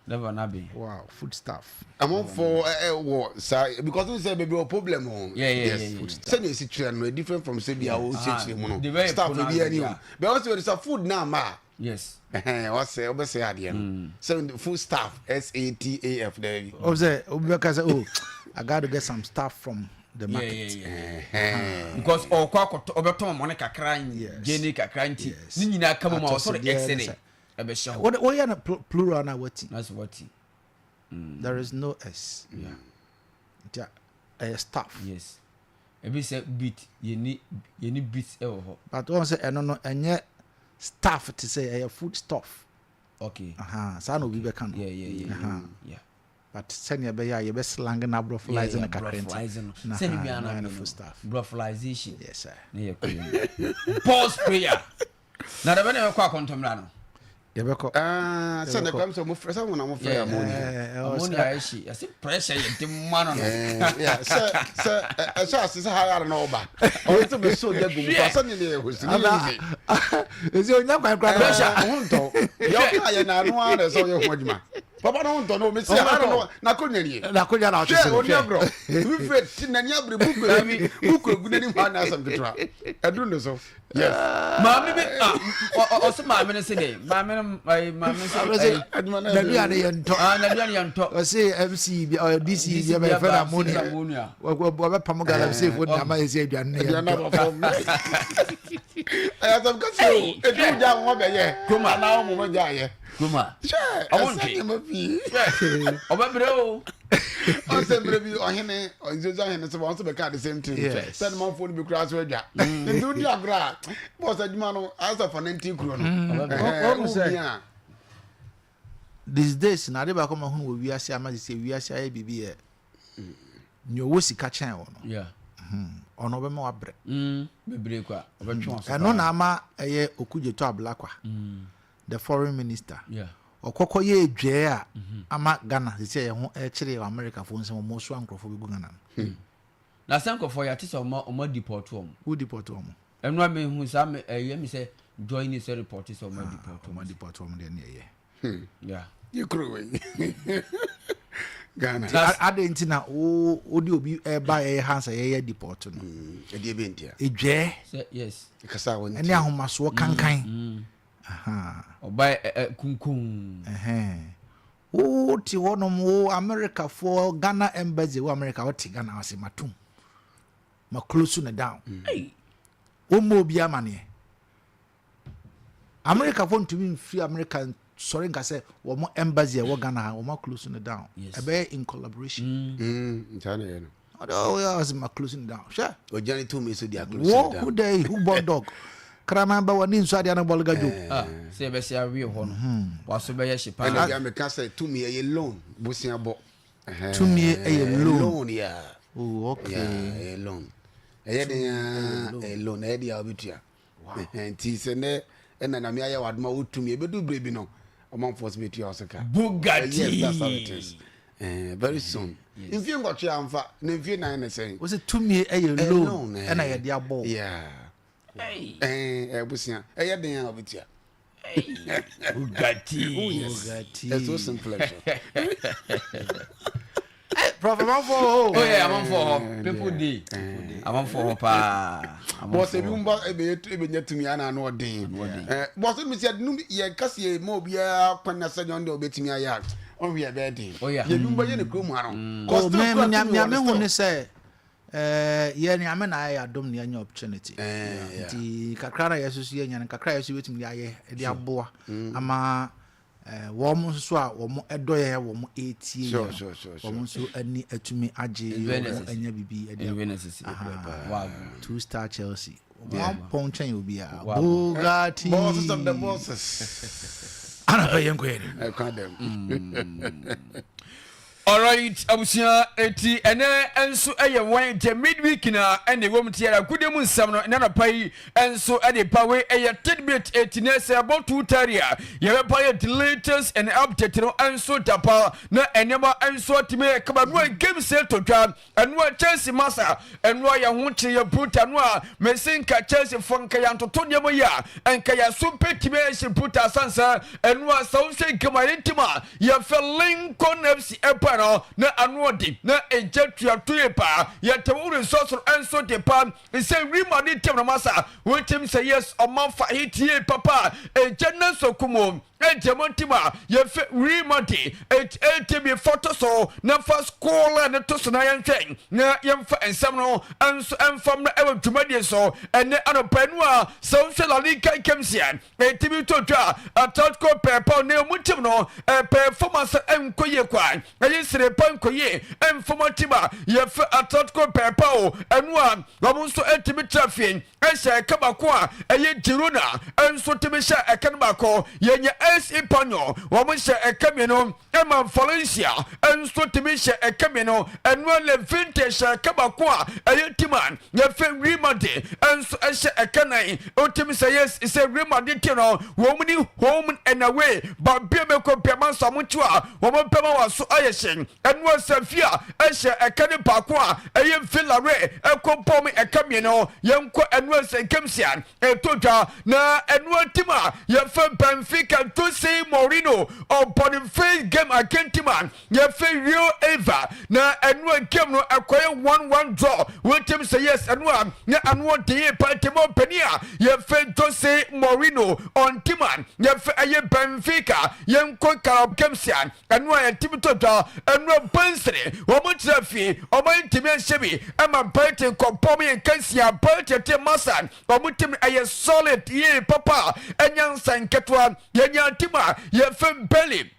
Driver na bɛn. Wow, food staff. Amanfo wɔ saa because n sɛ bebree wɔ problem o. Yeah, yeah, yeah, yeah. Food staff. Sɛnea esi kyerɛ no different from sɛ bi a o kyerɛkyerɛ mu no. Staff bi ani o. Bɛn wɔsɛ wɔde sa food na ama a. Yes. Ɛhɛn ɔsɛ ɔbɛsɛ adeɛ no. Sɛ food staff S A T A F dɛ. Ɔsɛ obi bɛka sɛ oh I got to get some stuff from the market. Yeah, yeah, yeah. Because ɔkɔ akɔtɔ ɔbɛtɔn mɔne kakra gyene kakra nti ne nyinaa ka mu ma ɔsɔre ɛsɛ ne ɛbɛhyɛ hɔ. Wɔyɛ no plural na wati. That's wati. There is no S. Yeah. Nti ɛyɛ staff. Yes. Ebi sɛ beat yɛni yɛni beat ɛwɔ hɔ. But wɔn sɛ ɛno no ɛnyɛ staff te sɛ ɛyɛ food stuff. Okay. Aha, saa na obi bɛka no. Yeah, yeah, yeah. Aha. Yeah. But sɛnea ɛbɛyɛ a yɛbɛ slang na aborɔfolize no kakra nti. No. Sɛnea bi ana no food stuff. Borɔfolization. Yes sir. Ne yɛ kɔ. Pause prayer. Na dɛbɛ na yɛbɛkɔ akɔntɔmmra no. Yɛbɛkɔ. Ah, sɛ ne kwam sɛ mo frɛ sɛ mo na mo frɛ ammonia. Ammonia ayɛ hye. Yɛse pressure yɛ de ma no no. Sɛ sɛ ɛhyɛ ase sɛ ha yare na ɔba. Ɔno sɛ bɛ so gya gu mu fa sɛ ne ne yɛ hosi ne yɛ easy. Esi onya kwan kura pressure ho ntɔ. Yɛ ɔka yɛ na ano ara na ɛsɛ ɔyɛ ho adwuma. Papa no ho ntɔ no mesi ha no na akonnwa nie. Na akonnwa na ɔte so. Hwɛ oni agorɔ. Ebi fɛ ti n'ani abere buku buku egu n'anim ha na asɛm ketewa. Ɛduru ne so. Yes. Maame bi ah ɔsɛ maame no se dɛ maame no ayi maame no se ayi n'aduane yɛ ntɔ ah n'aduane yɛ ntɔ ɔsɛ MC bi ɔyɛ DC bi ɛbɛ fɛ na ammonia wɔbɛ pam galamsey fo nama yɛ sɛ aduane no yɛ ntɔ ɛyɛ asɛm kɛse o ebi wo gya wɔn bɛ yɛ kuroma anaa wɔn bɛ gya yɛ kuroma hwɛ ɔmo ɛsɛ nneɛma pii ɔbɛ brɛ o. Ɔsɛ mmerɛ bi ɔhene nsuo ahene sɛ wɔn nso bɛka the same thing sɛ ne manfoɔ no bi koraa so adwa nti wodi agorɔ a bɔs adwuma no ayɛ sɛ fa nantin kuro no wobia these days na ade baako ma hunu wɔ wiase ama sɛ wiase ayɛ biribi yɛ nea ɔwɔ sika kyɛn wɔ no ɔno ɔbɛma wabrɛ bebree kwa ɔbɛtwe wɔn so ɛno na ama ɛyɛ Okudzeto Ablakwa the foreign minister ɔkɔkɔ yɛ edwɛɛ a ama Ghana sisi a yɛn ho ɛkyere wɔ America foɔ nsam ɔmo soa nkorɔfoɔ bɛgu Ghana no. Na sɛ nkorɔfoɔ yɛate sɛ ɔmo ɔmo adipɔto ɔmo. Wo dipɔto ɔmo? Ɛno a mehu saa me ɛyɛ me sɛ Joy News repɔte sɛ ɔmo adipɔto ɔmo. Ɔmo adipɔto ɔmo deɛ ne ɛyɛ. Yeah. Yɛ kuro wei. Ghana. Adɛn nti na wo wode obi ɛba yɛyɛ ha sɛ yɛyɛ dipɔto no? Ɛdeɛ bɛ ntia. Edwɛɛ. Sɛ yes. Kasa a wɔntie. Ɛne ahomasoɔ kankan. Ɔba ɛ ɛ kunkun. Wo te hɔnom wo Americafoɔ Ghana embassy wɔ America wote Ghana ɔse matum ma close no down. Wɔmmɔ obi amaneɛ. Amerikafoɔ ntumi mfiri Amerika sɔre nka sɛ wɔn embassy a ɛwɔ Ghana ha wɔn close no down. Ɛbɛyɛ in collaboration. Saa na ɛyɛ no. Ɔde ɔwɔ yɛ ɔsɛ ma close no down. Hwɛ. Ɔgyina ne tumi so de a close Wo no down. who dare who born dog. Kraman ba wɔ ne nsu adeɛ no bɔlga dwo. Ah, sɛ yɛbɛsi awie hɔ no, waso bɛyɛ hye paa. Ɛna bia meka sɛ tumi ɛyɛ loan bosea bɔ. Tumi ɛyɛ loan. Loan yeah. Oh okay. Yeah, ɛyɛ loan. Ɛyɛ den aa ɛyɛ loan ɛyɛ den a wobɛtua. Nti sɛ nɛ ɛna nyame ayɛ w'adom a wotumi ɛbɛdu berɛ bi no ɔmanfoɔ sɛ bɛtua wo so ka. Bugatti. Yes, that's how it is. Eh, very soon. Mfie nwɔtwe amfa na mfie nan ne sɛn. Wo sɛ tumi ɛyɛ loan ɛna yɛde abɔ wo. Yeah. Eh, ɛbusua ɛyɛ den a wobɛtua. Bugatti. Oh yes. Bugatti. It's so simple. Hey, Prof amanfoɔ hɔ o. Oh yeah, amanfoɔ hɔ. People dey. Amanfoɔ hɔ paa. Bɔs ebi mu ba ebe ebe nya tumi ana ano ɔden. Bɔs ebi sɛ ɛdunu yɛ kasi yɛ ma obiara kwan na sɛ nyɔn de obetumi ayɛ a ɔnhwɛ yɛ bɛyɛ den. Oh yeah. Yɛ bi mu ba yɛ ne kurom ha no. Oh, me me nea me hu ne sɛ ɛɛ yɛ nea me na ayɛ adom na yɛanya opportunity. Nti kakra na yɛsoso yɛnya no kakra yɛso yɛbɛtumi de ayɛ de aboa ama wɔn nso a wɔn dɔ yɛn a wɔn retie yɛn no, wɔn nso ani atumi agye, wɔn anya biribi de akɔ. Two star Chelsea, wɔn apɔn kyɛn obiara. Bugatti. Bosses of the bosses. Anapɛ yɛn kɔ yɛn nim. Ɛkwa dɛm. Alright abusua eti ɛnɛ nso ɛyɛ wɔn deɛ midweek na ɛna ɛwɔ mu ti yɛrɛ agude mu nsɛm no ɛnɛ anɔpa yi nso ɛde pa wei ɛyɛ tidbit eti nɛ sɛ ɛbɔ 2:30 a yɛbɛpa yɛ the latest and update no nso dapa na nneɛma nso atumi yɛ kaba no a game sɛ to dwa ɛno a Chelsea masa ɛno a yɛn ho kyerɛ yɛ bruta no a mesi nka Chelsea fo nka yɛantoto nneɛma yi a nka yɛaso bɛtumi ayɛ hyɛ bruta asansa ɛno a sɛ wohwɛ game a yɛn a Yɛfɛ Lincoln FC ɛpa no na ano ɔde na ɛgya tuato yɛ paa. Yɛtɛ wo resɔ soro ɛnso de pa sɛ Real Madrid team no masa wotim sɛ yes ɔman fa hit yie papa ɛgya nanso kumo ɛgya mo team a yɛfɛ Real Madrid ɛti bi fa to so na fa score line no to so na yɛnhwɛ na yɛmfa nsɛm no ɛnso ɛmfa mmra ɛwɔ dwumadie so ɛnɛ anɔpa ɛnu a sɛ wohwɛ La Liga games yɛ Ɛtumi tɔ dwa a, Atletico pɛɛpɛw ne ɔmo tim no ɛpɛɛ fam asa ɛnkɔ yie kwa. Ɛyɛ sere pa nkɔ yie ɛmfam atim a yɛfɛ Atletico pɛɛpɛw ɛno a wɔn nso ɛtumi tra fie ɛhyɛ ɛka baako a ɛyɛ Girona ɛnso tumi hyɛ ɛka no baako. Yɛnya AS Espanyol wɔn hyɛ ɛka mmienu ɛma Valencia nso tumi hyɛ ɛka mmienu, ɛno Levante hyɛ ɛka baako a ɛyɛ tim a yɛfɛ Real Madrid nso hyɛ ɛka nan. Wotumi sɛ yes sɛ Real Madrid team no wɔn ni home and away baabia mɛkɔ bɛma nso wɔn kyi a wɔn bɛma wɔn so ayɛ hyɛn. Ɛno Sevilla hyɛ ɛka ne baako a ɛyɛ Villarreal ɛkɔ bɔm ɛka mmienu. Yɛnkɔ ɛno sɛ games a Ɛtɔ dwa na ɛno atim a yɛfɛ Benfica Jose Mourinho ɔbɔ ne first game against team a yɛfɛ Rio Ave na ɛno game no ɛkɔyɛ 1-1 draw. Wotim sɛ yes ɛno a na ano ɔden yie paa nti ma ɔpanin a yɛfɛ Jose Mourinho on team a yɛfɛ ɛyɛ Benfica yɛnkɔ Carabao games a Ɛno a ɛtumi tɔ dwa, ɛno a bansere, wɔn kyerɛ fi, wɔn ntumi nhyɛ bi, ɛma Brighton kɔbɔ yɛn nkansia, Brighton te masa, wɔn team ɛyɛ solid yie papa, ɛnya nsa nketewa, yɛnya team a yɛfɛ Burnley,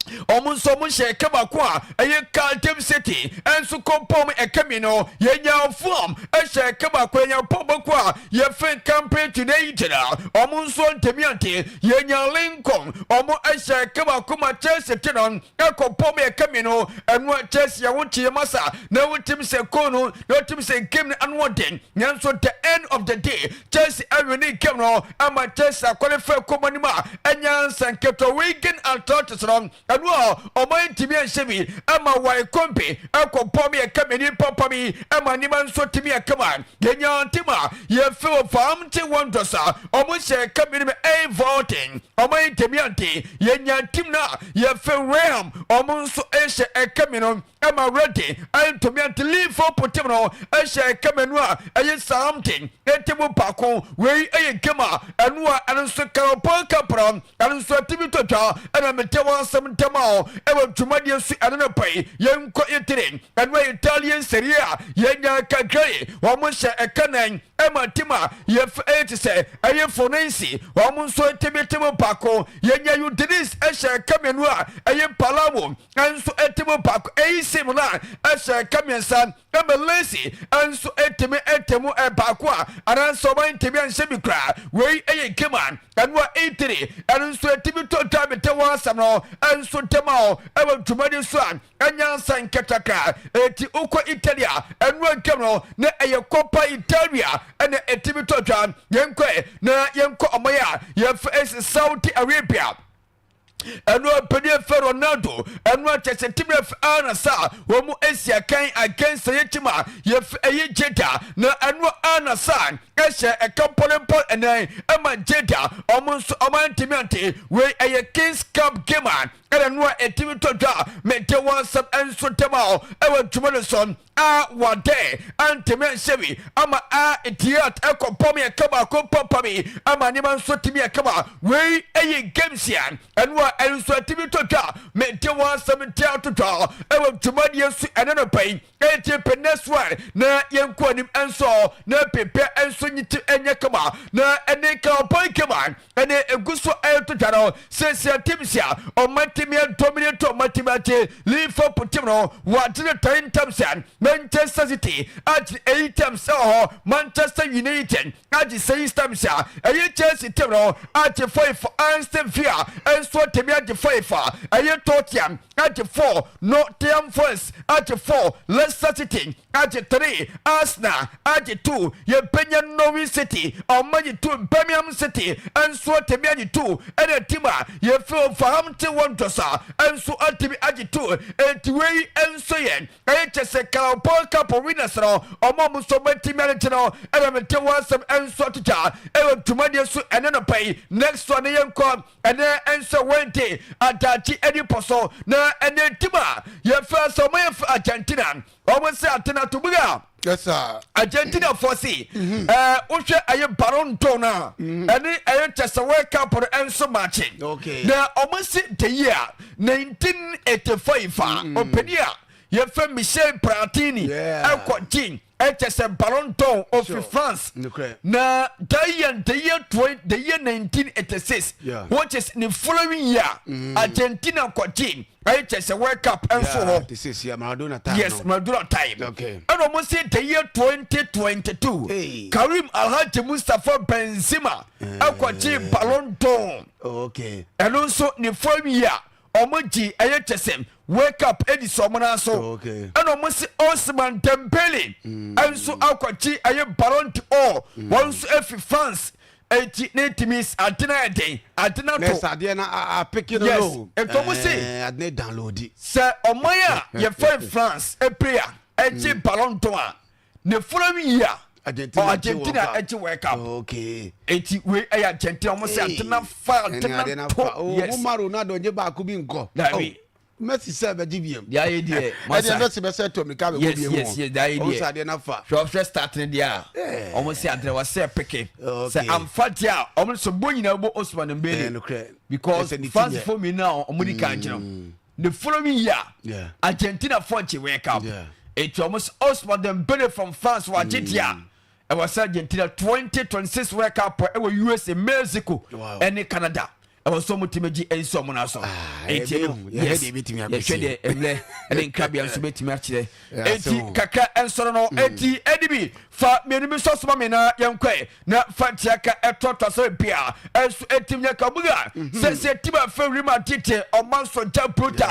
wɔn nso wɔn hyɛ ɛka baako a ɛyɛ Cardiff City nso kɔmpɔm ɛka mmienu yɛnya Fulham ɛhyɛ ɛka baako yɛnya pɔm baako a yɛfɛ Campaign Today gyina wɔn nso ntumi ante Yɛnya Lincoln, ɔmo hyɛ ɛka baako ma Chelsea te no ɛkɔ bɔ mu ɛka mmienu, ɛno a Chelsea a wote masa na wotim sɛ goal no na wotim sɛ game no ano ɔden, nanso the end of the day Chelsea awini game no ama Chelsea akɔlifɛ kɔ mu anim a ɛnya nsa nketewa Wigan Athletics no Ɛno a ɔman ntumi anhyɛ bi ɛma Wycombe ɛkɔ bɔ me ɛka me nipa pa bi ɛma nneɛma nso tumi ɛka ma yɛnya ntim a yɛfɛ wɔ Farmington Wanderers a ɔmo hyɛ ɛka mi no Everton ɔman ntumi ante yɛnya ntim no a yɛfɛ Wrexham ɔmo nso ɛhyɛ ɛka mi no ɛma Reading ɛntumi ante Liverpool tim no ɛhyɛ ɛka mi no a ɛyɛ Southampton ɛti baako wei ɛyɛ game a ɛno a ɛno nso Carabao Cup no Ɛno nso atumi tɔ dwa ɛna mete wɔn asɛm ntɛm a ɛwɔ dwumadie so ɛno no pɛi yɛnkɔ Italy ɛno a Italian Serie A yɛnya kakra yi wɔn hyɛ ɛka nan ɛma tim a yɛfɛ ɛyɛ te sɛ ɛyɛ Forense wɔn nso tumi te mu baako. Yɛnya Udinese ɛhyɛ ɛka mmienu a ɛyɛ Palermo nso ɛte mu baako. AC Milan ɛhyɛ ɛka mmiɛnsa ɛma Lecce nso ɛtumi ɛte mu baako a anaasɛ wɔn ntumi anhyɛ bi koraa. Wei ɛyɛ game a ɛno a Italy ɛno nso ɛtumi tɔ dwa mete wɔn asɛm no nso ntɛm a ɛwɔ dwumadi so a Nyansa nkatakra. Enti wokɔ Italy a, ɛno antwam no, na ɛyɛ Coppa Italia na ɛtumi tɔ dwa. Yɛnkɔ ɛ, na yɛnkɔ ɔman a yɛfrɛ ɛsɛ Saudi Arabia. Ɛno ɔpanin fɛ Ronaldo, ɛno akyɛ sɛ tim yɛfɛ Al Nassr, wɔn mu asi akan against ɛyɛ tim a yɛfɛ ɛyɛ Jeddah, na ɛno Al Nassr ɛhyɛ ɛka mpɔlempɔl ɛnan ɛma Jeddah, wɔn nso wɔn antumi ante. Wei ɛyɛ Kings Cup game a ɛna no a ɛtumi tɔ dwa a mede wɔn asɛm nso dɛm a ɛwɔ dwuma no so a wɔadɛ antumi anhyɛ bi ama a diat ɛkɔ bɔ me ɛka baako papa bi ama nneɛma nso tumi ɛka ma wei ɛyɛ games a ɛno a ɛno nso ɛtumi tɔ dwa mede wɔn asɛm nti ato dwa ɛwɔ dwumadie so ɛne no pɛn ɛnti pɛ next one na yɛnkɔ anim nso na pepɛ nso nyiti ɛnyɛ kama na ɛne ka ɔpɔn kama ɛne egu so ɛreto dwa no sɛsia teams a ɔmatumi adominate ɔmatumi agye Liverpool team no wɔagye no 10 times a Manchester City agye 8 times ɛwɔ hɔ Manchester United agye 6 times a ɛyɛ Chelsea team no agye 5 Aston Villa nso atumi agye 5 a ɛyɛ Tottenham agye 4 Nottingham Forest agye 4 Leicester City agye 3 Arsenal agye 2 yɛbɛnya Norwich City ɔmo agye 2 Birmingham City nso atumi agye 2 ɛna team a yɛfrɛ Wolverhampton Wanderers a nso atumi agye 2 enti wei nso yɛ ɛyɛ kyɛ sɛ Carabao Cup winners no ɔmo a ɔmo nso bɛtumi agye no ɛna mete wɔn asɛm nso atwitwa ɛwɔ dwumadie so ɛne no pɛ yi. Next one yɛnkɔ ɛnɛ nso Wednesday adagye ɛni pɔ so na ɛnɛ team a yɛfrɛ sɛ ɔmo yɛ Argentina wɔn sɛ atena to buga. Yes sir. Argentina fo se mhm. eh wohwɛ ɛyɛ Ballon d'Or na mhm. ɛne ɛyɛ kyɛ sɛ World Cup no ɛnso maakye. Okay. Na wɔn se the year 1985 a mhm. ɔpanin a yɛfɛ Michel Platini ɛkɔ gye ɛkyɛ sɛ Ballon d'Or ofi France. Na that year the year 20, the year 1986 which is the following year Argentina kɔ gye ɛyɛ kyɛ sɛ world cup nso hɔ. Te sɛ sia Maradona time yes Maradona time. Okay. Ɛna wɔn se the year 2022 hey. Karim Alhaji Mustapha Benzema ɛkɔgye Ballon d'Or. Okay. Ɛno nso ne following year wɔn gye ɛyɛ kyɛ sɛ World Cup ɛdi sɛ wɔn nan so. Okay. Ɛna wɔn se Ousmane Dembele ɛnso akɔgye ɛyɛ Ballon d'Or wɔn nso efi France. Eti ne ntumi ade no ayɛ den ade no ato. Nɛɛsɛ adeɛ no apeke no yes no. Nti ɔmo se. Ɛɛ ade no downloadi. Sɛ ɔman a yɛfrɛ no France player ɛgye mm. Ballon d'Or a ne following year Argentina Argentina ɛgye World Cup. Okay. Eti wei ɛyɛ Argentina ɔmo se ade no afa ade no ato. Oh, yes. Mo ma Ronaldo nye baako bi nkɔ. Dabi. Oh. Messi sɛ bɛgye biem. Deɛ ayɛ deɛ masa. Ɛdeɛ Messi bɛsɛ tɔ mirika bɛkɔ biem. Yes yes yes deɛ ayɛ deɛ. Ɔsɛ adeɛ nafa. Hwɛ ɔhwɛ start ne deɛ a. Ɔmo sɛ adeɛ wɔsɛ peke. Sɛ amfa deɛ a ɔmo sɛ bɔ nyinaa bɔ Ousmane Dembele. Ɛɛ Because France fo mmienu a ɔmo di kan kyerɛ. The following year Argentina fo gye World Cup. Eti ɔmo sɛ Ousmane Dembele from France wagye deɛ a. Ɛwɔ sɛ Argentina 2026 World Cup ɛwɔ USA, Mexico ɛne Canada. Ɛwɔ sɛ ɔmo tumi gye ɛnsi ɔmo nan so. Ah, Eti no yes yɛhwɛ deɛ ɛmlɛ ɛne nkrabea nso bɛtumi akyerɛ. Eti kakra ɛnsɔrɔ no mm. Eti ɛdi bi fa mmienu bi sɔ soma mi na yɛnkɔɛ na fa tiaka ɛtɔtɔ so bia ɛnso ɛtim yɛ kabuga mhm. sɛ sɛ tim afɛ rima tete ɔma nso gya brutal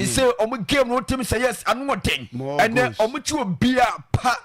sɛ ɔmo game no tim sɛ yes ano ɔden ɛnɛ ɔmo kyi obiara pa.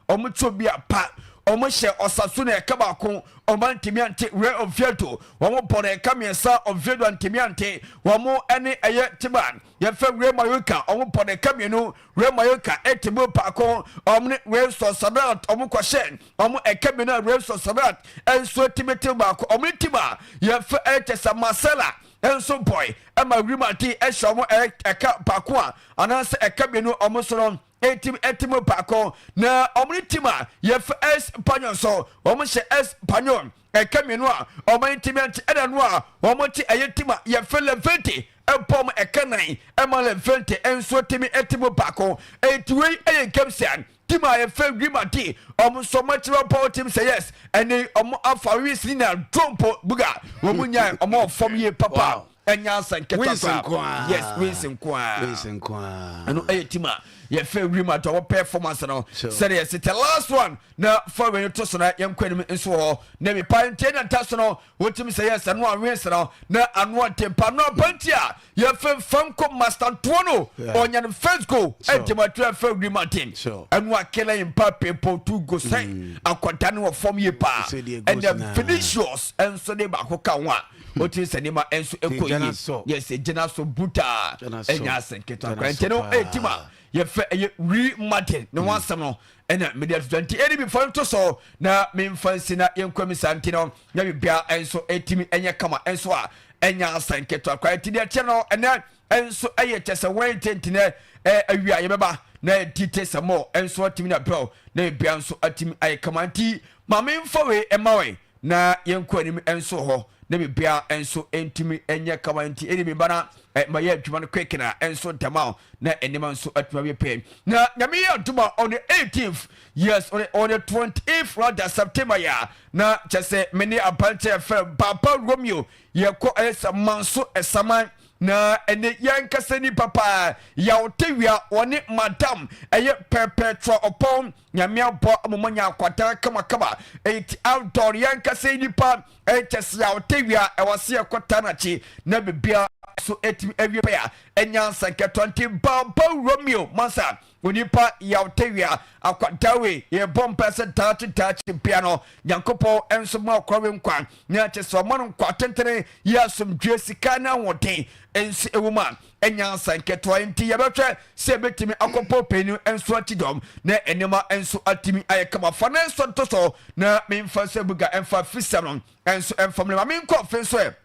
Wɔn to bi apa, wɔn hyɛ ɔsaso na ɛka baako, wɔn antumi ante Real Oviedo, wɔn bɔ na ɛka mmiɛnsa, Oviedo antumi ante, wɔn ɛne ɛyɛ tim a yɛfɛ Real Mallorca, wɔn bɔ na ɛka mmienu, Real Mallorca ɛte mu baako, wɔn ne Real Sociedad, wɔn kɔhyɛ wɔn ɛka mmienu a Real Sociedad nso tumi te baako, wɔn ne tim a yɛfɛ ɛkyɛ sɛ Marcela nso bɔe ɛma Real Madrid ɛhyɛ wɔn ɛka baako a anaasɛ ɛka mmienu wɔn so no. Etim ɛte mu baako na wɔn ne tim a yɛfɛ S Panyon so wɔn hyɛ S Panyon ɛka mmienu a wɔn ntumi ante ɛna no a wɔn te ɛyɛ tim a yɛfɛ Levante ɛbɔ wɔn ɛka nan ɛma Levante nso tumi ɛte mu baako. Eti wei ɛyɛ games a Team a yɛfrɛ Real Madrid, wɔn nso wɔn akyiri bɔ team sɛ yes, ɛne wɔn afa wins ne na draw mpo buga wɔn nyae wɔn wɔ fam yie papa. Ɛnyɛ asa nketewa koraa. Yes, wins nko ara. Wins nko ara. Ɛno ɛyɛ team a yɛfrɛ Real Madrid wɔn performance no sɛdeɛ ɛsi tɛ last one na fa wei no to so na yɛnkɔ anim nso wɔ hɔ na mepa ntie na nta so no wotumi sɛ yɛ sɛ no a wins no na ano ɔden pa no abanti a yɛfɛ Franco Mastantuono ɔnya no first goal ɛde ma tura fɛ Real Madrid ɛno a Kylian Mbappe po two goals sɛ mm. akɔda no wɔ fam yie paa ɛna Vinicius nso de baako ka ho a wotumi sɛ nneɛma nso ɛkɔ yie yɛsɛ gyina so butaa ɛnya asɛnketewa kora nti no ɛyɛ tim a yɛfɛ ɛyɛ Real Madrid ne ho mm. asɛm no ɛna mede atoto nti ɛne bi fa nto so na memfa nsi na yɛnkɔ mi saa nti no na bibia nso ɛtumi ɛnyɛ kama nso a ɛnya asa nketewa koraa nti deɛ ɛteɛ no ɛnɛ nso ɛyɛ kyɛ sɛ wɔn ntentenɛ awia yɛbɛba na ɛdi te sɛ mɔ nso atumi na brɛw na bibia nso atumi ayɛ kama nti ma memfa wei ɛma wei na yɛnkɔ anim nso hɔ na bibia nso ntumi nyɛ kama nti ɛne mi ba na ma yɛ adwuma no quick na nso ntɛm na nneɛma nso atumi awie pɛ na nyame yɛ adom a on the 18th yes on the, on the 28th rather September yɛ a na kyɛ sɛ me ne aberanteɛ yɛfrɛ Papa Romeo yɛkɔ ɛyɛ sɛ manso ɛsaman na ɛne yɛn kasa nipa paa yɛwotewia wɔne madam ɛyɛ pɛpɛtra ɔpɔn Nyame abɔ ama moanya akwadaa kamakama enti outdoor yɛn ankasa yi nipa ɛnkyɛ sɛ yɛawotɛ wia ɛwɔ sɛ yɛkɔ tanakye na bibia so ɛtumi awie pɛ a ɛnya nsa nkɛtɔ nti baba Romeo mansa onipa yɛawotɛ wia akwadaa wei yɛbɔ mpae sɛ daakye daakye bia no Nyankopɔn nso ma ɔkora we nkwa na kyɛ sɛ ɔma no nkwa tentene yɛ asomdwie sika ne ahoɔden nso ɛwɔ mu a nyansa nketewa nti yɛbɛhwɛ sɛ yɛbɛtumi akɔpɔ panyin nso akyi dɔm na nneɛma nso atumi ayɛ kama fa ne nso nto so na memfa nso abuga mfa fisɛm no nso mfa mu ma menkɔ afe nso ɛ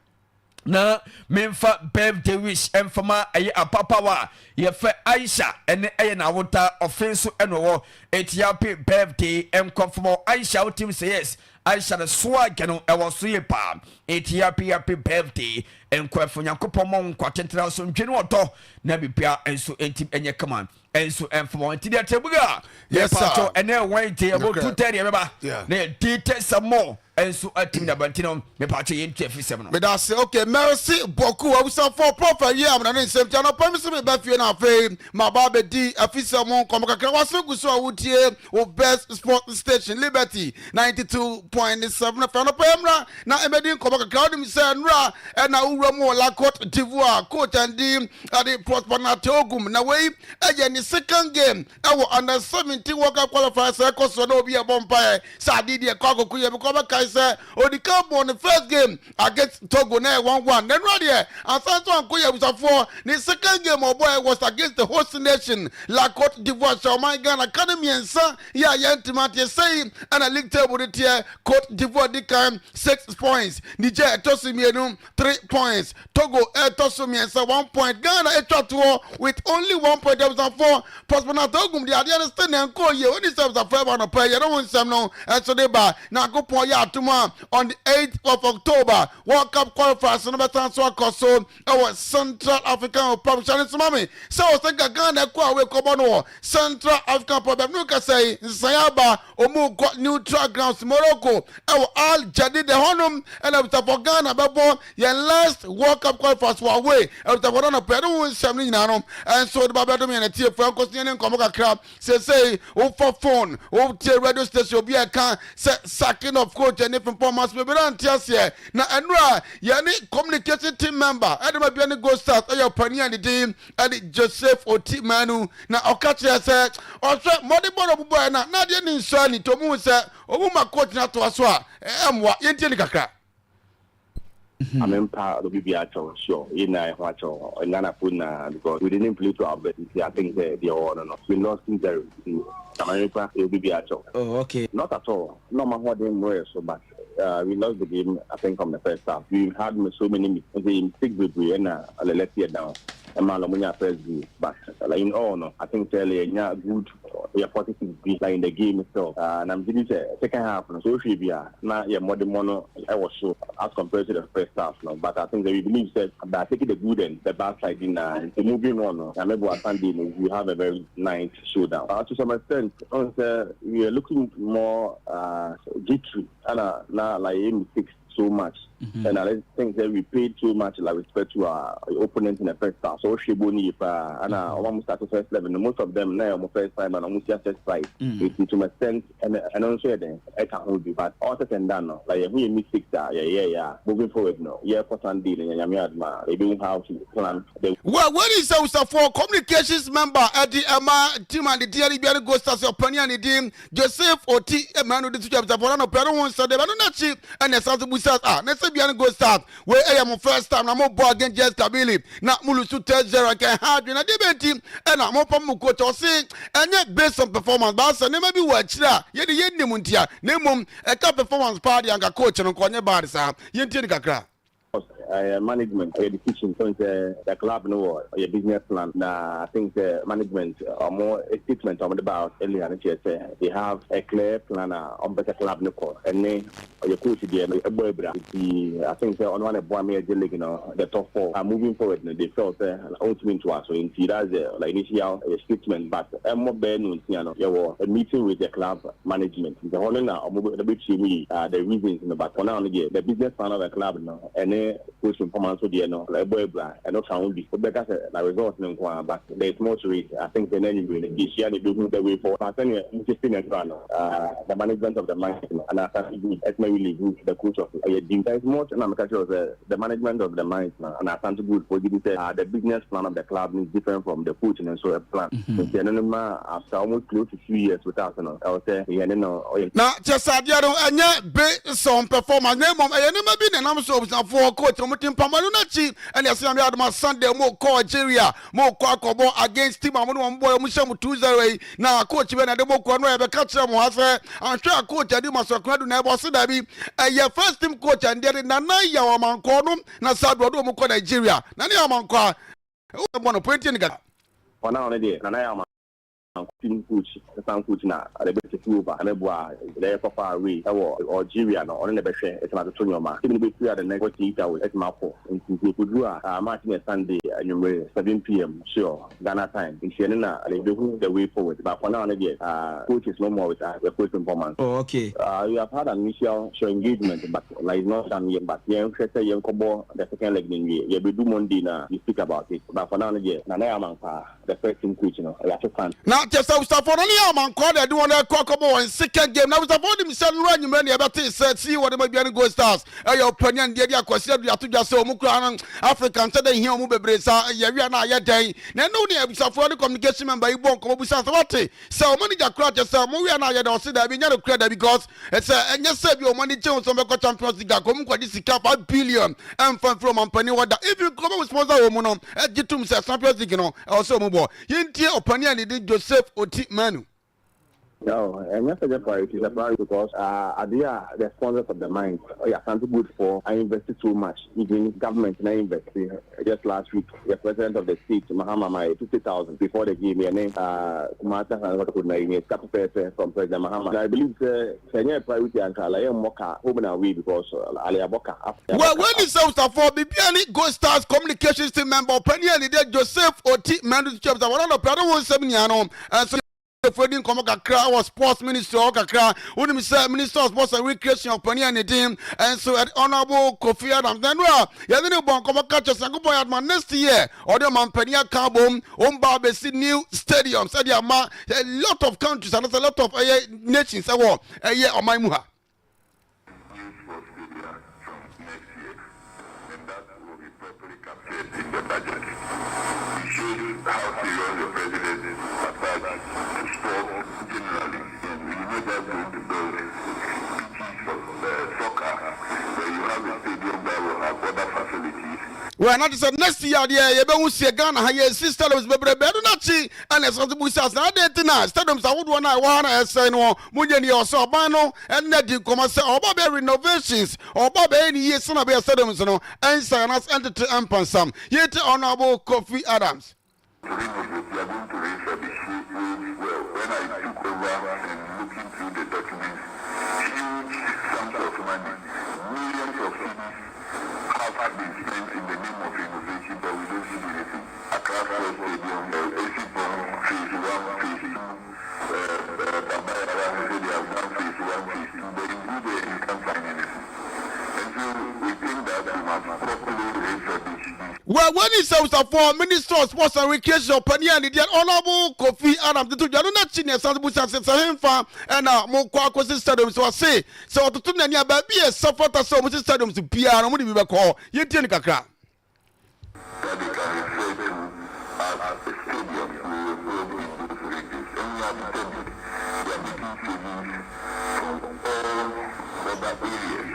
na memfa birthday wish mfa ma ɛyɛ apaapawa a yɛfɛ Aisha ɛne ɛyɛ n'awoda ɔfe nso ɛna ɔwɔ eti happy birthday nkɔmfomɔ Aisha wotim sɛ yes Aisha no swag no ɛwɔ so yie paa eti happy happy birthday nkurɔfo Nyankopɔn ma wo nkwa tentena asomdwe ne ɔdɔ na bibia nso ntim ɛnyɛ kama nso ɛmfa wɔn nti deɛ tɛbu a Yes, sir. yɛpaatɔ ɛnɛ Wednesday ɛbɔ Nokorɛ. 2:30 ɛbɛba Yeah. na yɛdi tɛ sɛ mɔ nso atim na banti no mepatɔ yɛntu afi sɛm no meda ase okay mercy boku abusuafoɔ prɔfɛ yi amena ne nsɛm ti anɔpa mi sɛ meba fie no afei maba abɛdi afisɛ mo nkɔmmɔ kakra wase gu so a wotie wo best sport station liberty 92.7 fɛ anɔpa yi mmra na ɛmɛdi nkɔmmɔ kakra wonim sɛ nnora ɛna wowura mu wɔ la cote d'ivoire coach andi ade prosper nate ogum na wei ɛyɛ ne second game ɛwɔ under 17 world cup qualifiers ɛkɔ soɔ na obi ɛbɔ mpaeɛ sɛ ade deɛ ɛkɔ akɔkɔ yɛ bɛkɔ bɛkae sɛ odi kan bɔɔ ne first game against Togo na ɛyɛ 1-1 na nnora deɛ ansa nso ankɔ yɛ abusafoɔ ne second game ɔbɔɛ was against the host nation La Cote d'Ivoire hyɛ ɔman Ghana ka no mmiɛnsa yɛ a yɛntumi ateɛ sɛi ɛna league table no teɛ Cote d'Ivoire di kan 6 points Niger ɛtɔ so mmienu 3 points Togo ɛtɔ so mmiɛnsa 1 point Ghana ɛtwa toɔ with only 1 point abusafoɔ Prosper Narteh Ogum deɛ adeɛ no still na ɛnkɔɔ yie woni sɛ abusafoɔ ɛba anɔpa yi yɛne ho nsɛm no ɛso de ba Nyankopɔn yɛ atom a on the 8th of October World Cup qualifiers no bɛsan so akɔ so ɛwɔ Central African Republic hyɛ ne nsoma me sɛ wɔ sɛ nka Ghana ɛkɔ a wɔkɔbɔ no wɔ Central African Republic no kasa yi nsesaeɛ aba ɔmu kɔ neutral grounds Morocco ɛwɔ Al Jadid ɛhɔnom ɛna abusafoɔ Ghana bɛbɔ yɛn last World Cup qualifiers wɔ away abusafoɔ no anɔpɛ ɛne ho nsɛm no nyinaa no ɛnso de ba bɛdom yɛn atiefoɔ ɛnkɔ so yɛne nkɔmmɔ kakra seesei wofa phone wotie radio station obi a ɛka sɛ sacking of coach ɛne frimpɔn ma so bebree ante aseɛ na ɛnora yɛne communication team member ɛde ma bia ne Gold Stars ɛyɛ ɔpanin a ne din ɛde Joseph Oti Manu na ɔka kyerɛ sɛ ɔhwɛ mmɔde bɔ na ɔbobɔɛ na na adeɛ ne nsɔ ani nti ɔmu sɛ ɔmu ma coach no atoa so a ɛmmoa yɛntie ne kakra. Ame mpa obi biara kyɛw sure yɛ nyinaa yɛ ho akyɛw Ghana fo nyinaa because we didn't play to our best nti I think sɛ deɛ ɔwɔ no no we lost 2-0 nti Ame mpa obi biara kyɛw. Oh okay. Not at all na ɔmo ahoɔden mmoro yɛ so but we lost the game I think from the first half we had so many mistakes bebree ɛna let yɛ down. Ɛma na ɔmo nya first goal but like in all no I think sɛ yɛ nya good yɛ positive bi like in the game itself uh, na megye di sɛ second half no so wohwɛ bi a na yɛ mmɔdemmɔ no ɛwɔ so as compared to the first half no, but I think that we believe sɛ by taking the good and the bad side nyinaa nti moving on no, Nyame boa Sunday no we have a very nice showdown. To some extent ɔn sɛ we are looking more jittery ɛna na like yɛ mistakes so much. And I think that we paid too much like respect to our opponent in the first half. So she boni pa and almost start the first 11. Most of them now first time and almost first side. Mm-hmm. To some extent and and also then ɛka ho bi but all said and done no like yɛhu yɛ mistakes a yɛyɛ yɛ a moving forward no yɛkɔ Sunday no Nyame adom a yɛbɛhu how to plan the Well, wei ne sɛ Wusafoɔ communications member ɛde ɛma team a ne din ɛde biara Gold Stars ɔpanin a ne din Joseph Oti Emmanuel de to dwa Wusafoɔ no anɔpɛ no ho nsɛm de ɛno n'akyi ɛna ɛsan so busa a ne sɛ biara Gold Stars wei ɛyɛ mo first time na mo bɔ against JS Kabylie na mo lose 10-0 nka ɛha adwene na deɛ bɛn nti ɛna mo pam mo coach ɔse ɛnyɛ based on performance baasa nneɛma bi wɔ akyire a yɛde yɛnnim ntia na mmom ɛka performance paa deɛ anka coach no nka ɔnyɛ bad saa. Yɛntie no kakra. Ɛyɛ management ɛyɛ decision sɛ sɛ the club no wɔ ɔyɛ business plan na I think sɛ management ɔmo statement ɔmo de ba out earlier no kyerɛ sɛ they have a clear plan a ɔmo pɛ sɛ club no kɔ ɛne ɔyɛ coach deɛ no ɛbɔ abira nti I think sɛ ɔno ara na ɛboa ma yɛgye league no the top four and moving forward no they felt sɛ ɔntumi ntoa so nti that's the like initial ɛyɛ statement but ɛmmɔ bɛyɛ nonsia no yɛwɔ a meeting with the club management nti ɛhɔ no na ɔmo bɛkyerɛ mu yie the reasons no but for now no deɛ the business plan of the club no ɛne coach Mpoma nso deɛ no ɛbɔ abira ɛno ka ho bi wobɛka sɛ na result no nko ara but there is more to it I think sɛ na anwummere no yɛhyia na yɛbɛhu the way forward but sɛdeɛ motete no nnora no the management of the mines no anaa Asante Group ɛtumi relieve the coach of ɛyɛ due there is more to na meka kyerɛ wo sɛ the management of the mines no anaa Asante Group foɔ gye di sɛ the business plan of the club no is different from the coach no nso plan nti ɛno no ma after almost close to 2 years with us no ɛwɔ sɛ yɛne no ɔyɛ Na kyɛ sɛ adeɛ no ɛnyɛ based on performance na mmom ɛyɛ nneɛma bi na ɛnam so abusuafoɔ coach no wɔte mpam ɛno n'akyi ɛna ɛsɛ Nyame adom a Sunday mo kɔ Algeria mo kɔ akɔbɔ against team a mo ne wɔn bɔ wɔn hyɛ mo 2-0 yi na coach bɛ na ɛde mo kɔ no yɛbɛka kyerɛ mo ha sɛ anhwɛ a coach adi ma sɔkora du na ɛbɔ se daabi ɛyɛ first team coach ɛndeɛ de Nana Yaw Amankɔ no na saa do ɔde wɔn kɔ Nigeria Nana Yaw Amankɔ a ɛbɔ no point ne kaka. For now no deɛ Nana Yaw Amankɔ team coach assistant coach na ɔde bɛ take over na mɛboa ɛdɛ yɛ kɔfa away ɛwɔ Algeria no ɔno na ɛbɛhwɛ ɛtumi atoto nneɛma team no bɛfiri a the next 48 hours ɛtumi akɔ nti nti ekuduru a match no yɛ Sunday anwummere 7 p.m. sure Ghana time nti ɛno na ɛde bɛhu the way forward but for now no deɛ coach is no more with us, the coach performance. Oh, okay. We have had an initial sure engagement but like it's not done yet but yɛn hwɛ sɛ yɛn kɔbɔ the second leg no nwie yɛbɛdu Monday na we speak about it but for now no deɛ Nana Yaw Amankwa the first team coach no ɛyɛ ato fan. Na kyɛ sɛ Wusafoɔ no ne Amankwa na ɛde wɔn ɛkɔ akɔbɔ wɔn second game na Wusafoɔ nim sɛ nnora anwummerɛ ne yɛbɛte sɛ si wɔde ma Aduane Gold Stars ɛyɛ ɔpanin a ne deɛ de Akwasi Adu ato dwa sɛ wɔn kura no Africa nhyɛ dɛ hia wɔn bebree saa yɛwia na ayɛ dɛn na ɛno ne abusuafoɔ ne communication member yi bɔ nkɔmmɔ busa sɛ wate sɛ wɔn ani gya kora kyɛ sɛ wɔn wia na ayɛ dɛn ɔse daabi nyɛ no kora da because ɛsɛ ɛnyɛ sɛ bi wɔn ani gye ho sɛ wɔbɛkɔ Champions League akɔ mu nkɔgye sika 5 billion ɛmfa mfiri ɔmampanin hɔ da even kuro bɛ sponsor wɔ mu no ɛgye tom sɛ Champions League no ɛwɔ sɛ wɔn bɔ. Yɛntie ɔpanin a ne din Joseph Oti Manu. No, ɛnyɛ sɛ nyɛ priority, it's a priority because adeɛ a the sponsors of the mines ɔyɛ Asante Gold for I invested so much, even government na invest. Just last week the president of the state Mahama ma 50,000 before the game yɛne Kumasi Asante Kotoko na yɛnyɛ sika pɛpɛɛpɛ from President Mahama. And I believe sɛ sɛ ɛnyɛ priority anka la yɛmmɔ ka home and away because ale abɔ ka. Well, when is Wusafoɔ bibia ne Gold Stars communications team member ɔpanin a ne de Joseph Oti Manu kyɛm sɛ wɔn anɔpɛ no ho nsɛm nia no ɛnso fo di nkɔmɔ kakra wɔ sports ministry hɔ kakra. Wonim sɛ Minister of Sports and Recreation ɔpanin a ne din ɛnso ɛde Honourable Kofi Adams na ɛno a yɛne ne bɔ nkɔmɔ ka kyerɛ sɛ Nyankopɔn yɛ adoma next year ɔde ɔmampanin aka abom ɔmba abɛsi new stadium sɛdeɛ ama a lot of countries anaasɛ a lot of ɛyɛ nations ɛwɔ ɛyɛ ɔman mu ha. New sports stadium from next year, and that will be properly captured in the budget. It shows how serious the president attached to sports generally, and we're not just going to build pitches for soccer, but you have a stadium that will have other facilities. Well, na te sɛ next year deɛ yɛbɛhu sɛ Ghana ha yɛsi stadiums bebrebe. Ɛno n'akyi ɛna ɛsan so bu sɛ asena adeɛ nti na stadiums ahodoɔ no a ɛwɔ ha na ɛsɛe no monyɛ ni. Ɔsɛ ɔban no ɛne adi nkɔmmɔ sɛ ɔba bɛyɛ renovations, ɔba bɛyɛ ne yie sɛna bɛyɛ stadiums no ɛnsa anaasɛ ɛntete ɛmpansam. Yɛti Honorable Kofi Adams. To renovate, we are going to refurbish well. When I took over and looking through the documents, huge sums of money, millions of cedis have been spent in the name of renovation, but we don't see anything. Accra Sports Stadium, Essipong, phase one, phase two, Baba Yara, say they have done phase one, phase two, but you go there and you can't find anything. And so we think that we must properly refurbish these. Wɔ ne sɛ abusuafoɔ, Minister of Sports and Recreation ɔpanin a ne deɛ Honourable Kofi Adams de to dwa no n'akyi ne ɛsan so busa sɛ sɛ hemfa ɛna mokɔ akɔsi stadium so. Ɔse sɛ ɔtoto n'ani a, baabi yɛ sɛ fata sɛ ɔmo si stadiums biara no, ɔmo de bi bɛkɔ. Yɛntie no kakra. That they can refer to as a stadium we will build in those regions. And we have said it, they are making savings from all other areas.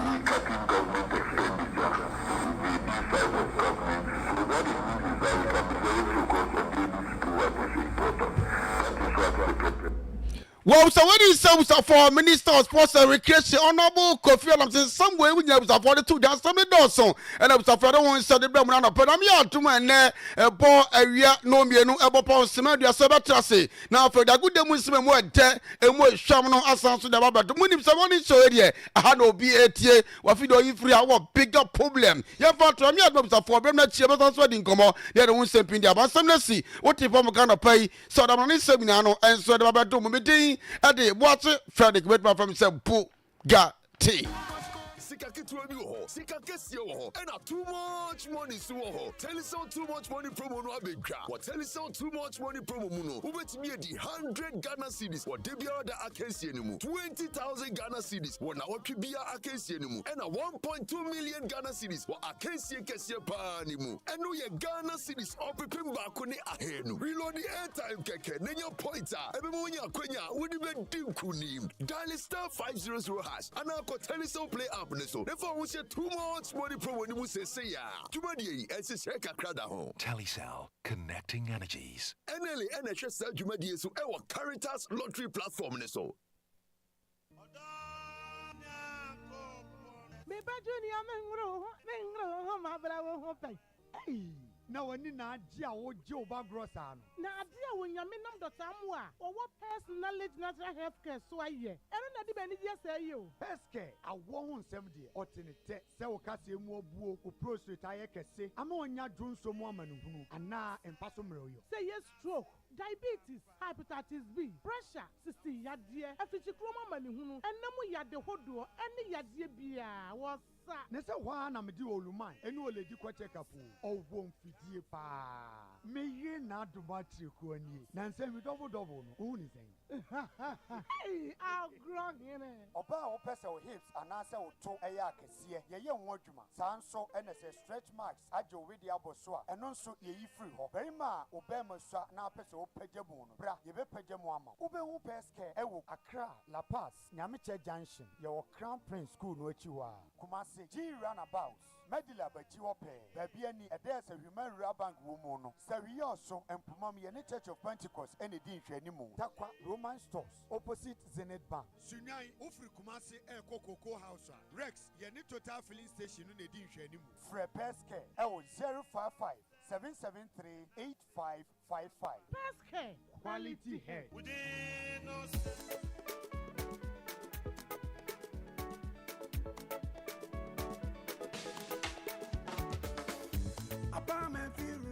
We cutting government expenditure, we reduce size of government. So what it means is that we can be very focused and be able to do what is important. That is what the purpose. Wɔn sɛ wɔde sɛ abusuafoɔ, Minister of Sports and Recreation Honourable Kofi Adams nsɛm wɔ ewu nyina abusuafoɔ de to dwa. Nsɛm ne dɔɔso ɛna abusuafoɔ de wɔn nsa de brɛ mu na anɔpɛ na meyɛ atom. Ɛnɛ ɛbɔ awia no mmienu ɛbɔ pɔn sima 30 bɛtra ase na afei de agodie mu nsɛm emu ɛdɛ emu ehwam no asan so de aba bɛto mu. Nim sɛ wɔn nhyɛ deɛ aha na obi etie wafi de ɔyi firi a wɔ bigger problem. Yɛmfa to ɛmi adum abusuafoɔ brɛ mu n'akyi ɛbɛsan so adi nkɔmɔ deɛ de ho nsɛm pii de aba. Nsɛm no si wote fam ka anɔpɛ yi sɛ ɔdam no ne nsɛm nyinaa no ɛnso ɛde ba bɛto mu. Mi din ɛde Boakye Frederick, bɛtuma fam sɛ Bu Ga Te. Sika ketewa bi wɔ hɔ, sika kɛseɛ wɔ hɔ, ɛna too much money nso wɔ hɔ. Telecel Too Much Money promo no abɛdwa. Wɔ Telecel Too Much Money promo mu no, wobɛtumi adi 100 Ghana cedis wɔ da biara da akansie no mu, 20,000 Ghana cedis wɔ nawɔtwe bia akansie no mu, ɛna 1.2 million Ghana cedis wɔ akansie kɛseɛ paa ne mu. Ɛno yɛ Ghana cedis 200,000. Reload airtime kɛkɛ na nya point a ɛbɛma wonya akwanya a wode bɛdi nkonim. Dial *500# anaa kɔ Telecel Play app ne so na fa wo hyɛ Too Much Money promo no mu seesei a dwumadie yi ɛnhyehyɛ kakra da ho. Telecel, connecting energies. NLA ɛna ɛhwɛ saa dwumadie so ɛwɔ Caritas Lottery platform ne so. Meba Junior, menworo wo ho, menworo wo ho, mabra wo ho pɛn. Ei, na w'ani na agye a wogye wo ba gorɔ saa no. Na adeɛ a Onyame nam Dɔkta Amoah a ɔwɔ Pes Knowledge Natural Health Care so ayɛ, ɛno na ɛde m'anigyeɛ saa yi o. Pes Care awoɔ ho nsɛm deɛ, ɔte ne tɛ sɛ wo kaseɛ mu abuo, wo prostate ayɛ kɛse ama wanya dwonsɔ mu amanehunu anaa mpa so mmerɛwyɔ. Sɛ ɛyɛ stroke, diabetes, hepatitis B, pressure, sisi yadeɛ, afikyikurom amanehunu, ɛnam yade hodoɔ ɛne yadeɛ biara wɔ sa. Ne sɛ hɔ ara na mede Oluman ne Oledi kɔ check up o, ɔwɔ mfidie paa. Me yere n'adom akyerɛkuo nie, na nsɛm double double no, wohu ne sɛn? Ei, agorɔ hene. Ɔbaa a wopɛ sɛ wo hips anaasɛ wo to ɛyɛ akɛseɛ, yɛyɛ ho adwuma. Saa nso ɛna sɛ stretch marks agye wo wedeɛ abɔ so a, ɛno nso yɛyi firi hɔ. Barima a wo bɛrima sua na apɛ sɛ wopagya mu no, bra, yɛbɛpagya mu ama wo. Wobɛhu Pes Care ɛwɔ Accra, La Paz, Nyamekyɛ Junction, yɛwɔ Crown Prince School no akyi hɔ a. Kumasi, G Runabout, Medilab akyi hɔ pɛɛ, baabi ani ɛdɛ sɛ Human Rural Bank wɔ mu no. Sɛwiyɛ Ɔso, Mpomam, yɛne Church of Pentecost ɛna ɛdi nhwɛanimu. Tarkwa, Roman Stores, opposite Zenith Bank. Sunyani, wofiri Kumasi ɛrekɔ Cocoa House a, Rex, yɛne Total Filling Station no na ɛdi nhwɛanimu. Frɛ Pes Care ɛwɔ 055 773 8555. Pes Care, quality head.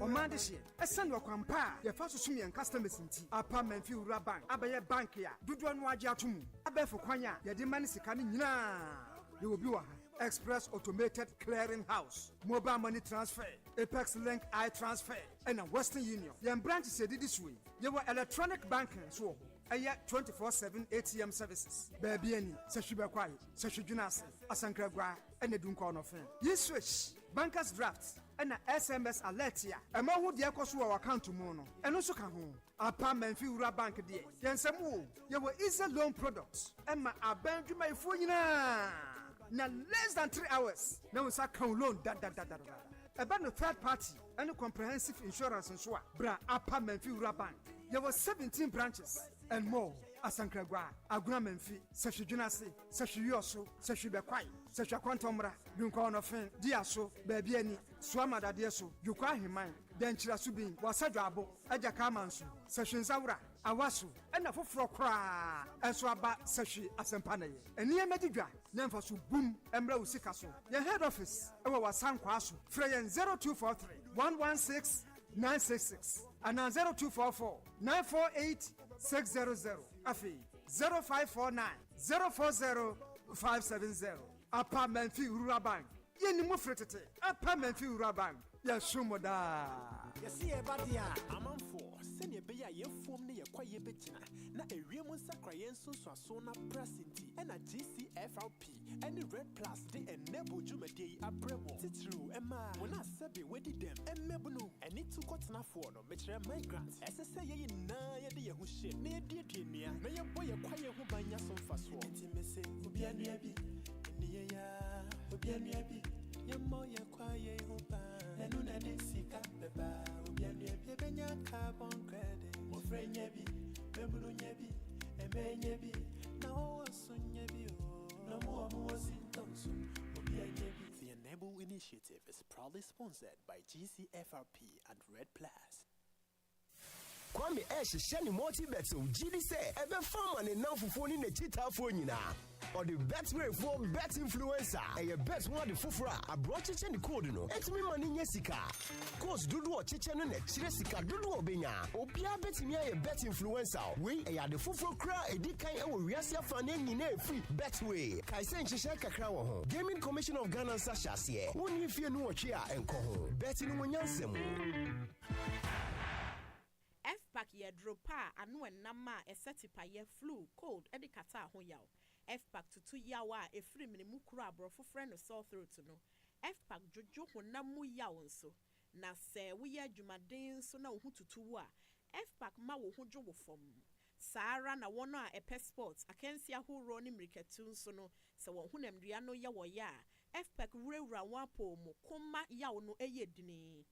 Ɔman de hyeɛ ɛsiane ɔkwan pa a yɛfa so som yɛn customers nti, Apa Mamfi Rural Bank abɛyɛ bank a dodoɔ no agye ato mu. Abɛɛfo kwan a yɛde ma ne sika no nyinaa, yɛwɔ bi wɔ ha: Express Automated Clearing House, mobile money transfer, Apex Link I transfer, ɛna Western Union. Yɛn branches yɛdidi so yi, yɛwɔ electronic banking nso wɔ hɔ, ɛyɛ 24/7 ATM services. Baabi ani sɛ hwi bɛkɔ ayi sɛ hwi dwena ase Asankragua ɛna Dunkwa Ɔnɔfɛn yi, switch bankers draft ɛna SMS alert a ɛma ho deɛ ɛkɔ so wɔ account mu no, ɛno nso ka ho. Apa Mamfi Rural Bank deɛ, yɛn nsɛm o, yɛwɔ easy loan products ɛma aban dwumayɛfoɔ nyinaa. Na less than 3 hours na wo nsa ka wo loan dadadadada. Ɛba no third party ne comprehensive insurance nso a, bra Upper Mamfi Rural Bank. Yɛwɔ 17 branches and more, Asankragua, Agona Mamfi, Sahwi Dwenase, Sahwi Wiɔso, Sahwi Bɛkwae, Sahwi Akwantɔmmra, Dunkwa Ɔnɔfe, Diaso, Baabiani, Suama Dadeɛ So, Dwokɔ Aheman, Dankyira Subin, Wassa Dwaabo, Agyaka Amanso, Sahwi Nzawora, Awaso, ɛna foforɔ koraa nso aba Sahwi Asɛmpa Nnɛyɛ. Nneɛma di dwa na mfaso bum mmra wo sika so. Yɛn head office wɔ Wassa Nkwaa so. Frɛ yɛn 0243 116 966 anaa 0244 948 600. Afei 0549 040 570. Apa Mamfi Rural Bank. Yɛnim mo firi tete. Apa Mamfi Rural Bank. Yɛsom mo daa. Yɛse yɛreba deɛ a. Amanfoɔ, sɛdeɛ ɛbɛyɛ a yɛn afuom ne yɛn kwaeɛ bɛgyina na ewiem nsakraeɛ nsunsuansoɔ no abrɛ ase nti na GCFRP ne Red Plus de Enable dwumadie yi abrɛ mo, titiriw mmaa, wɔn a sɛbe wɔadi dɛm, mmabunu, ne tukɔtenafoɔ no, mekyerɛ migrants. Ɛsɛ sɛ yɛn nyinaa yɛde yɛn ho hyem na yɛduadua nnua na yɛbɔ yɛn kwaeɛ ho ban nya so mfasoɔ. Enti mese obiara nnua bi, nneyɛe ara, obiara nnua bi, yɛmmɔ yɛn kwaeɛ ho ban, na ɛno na ɛde sika bɛba, obiara nnua bi, yɛbɛnya carbon credit, mmɔfra nya bi, mmabunu nya bi, mmɛn nya bi, na wɔwɔ so nya bi o, na wɔn a wɔwɔ sintɔ nso, obiara nya bi. The Enable Initiative is proudly sponsored by GCFRP and Red Plus. Kwame rehyehyɛ ne multi-bet o gye di sɛ ɛbɛfa ama ne nnamfofoɔ ne n'akyitaafoɔ nyinaa. Ɔde Betwayfoɔ Bet Influencer, ɛyɛ bet ho ade foforɔ a aberɛ ɔkyekyɛ ne code no, ɛtumi ma no nya sika. Codes dodoɔ a ɔkyekyɛ no na ɛkyerɛ sika dodoɔ a ɔbɛnya. Obiara bɛtumi ayɛ Bet Influencer o. Wei ɛyɛ ade foforɔ koraa a ɛdi kan wɔ wiase afanan nyinaa ɛfiri Betway. Kae sɛ nhyehyɛe kakra wɔ ho. Gaming Commission of Ghana nsa hyɛ aseɛ. Wonni mfeɛ nnunwɔtwe a, ɛnkɔ ho. Bet no wɔ nyansa mu. Fpac yɛ aduro pa a ano ɛnam a ɛsɛ tipayɛ, flu, cold, ne catarrh ho yaw. Fpac tutu yaw a ɛfiri mene mu kuro a aborɔfo frɛ no sore throat no. Fpac dwodwo honam mu yaw nso. Na sɛ woyɛ adwumaden nso na wo ho tutu wo a, Fpac ma wo ho dwo wo fɔmm. Saa ara na wɔn a ɛpɛ sports, akansi ahoroɔ ne mmirikatu nso no, sɛ wɔn honamdua no yɛ wɔ ya a, Fpac wurawura wɔn apɔw mu ko ma yaw no yɛ dini.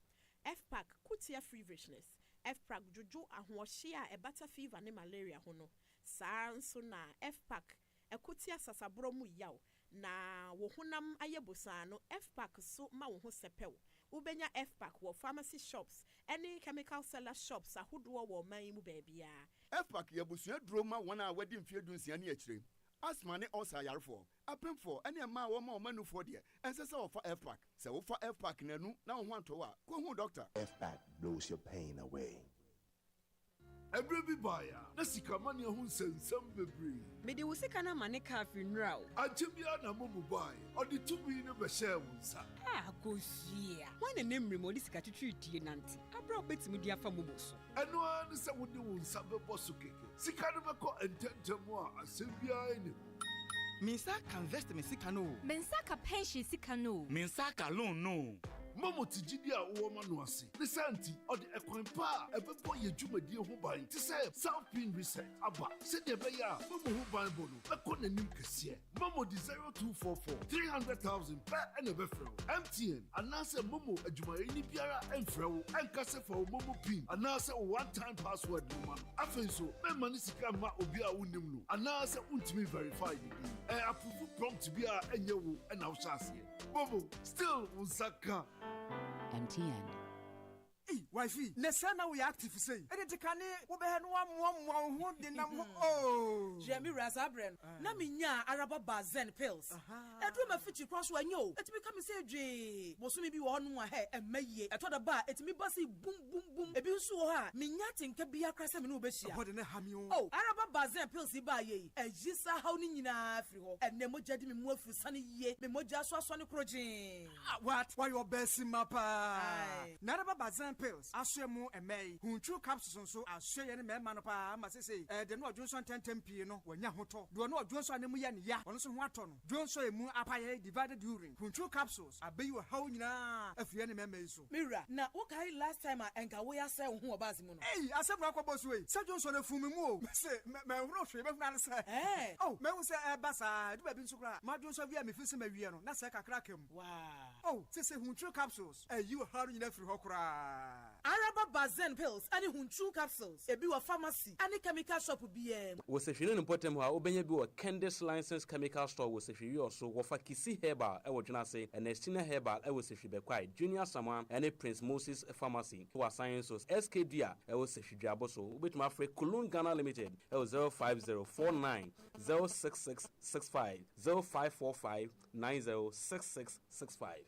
Fpac ko tia feverishness. Fpac dwodwo ahoɔhye a ɛbata fever ne malaria ho no. Saa ara nso na Fpac ko tia sasaborɔ mu yaw na wo honam ayɛ bosaa no. Fpac so ma wo ho sɛpɛw. Wobɛnya Fpac wɔ pharmacy shops ne chemical seller shops ahodoɔ wɔ ɔman yi mu baabiara. Fpac yɛ abusua duro ma wɔn a wɔadi mfeɛ dunsia ne akyire, asthma ne ulcer ayarefoɔ. Apemfoɔ ne mmaa a wɔma wɔn anufoɔ deɛ, ɛnsɛ sɛ wɔfa Fpac. Sɛ wofa Fpac nnanu na wo ho antɔ wo a, kɔhu dɔkta. Fpac blows your pain away. Ɛberɛ bi baeɛ a, na sika amaneɛ ho nsɛnsɛm bebree. Mede wo sika no ama ne kaa firi nnora o. Ankyɛ biara na momo baeɛ. Ɔde tumi no bɛhyɛɛ wo nsa. Ah Akosua, hwan na ne mmerɛ mu ɔde sika titiritie nante aberɛ a wobɛtumi de afa momo so? Ɛno ara ne sɛ wode wo nsa bɛbɔ so kɛkɛ. Sika no bɛkɔ ntɛmntɛm a asɛm biara nni ho. Me nsa aka invest me sika no o. Me nsa aka pension sika no o. Me nsa aka loan no o. Momo te gyidi a wowɔ ma no ase. Ne saa nti, ɔde ɛkwan pa a ɛbɛbɔ yɛn dwumadie ho ban te sɛ South Pin Reset aba sɛdeɛ ɛbɛyɛ a momo ho banbɔ no bɛkɔ n'anim kɛseɛ. Momo de 0244 300,000 pɛ na ɛbɛfrɛ wo. MTN anaasɛ Momo adwumayɛni biara mfrɛ wo nka sɛ fa wo Momo pin anaasɛ wo one time password no ma no. Afei nso, mɛmma ne sika mma obi a wonnim no anaasɛ wontumi verify ne din. Ɛ approve prompt biara a ɛnyɛ wo na wohyɛ aseɛ. Momo, still wo nsa ka. MTN. Ei wifey nɛ sɛn na woyɛ active sei ɛde te kane wobɛhɛ no woamoamoa wo ho denam ho oo. Hwɛ me wura saa berɛ no na me nyaa araba ba zen pills ɛduru mafikyi kora so ɛnyɛ o ɛtumi ka me sɛ dwee bosome bi wɔ hɔ nom a hɛ ɛmma yie ɛtɔ da ba a ɛtumi ba sei bum bum bum ebi nso wɔ hɔ a me nya atenka biaa koraa sɛ me ne wo bɛhyia Ɛhɔ de na ɛha me o. Oh araba ba zen pills yi baa yɛ yi ɛyi saa haw no nyinaa firi hɔ ɛnɛ mogya di me mu afuru sane yie me mogya so asɔne korogyee. Ah what? Wayɛ ɔbaa simma paa. Aye. Naraba Bazin. Pills asoɛ mo mmaa yi. Huntru Capsules nso asoɛ yɛn mmarima no paa ama sesei deɛ na ɔdwonsɔ ntɛmntɛm pii no wanya ahotɔ. Deɛ ɔno ɔdwonsɔ a ne mu yɛ no ya, ɔno nso ho atɔ no. Dwonsɔ a emu apaeɛ, divided urine, Huntru Capsules abeyi ɔhaw nyinaa afiri yɛn mmarima yi so. Me wura, na wokae last time a ɛnka woyɛ asɛe wo ho wɔ bus mu no? Ei, asɛm na woakɔbɔ so ei! Sɛ dwonsɔ no afuu me mu o, mese manhunu hwee, mɛhunu ara ne sɛ, Ɛɛ! Oh, mahu sɛ ɛreba saa, ɛdu baabi nso koraa a, madwonsɔ wie a mefiri sɛ mawie no, na sɛɛ kakra aka mu. Waa! Oh, sese Huntru Capsules ayi ɔhaw no nyinaa afiri hɔ koraa. Araba Bazen Pills ne Huntru Capsules, ebi wɔ pharmacy ne chemical shop biara mu. Wɔ Sehwi ne ne mpɔtam hɔ a, wobɛnya bi wɔ Kendis Licensed Chemical Store wɔ Sehwi Wiɔso, wɔfa Kisi Herbal wɔ Dwenase, Ernestina Herbal wɔ Sehwi Bɛkwae, Junior Asamoah ne Prince Moses Pharmacy wɔ Asan nso, SK Dua wɔ Sehwi Dweabo so. Wobɛtumi afrɛ Kulon Ghana Limited wɔ 050 49 066 65, 0545 90 66 65.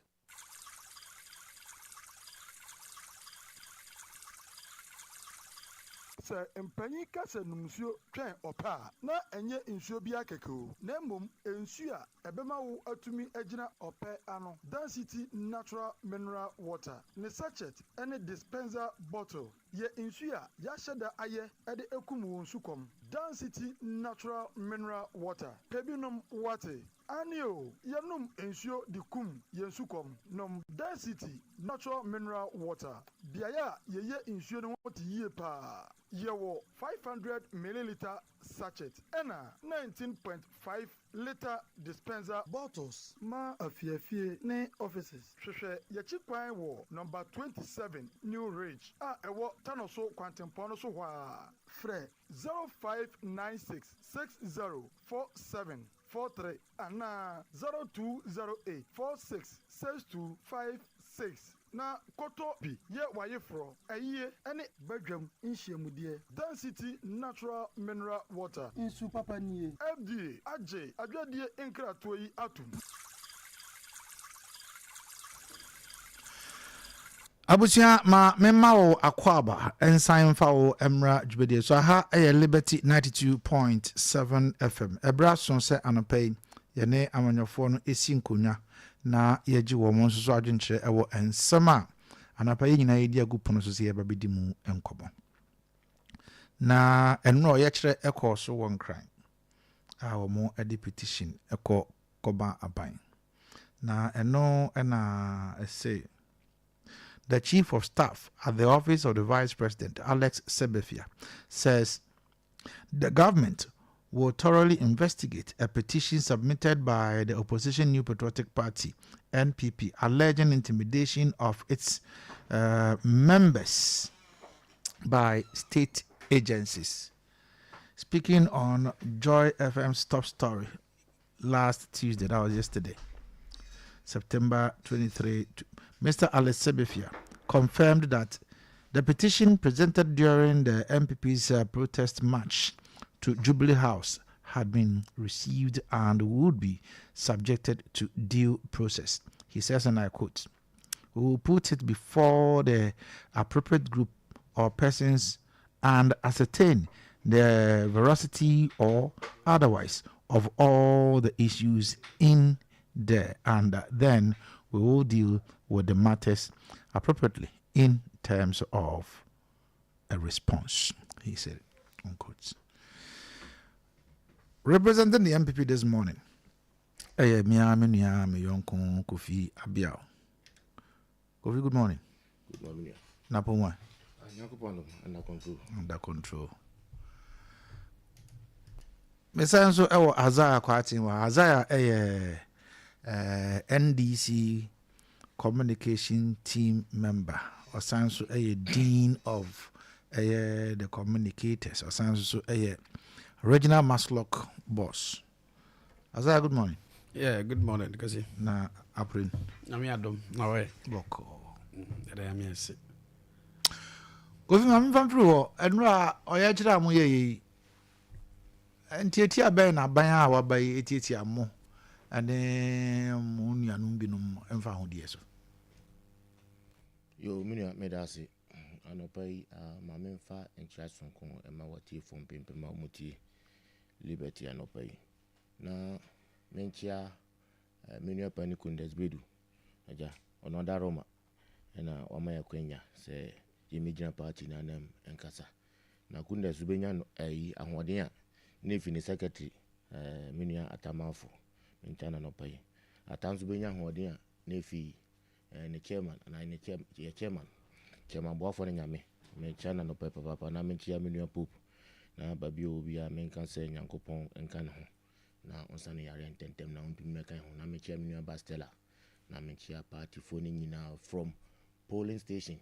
Sɛ mpanyin ka sɛ nom nsuo twɛn ɔpɛ a, na ɛnyɛ nsuo biara kɛkɛ o, na mmom nsuo a ɛbɛma wo atumi agyina ɔpɛ ano. Dan City Natural Mineral Water, ne sachet ne dispenser bottle yɛ nsuo a yɛahyɛ da ayɛ de akum wo nsukɔm. Dan City Natural Mineral Water, pɛ bi nom woate? Aane o, yɛnom nsuo de kum yɛn sukɔm. Nom Dan City Natural Mineral Water. Beaeɛ a yɛyɛ nsuo no ho te yie paa. Yɛwɔ 500 millilitre sachet ɛna 19.5 litre dispenser bottles ma afiafie ne offices. Hwehwɛ yɛakyi kwan wɔ Number 27 New Ridge a ɛwɔ Tanoso kwantempɔn no so hɔ ara. Frɛ 0596 60 47 43 anaa 0208 46 62 56 na kɔtɔ bi yɛ w'ayeforɔ, ayie ne badwam nhyiamudeɛ. Dan City Natural Mineral Water. Nsu papa nie. FDA agye adwadie nkratoɔ yi atom. Abusua ma memma wo akwaaba nsan mfa wo mmra dwumadie so. Aha yɛ Liberty 92.7 FM. Ɛberɛ aso sɛ anɔpa yi yɛne amanyɔfoɔ no si nkonnwa na yɛgye wɔn nso so adwenkyerɛ wɔ nsɛm a anɔpa yi nyinaa yɛdi agu pono so sɛ yɛba bɛdi mu nkɔmmɔ. Na ɛno a ɔyɛkyerɛ ɛkɔɔ so wɔ Nkran a wɔde petition kɔ kɔba aban. Na ɛno na ɛse The chief of staff at the office of the vice president, Alex Segbefia, says the government will thoroughly investigate a petition submitted by the opposition New Patriotic Party, NPP, alleging intimidation of its members by state agencies. Speaking on Joy FM's top story last Tuesday, that was yesterday, September 23, Mr. Alex Segbefia confirmed that the petition presented during the NPP's protest march to Jubilee House had been received and would be subjected to due process. He says, and I quote, We will put it before the appropriate group or persons and ascertain the veracity or otherwise of all the issues in there, and then we will deal with the matters appropriately in terms of a response, he said, unquote. Representing the NPP this morning, ɛyɛ mia me nua me yɔnko Kofi Abiao. Kofi, good morning. Good morning. Napomwa. Under control. Under control. Mesan nso ɛwɔ Isaiah Kwaten wɔ Isaiah ɛyɛ NDC communication team member. Ɔsan nso ɛyɛ dean of ɛyɛ the communicators. Ɔsan nso ɛyɛ regional MASLOC boss. Isaiah, good morning. Yeah, good morning, Kasi. Na April. Nyame adom na wɔyɛ. Bɔkɔ. Ɛdɛ nyame ase. Kofi ma memfa mfiri hɔ ɛnora a ɔyɛ kyerɛ a moyɛ yi ntiatia bɛn na aban a waba yi etiatia mo ɛne mo nuanom binom mfa ahodeɛ so. Yo, me nua, meda ase. Anɔpa yi, ma memfa nkyerɛ sononko ɛma watiefoɔ mpempem a wɔtie Liberty anɔpa yi. Na menkyea me nua pani Kundes Bedu, agya, ɔno ada Roma. Ɛna wama yɛn akwanya sɛ yɛmmɛgyina party no anam nkasa. Na Kunda nso bɛnya no ayi ahoɔden a na ɛfi ne secretary eh, me nua Atamafo menkyɛ no anɔpa yi. Ata nso bɛnya ahoɔden a na ɛfi eh, ne chairman anaa ne chair, yɛ chairman chairman boafoɔ no Nyame menkyɛ no anɔpa yi papaapa na menkyea me nua Pope na baabi a ɔwɔ biara menka sɛ Nyankopɔn nka ne ho na ɔnsa no yareɛ ntɛntɛm na ɔntumi mmɛka yɛn ho na mekyea me nua ba Stella na mekyea partyfoɔ no nyinaa from polling station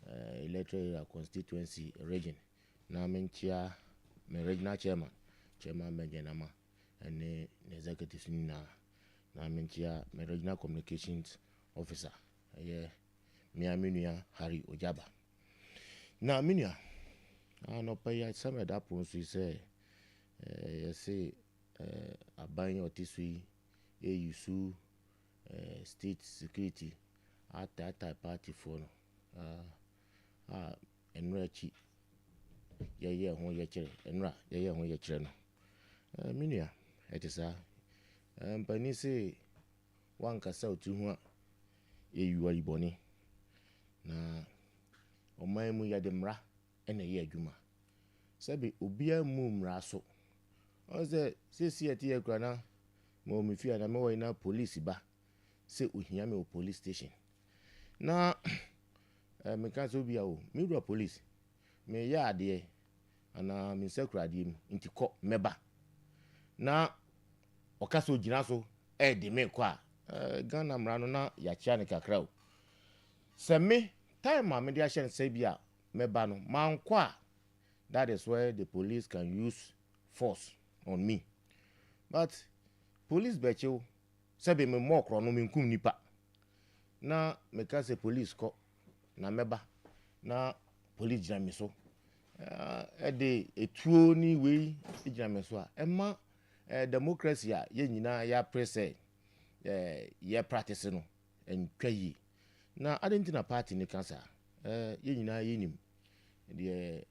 eh, electoral area constituency region na menkyea me regional chairman chairman Benjamin Ama ɛne ne executives no nyinaa na menkyea me regional communications officer ɛyɛ mea me nua Harry Ojaba na me nua anɔpa yi asɛm ɛda pono so yi sɛ eh, yɛse eh, aban ɔte so yi ɛyusu eh, state security ataataa partyfoɔ no a nnora akyi yɛyɛɛ ho yɛkyerɛ nnora yɛyɛɛ ho yɛkyerɛ no eh, me nua ɛte saa eh, mpanin se wankasa otu ho a yɛyi ayi bɔne na ɔman mu yɛde mmara na ɛyɛ adwuma sɛbe obiara mmu mmara so ɔn sɛ seesei ɛte yɛ kura na mewɔ me fie a na mewɔ yi na polisi ba sɛ ohia me wɔ police station na eh, meka sɛ obi a o me wura police meyɛ adeɛ anaa me nsa kura adeɛ mu nti kɔ mɛba na ɔka sɛ ogyina so ɛɛde me kɔ a eh, Ghana mmara no na yɛakyea no kakra o sɛ me time a mede ahyɛ no sɛ bi a mɛba no mankɔ a that is where the police can use force on me but police bɛkyew sɛbe memmɔɔ korɔno menkum nipa na meka sɛ police kɔ na mɛba na police gyina me so ɛde etuo ne wei gyina me so a ɛma democracy a yɛn nyinaa yɛapere sɛ yɛ practice no ntwa yie na ade nti na party no ka saa yɛn nyinaa yɛnim deɛ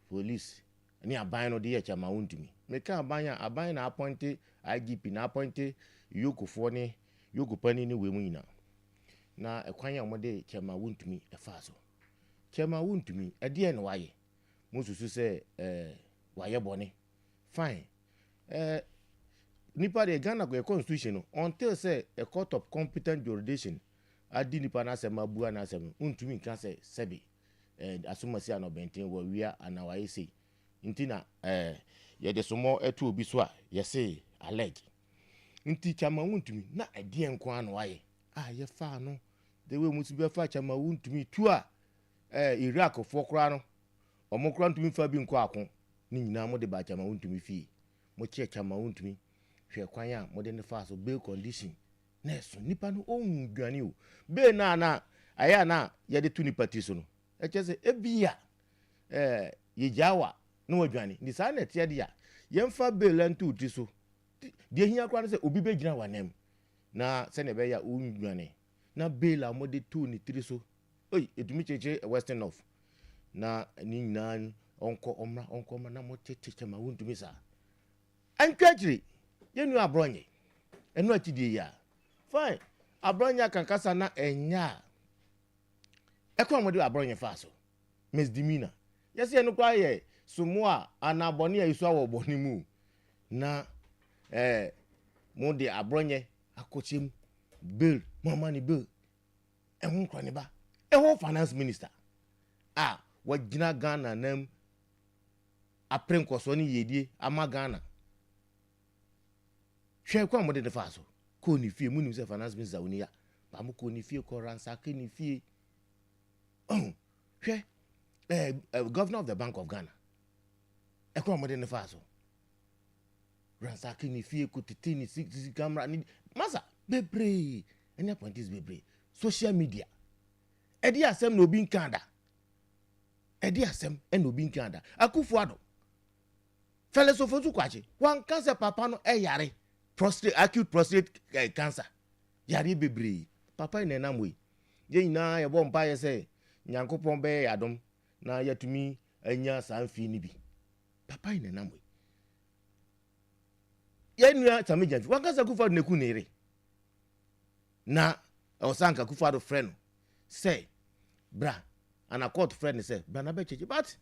police ne aban no de yɛ kyɛ ma wontumi meka aban a aban na appointe IGP na appointe yokofoɔ ne yoko panin ne wei mu nyinaa na ɛkwan a wɔde kyɛ ma wontumi ɛfaa so kyɛ ma wontumi ɛdeɛ na wayɛ mo susu sɛ ɛɛ wayɛ bɔne fine ɛɛ nipa deɛ Ghana yɛ constitution no until sɛ a court of competent jurisdiction adi nipa n'asɛm abua n'asɛm no wontumi nka sɛ sɛbi ɛɛ asomasi anaa ɔbɛnten wɔawia anaa wayɛ sei nti na ɛɛ yɛde somɔ ɛto obi so a yɛse allege nti kyama wontumi na ɛdeɛ nko ara na wayɛ a yɛfaa no the way mo si bɛfa kyama wontumi tu a ɛɛ Iraq foɔ koraa no ɔmo koraa ntumi fa bi nkɔ ako ne nyinaa mo de ba kyama wontumi fie mo kyerɛ kyama wontumi hwɛ kwan a mo de ne fa so bail condition na ɛso nipa no ɔnhu dwane o bail na na ayɛ a na yɛde to nipa ti so no ɛkyɛ sɛ ebi a ɛɛ yɛgyaa wa na wadwane nti saa na ɛteɛ de a yɛmfa bail nto ti so deɛ hia koraa no sɛ obi bɛgyina w'anam na sɛnea ɛbɛyɛ a ɔndwane na bail a wɔde too ne tiri so oi ɛtumi kyekyere western north na ne nyinaa ɔnkɔ ɔmmra ɔnkɔ ɔmmra na motete kyɛma wontumi saa ɛntwa akyiri yɛn nua aborɔnye ɛno akyi deɛ yi a fine aborɔnye akankasa na ɛnyɛ a ɛkwan a wɔde aborɔnye faa so misdemeanor yɛsɛ yɛn no koraa yɛ somo a anaa bɔne a esua wɔ bɔne mu na ɛɛ mo de aborɔnye akɔkyɛ mu bail mo ama ne bail ɛho nkora ne ba ɛho finance minister a wagyina Ghana nam apere nkɔsoɔ ne yiedie ama Ghana hwɛ kwan mo de ne fa so kɔɔ ne fie mu nim sɛ finance minister woni ya ba mo kɔɔ ne fie kɔ ransake ne fie ɔho hwɛ ɛɛ eh, governor of the bank of Ghana ɛkwan mo de ne fa so ransake ne fie kɔ tete ne sisi camera ne masa bebree ɛne appointees bebree social media ɛde asɛm na obi nka da ɛde asɛm ɛna obi nka da Akufo Addo Felix Ofosu Kwakye wanka sɛ papa no ɛyare prostate acute prostate eh, cancer yareɛ bebree papa yi na ɛnam wei yɛn nyinaa yɛbɔ mpaeɛ sɛ Nyankopɔn bɛyɛ yɛadom na yɛatumi anya saa mfie no bi papa yi na ɛnam wei yɛn nua Sammy Gyamfi wanka sɛ Akufo Addo na eku ne yere na ɛwɔ sɛ anka Akufo Addo frɛ no. sɛ bra ana court frɛ no sɛ bra na bɛkyɛkyɛ but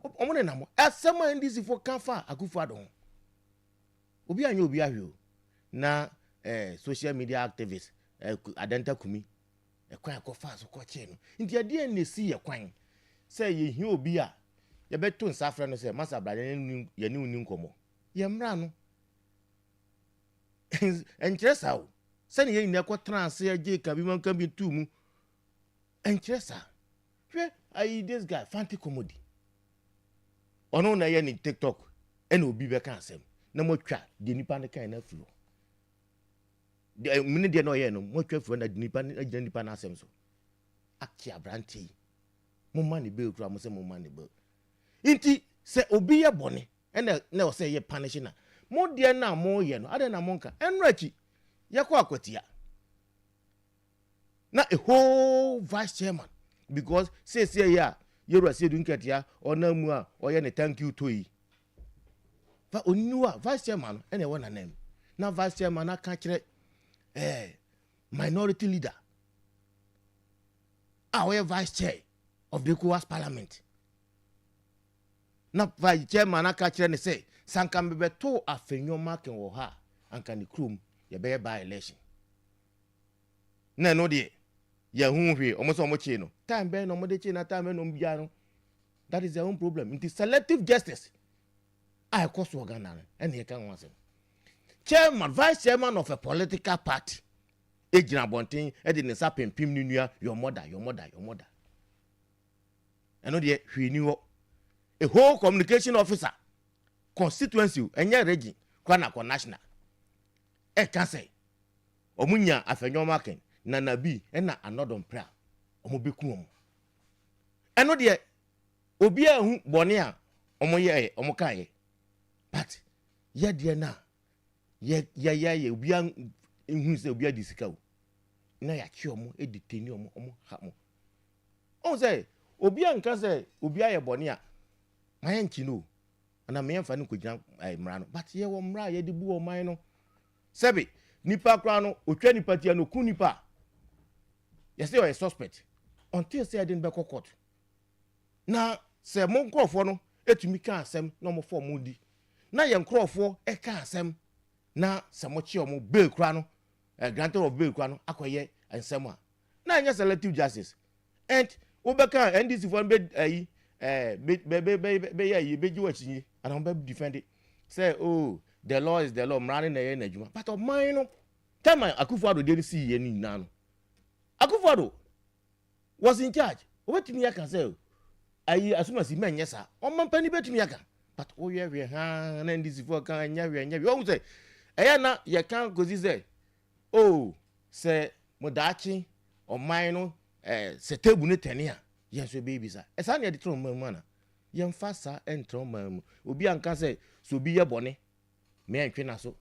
ɔmo ne nam asɛm a NDC fo ka fa Akufo Addo ho obi anyɛ obi ahwɛ o na eh, social media activist eh, Adenta Kumi ɛkwan a ɛkɔfaa so kɔkyee no nti ɛdeɛn na ɛsi yɛ kwan sɛ yɛhia obi a yɛbɛto nsa afrɛ no sɛ masa bra yɛne wo ni nkɔmmɔ yɛ mmra no ɛnkyerɛ saa o sɛne yɛn nyinaa kɔtena ase agye ka bi ma nka bi tuu mu ɛnkyerɛ saa hwɛ ayi this guy Fanti Comedy ɔno na ɛyɛ ne TikTok ɛna obi bɛka asɛm na moatwa deɛ nipa no kan no afiri hɔ deɛ mene deɛ na ɔyɛ no moatwa afiri hɔ na nipa no agyina nipa no asɛm so akye aberante yi momma ne bail kura mo sɛ momma ne bail nti sɛ obi yɛ bɔne ɛna na ɔsɛ yɛ punish na mo deɛ na moyɛ no adɛn na monka ɛno akyi yɛkɔ akwatia na a whole vice chairman because seesie yi a yɛwura Siedu Nketia ɔnam mu a ɔyɛ ne thank you to yi fa oniwa a vice chairman no ɛna ɛwɔ nanam na vice chairman aka kyerɛ minority leader a ɔyɛ vice chair of the ECOWAS parliament na vice chairman aka kyerɛ ne sɛ sanka mbɛbɛto Afenyo-Markin wɔ ha a anka ne kurom yɛbɛyɛ by election na ɛno deɛ yɛho hwee ɔmo sɛ ɔmo kyee no time bɛn na ɔmo de kyee na time bɛn na ɔmo bia no that is their own problem nti selective justice a ɛkɔ so wɔ Ghana no ɛna yɛka ho asɛm chairman vice chairman of a political party egyina abɔnten ɛde ne nsa pempem ne nua your mother, your mother, your mother ɛno deɛ hwee ni hɔ. A whole communication officer constituency ɛnyɛ region kora na kɔ national ɛka sɛ ɔmo nya Afenyo-Markin Nana bi ɛna Annoh-Dompreh a ɔmo bɛku ɔmo ɛno deɛ obiara hu bɔne a ɔmo yɛ ɔmo kaeɛ but yɛ deɛ no a yɛ yɛ yɛ yɛ obiara hu sɛ obiara di sika o na yɛakye ɔmo detain ɔmo ɔmo ha mo ɔmo sɛ obiara nka sɛ obiara yɛ bɔne a ma yɛ nkyi no o ana ma yɛmfa no nkɔgyina mmara no but yɛwɔ mmara a yɛde bu ɔman no sɛbi nipa koraa no otwa nipa tia no oku nipa a yɛsɛ ɔyɛ suspect until sɛ yɛde no bɛkɔ court na sɛ mo nkurɔfoɔ no etumi ka asɛm na ɔmo fɔ ɔmo di na yɛn nkurɔfoɔ ɛka asɛm na sɛ mo kye ɔmo bail koraa no granted of bail koraa no akɔyɛ nsɛm a na ɛnyɛ selective justice and wobɛka NDC foɔ no bɛ ɛyi bɛ bɛ bɛ bɛ bɛyɛ ayi bɛgye wɔ akyi ana wɔn bɛ defend it sɛ oh, the law is the law, mmara no na ɛyɛ n'adwuma but ɔman no time a Akufo Addo deɛ no si yɛ no nyinaa no Akufo Addo was in charge obetumi aka sɛ ayi asomasi mɛnyɛ saa ɔman panyin bɛtumi aka but woyɛ hwɛ haa na NDC foɔ ka nyɛ hwɛ nyɛ hwɛ ɔhun sɛ ɛyɛ na yɛka kosi sɛ oh sɛ mo daakye ɔman no sɛ table ne tɛne a yɛn nso ɛbɛyɛ bi sa ɛsaa na yɛde tena ɔman mu ana yɛmfa saa ɛntena ɔman mu obi anka sɛ obi yɛ bɔne mɛntwe na so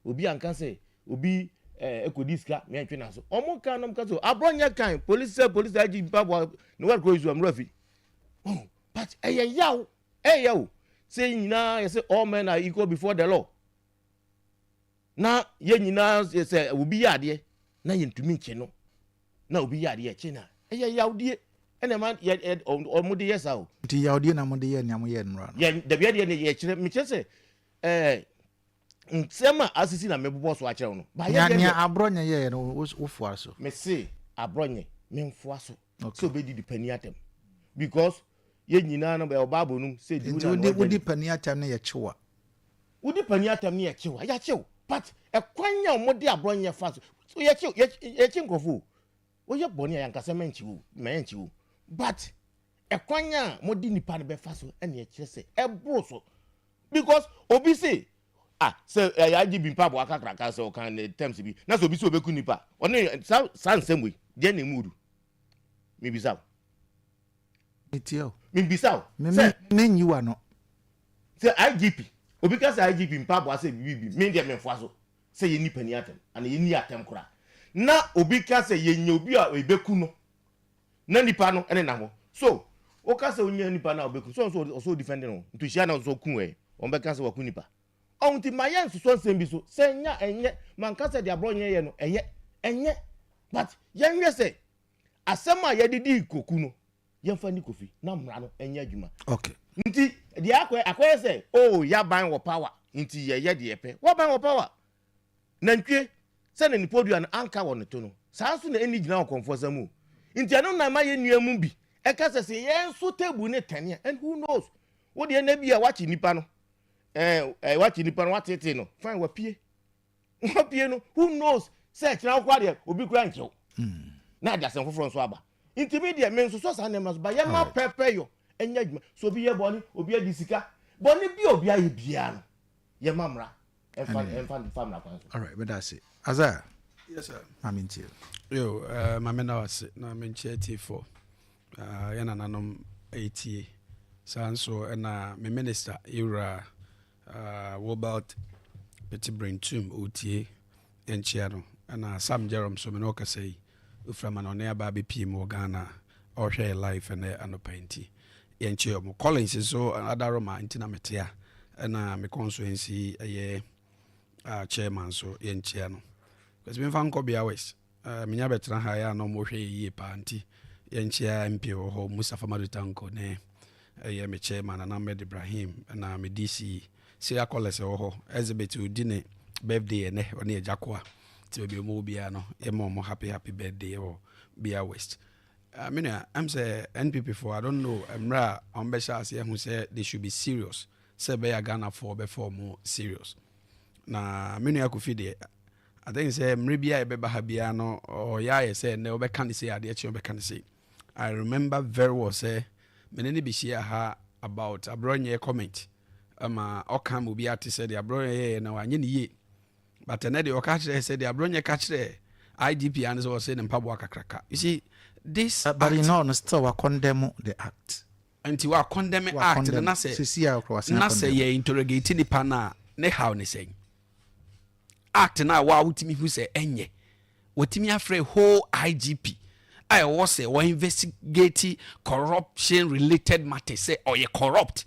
obi anka sɛ obi ɛkɔdi sika mɛntwe na so ɔmo kan nom ka so Abronye kan polisi sɛ polisi agye nipa bɔ ne wɛrɛ kuro yi so ɛmurɛ fi oh but ɛyɛ yaw ɛyɛ yaw sɛ nyinaa yɛ sɛ all men are equal before the law na yɛn nyinaa sɛ obi yɛ adeɛ na yɛntumi nkye no na obi yɛ adeɛ kye na ɛyɛ yawdie ɛna ɛma yɛ ɛ ɔmo de yɛ saa o. Nti yawdie na mo de yɛ nea mo yɛ nnora no. Yɛ dabi adeɛ ne yɛ kyerɛ mekyerɛ sɛ nsɛm a asisi na mebobɔ so akyerɛ wo no. Ba nea nea Abronye yɛɛ no wofoa so. Mese Abronye memfoa so sɛ obɛdidi pani atɛm because yɛn nyinaa no bɛyɛ Bible no mu sɛ di wo na wodi wodi pani atɛm no yɛ kyewa. Wodi pani atɛm no yɛ kyewa yɛakyew but ɛkwan a wɔde Abronye fa so yɛkyew yɛkye nkurɔfo o woyɛ bɔne a yɛankasa mɛnkye wo mɛnkye wo but ɛkwan a wɔde nipa no bɛfa so ɛna ɛkyerɛ sɛ ɛboro so because obi se ah sɛ ɛyɛ agye bi mpa aboa kakraka sɛ ɔka ne terms bi na sɛ obi sɛ obeku nipa ɔne saa saa nsɛm wei deɛ na emu odu mibisa o. Metie o. Mibisa o. Sɛ me nyi wa no. Sɛ IGP obi ka sɛ IGP mpa aboa sɛ bibi bi me deɛ memfoa so sɛ yɛn nipa ni atɛm ana yɛn ni atɛm koraa na obi ka sɛ yɛnyɛ obi a ebeku no na nipa no ɛne nam hɔ so woka sɛ wonya nipa no a obeku so ɔnso ɔso defend no nti hyia na ɔso ku ɛ wɔn bɛka sɛ waku nipa ɔn nti ma yɛ nsosɔ nsɛm bi so sɛ nya ɛnyɛ manka sɛ deɛ Abronye yɛ no ɛyɛ ɛnyɛ but yɛnhwɛ sɛ Asɛm a yɛde dii Koku no, yɛmfa nni Kofi na mmara no nyɛ adwuma. Okay. Nti deɛ akɔyɛ akɔyɛ sɛ oh y'aban wɔ power nti yɛyɛ deɛ yɛpɛ. W'aban wɔ power. Nantwie, sɛdeɛ ne podua no anka wɔ ne to no, saa nso na ɛnni gyina wɔ kɔmfoɔsa mu o. Nti ɛno na ɛma yɛn nua mu bi ɛka sɛ sɛ yɛn nso table no tɛne a, and who knows, wo deɛ na bi a wakye nipa no, ɛɛ eh, wakye nipa no, watetee no, fine, wapue. Wapue no, who knows sɛ ɛkyena wo koraa deɛ obi koraa nkyew. Na ade asɛm foforɔ nso aba. Nti me deɛ mensosɔ saa nneɛma so ba yɛma pɛpɛyɔ ɛnyɛ adwuma. So obi yɛ bɔne, obi adi sika, bɔne bi a obi ayɛ biara no, yɛma mmara ɛmfa ɛmfa mfa mmara kwan so. Alright, meda ase. Isaiah. Yes sir. Ma mentie. Yo, uh, ma meda wo ase na menkyia atiefoɔ. Uh, yɛn nananom ɛretie. Saa nso ɛna me minister yɛwura uh, Wilbert Petibrentum ɔretie yɛnkyia no. Ɛna Sam Jerome so me ne ɔkasa yi ofiri amanɔne aba abɛpie mu wɔ Ghana a ɔrehwɛ yɛ live ɛnɛ anɔpa yi nti yɛnkyia ɔmo. Collins nso adaroma nti na mete a ɛna me constituency ɛyɛ uh, chairman nso yɛnkyia no. Kwasi memfa nkɔ Bia West. Uh, menya bɛtena ha yɛ a na ɔmo hwɛ yɛ yie paa nti yɛnkyia MP wɔ hɔ Mustapha Madu Tanko ne ɛyɛ me chairman Nana Ahmed Ibrahim ɛna me DC Syria College wɔ hɔ Exhibit odi ne birthday ɛnɛ ɔne Agya Koa nti baabi ɔmo wɔ biara no yɛma ɔmo happy happy birthday ɛwɔ Bia West. Uh, me nua ɛm sɛ NPP foɔ I don't know mmerɛ a ɔmo bɛhyɛ ase ɛho sɛ they should be serious sɛ ɛbɛyɛ a Ghanafoɔ bɛfa ɔmo serious na me nua Kofi deɛ I think sɛ mmerɛ bi a yɛbɛba ha biara no ɔyɛ ayɛ sɛ ɛnɛ ɔbɛka ne sei adeɛ kye ɔbɛka ne sei. I remember very well sɛ me ne no bɛhyia ha about aborɔnyɛ comment ma ɔka ma obi ate sɛ deɛ aborɔnyɛ yɛyɛ no wanyɛ ne yie but ɛnɛ deɛ ɔka kyerɛ sɛ deɛ aborɔnyɛ ka kyerɛ IGP ano sɛ ɔsɛ ne mpaboa kakraka. You see this But in all no still wa condemn the act. Nti wa condemn act no na sɛ na sɛ yɛ interrogate nipa no a ne haw ne sɛn? Act no a wa wotumi hu sɛ ɛnyɛ watumi afrɛ whole IGP a ɛwɔ sɛ wɔ investigate corruption related matters sɛ ɔyɛ corrupt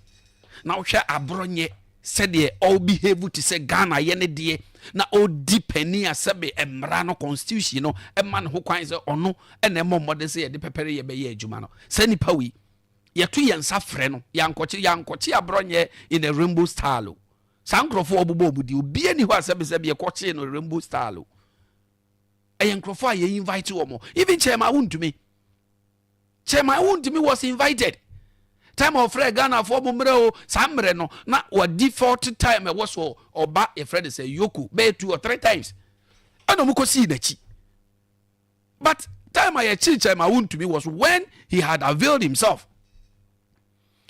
na wohwɛ aborɔnyɛ sɛdeɛ ɔbehave te sɛ Ghana yɛ ne deɛ na ɔdi panin a sɛbe mmara no constitution no ɛma ne ho kwan sɛ ɔno ɛna ɛmmɔ mmɔden sɛ yɛde pɛpɛre yɛ bɛyɛ adwuma no sɛ nipa wei yɛto yɛn nsa frɛ no yɛankɔkye yɛankɔkye aborɔnyɛ in a rainbow style o. Saa nkurɔfoɔ a wɔbobɔ wɔn din, obiara nni hɔ a sɛbesɛbe yɛkɔkyee no rainbow style o. Ɛyɛ nkurɔfoɔ a yɛ invite wɔn. Even Chairman Wontumi. Chairman Wontumi was invited. Time a ɔfrɛ Ghanafoɔ mo mmerɛ o, saa mmerɛ no, na wa default time ɛwɔ so ɔba yɛfrɛ no sɛ Yoko bɛyɛ two or three times. Ɛna wɔn kɔsii n'akyi. But time a yɛkyere Chairman Wontumi was when he had availed himself.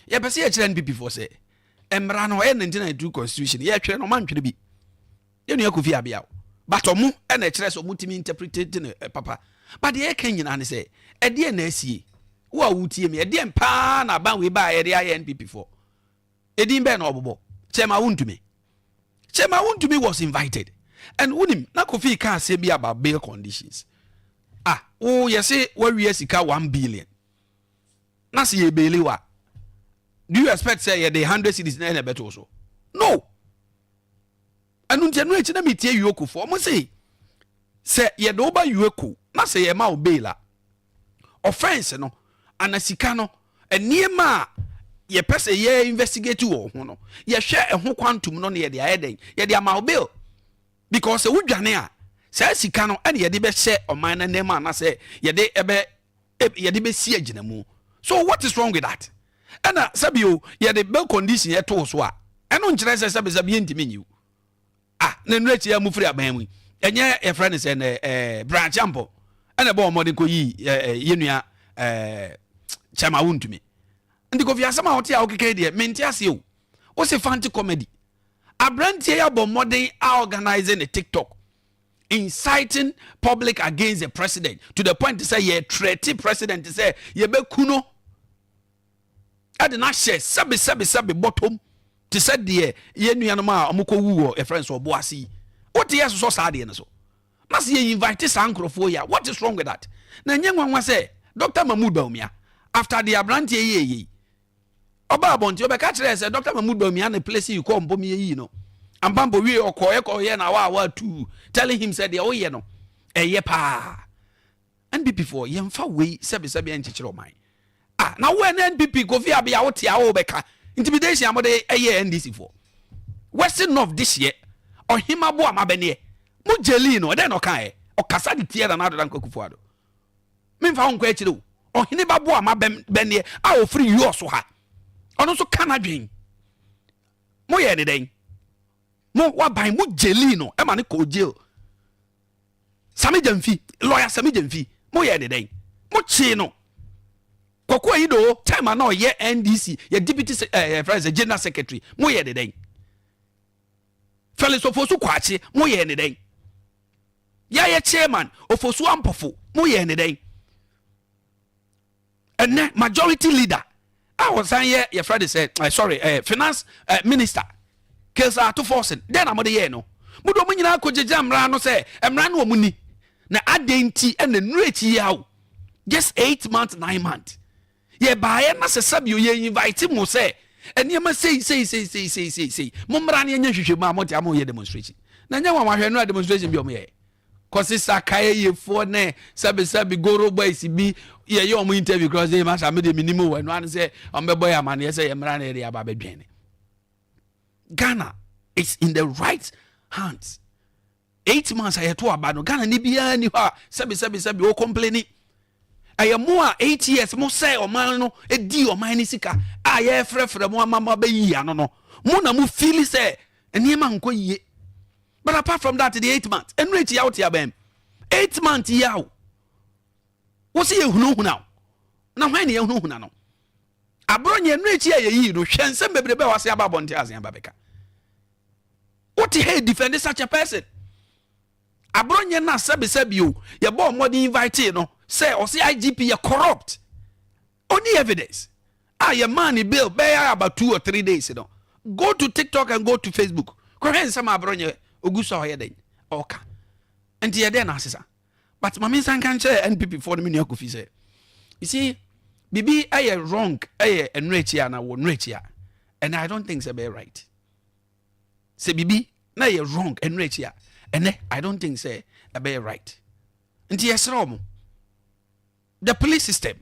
Yɛpɛ sɛ yɛkyerɛ NPP foɔ sɛ mmara no ɛyɛ 1992 constitution yɛtwerɛ no ɔma ntwerɛ bi yɛnua Kofi Abeaw but ɔmo ɛna ɛkyerɛ sɛ ɔmo tumi interpretate no eh, papa but deɛ yɛka nyinaa ne sɛ ɛdeɛ na asie wo a wotie mi ɛdeɛ paa na aban wei baa yɛde ayɛ NPP foɔ edin bɛɛ na ɔbobɔ Chairman Wontumi Chairman Wontumi was invited and wonim na Kofi ka asɛm bi about bail conditions ah wo yɛse wawia sika 1 billion na sɛ yɛ baili wa do you expect sɛ yɛde 100 cedis na ɛna ɛbɛto so no ɛno nti ɛno akyi na metie yoko foɔ ɔmo se sɛ yɛde woba yoko na sɛ yɛma wo bail a offense no ana sika no nneɛma a yɛpɛ sɛ yɛ investigate wɔ ho no yɛhwɛ ɛho kwantum no na yɛde ayɛ dɛn yɛde ama wo bail because sɛ wodwane a saa sika no ɛna yɛde bɛhyɛ ɔman no nneɛma anasɛ yɛde ɛbɛ yɛde bɛsi agyinamu so what is wrong with that ɛna sɛbi o yɛde bail condition ɛtoo so a ɛno nkyerɛ sɛ sɛbi sɛbi yɛntumi nyiw ah na nnura akyi a mo firi aban mu yi ɛnyɛ yɛfrɛ no sɛ nɛ ɛɛ branch ampɔ ɛna ɛbɔ wɔn mmɔden kɔ yi ɛɛ yɛnua ɛɛ kyɛma wontumi nti kofi asɛm a wɔte a wɔkeka yi deɛ mente aseɛ o wose fanti comedy aberanteɛ yi abɔ mmɔden a organize ne tiktok inciting public against the president to the point sɛ yɛ threat president sɛ yɛbɛku no ɛde no ahyɛ sɛbe sɛbe sɛbe bɔtɔm te sɛ deɛ yɛn nuanom a wɔkɔwu wɔ yɛfrɛ no sɛ ɔbo ase yi wote yɛ sosɔ saa adeɛ no so na sɛ yɛ invite saa nkurɔfoɔ yi a what is wrong with that na ɛnyɛ nwanwa sɛ Dr. Mahmood Bawumia after deɛ aberanteɛ yi yɛ yi ɔba abɔnten ɔbɛka kyerɛ sɛ Dr. Mahmood Bawumia ne place yi kɔ mpɔ mi yɛ yi no ampa mpɔ wie ɔkɔɛ kɔyɛ na awa awa tu telling him sɛ deɛ woyɛ no ɛyɛ paa. NPP foɔ yɛmfa wei sɛbesɛbe ɛnkyekyere ɔman. Ah, na wo ɛne NPP Kofi Abia wote a wobɛka intimidation a mode ɛyɛ NDC foɔ. Western North dehyeɛ Ɔhema Boama bɛneɛ mo jelii no ɛdɛn na ɔkaeɛ? Ɔkasa de tia Nana Addo Dankwa Akufo-Addo. Memfa wo nkɔ akyire o. Ɔhene ba Boama bɛneɛ a ɔfiri Yɔɔ ha. Ɔno nso ka n'adwen. Moyɛɛ ne dɛn? Mo waban mo jelii no ɛma ne kɔɔ jail. Sami Gyamfi, lawyer Sami Gyamfi, mo yɛ ne dɛn? Mo kyee no. Kwaku Ayido, time a na ɔyɛ NDC, yɛ deputy eh, eh, general secretary, mo yɛ ne dɛn? Felix Ofosu Kwakye, mo yɛ ne dɛn? Yɛayɛ chairman Ofosu Ampofo, mo yɛ ne dɛn? Ɛnɛ majority leader a ɔsan yɛ yɛfrɛ de sɛ eh, sorry eh, finance eh, minister Cassiel Ato Forson, dɛn na mode yɛɛ no? Mode ɔmo nyinaa kɔgyegya mmara no sɛ mmara no ɔmo ni na adɛn nti ɛna nnuru akyi yi awo just 8 months, 9 months yɛbaeɛ na sɛ sɛbio yɛ invite mo sɛ nneɛma sei sei sei sei sei sei sei mo mmara no yɛnyɛ nhwehwɛmu a mote a moyɛ demonstration na nyɛ wɔn ahwɛ no a demonstration bi ɔmo yɛ kɔsi sakae yefoɔ ne sɛbisɛbi goro boys bi yɛyɛ ɔmo interview kora sɛ masa mi de mi nim wɔ ɛno ano sɛ ɔmo bɛbɔ yɛ amaneɛ sɛ yɛ mmara na yɛde aba abɛdwɛn ne. Ghana is in the right hands. 8 months a yɛto aba no, Ghana ni biara ni hɔ a sɛbi sɛbi sɛbi o complain. Ɛyɛ mo a 8 years mo sɛ ɔman no edi ɔman no sika a yɛfrɛfrɛ mo ama mo abɛyi ano no, mo na mo feel sɛ nneɛma nkɔ yie. But apart from that, the 8 months ɛnu ekyi yaw te abɛn 8 months yaw wosi yɛ hunahuna o na hwan na yɛ hunahuna no? Aborɔ nyɛ ɛnu ekyi a yɛyi no. Hwɛ nsɛm bebrebe a wase aba abɔnten ase aba bɛka. Wote ha defend such a person. Aborɔ nyɛ na sɛbisɛbi o yɛbɔ ɔmɔden invite no sɛ ɔsi IGP yɛ corrupt, only evidence a yɛ man ne bail bɛyɛ about 2 or 3 days no. Go to TikTok and go to Facebook, kɔhwɛ nsɛm a aborɔ nyɛ ogu so a ɔyɛ dɛn ɔka. Nti yɛ dɛn na asesa? But maame nsa nka nkyerɛ NPP foɔ no, me nua Kofi, sɛ you see, biribi ɛyɛ wrong ɛyɛ nnura akyi a na wɔ nnura akyi a, and I don't think sɛ ɛbɛyɛ right. Sɛ biribi na ɛyɛ wrong nnura akyi a, ɛnɛ I don't think sɛ ɛbɛyɛ right. Nti yɛsrɛ wɔn, the police system,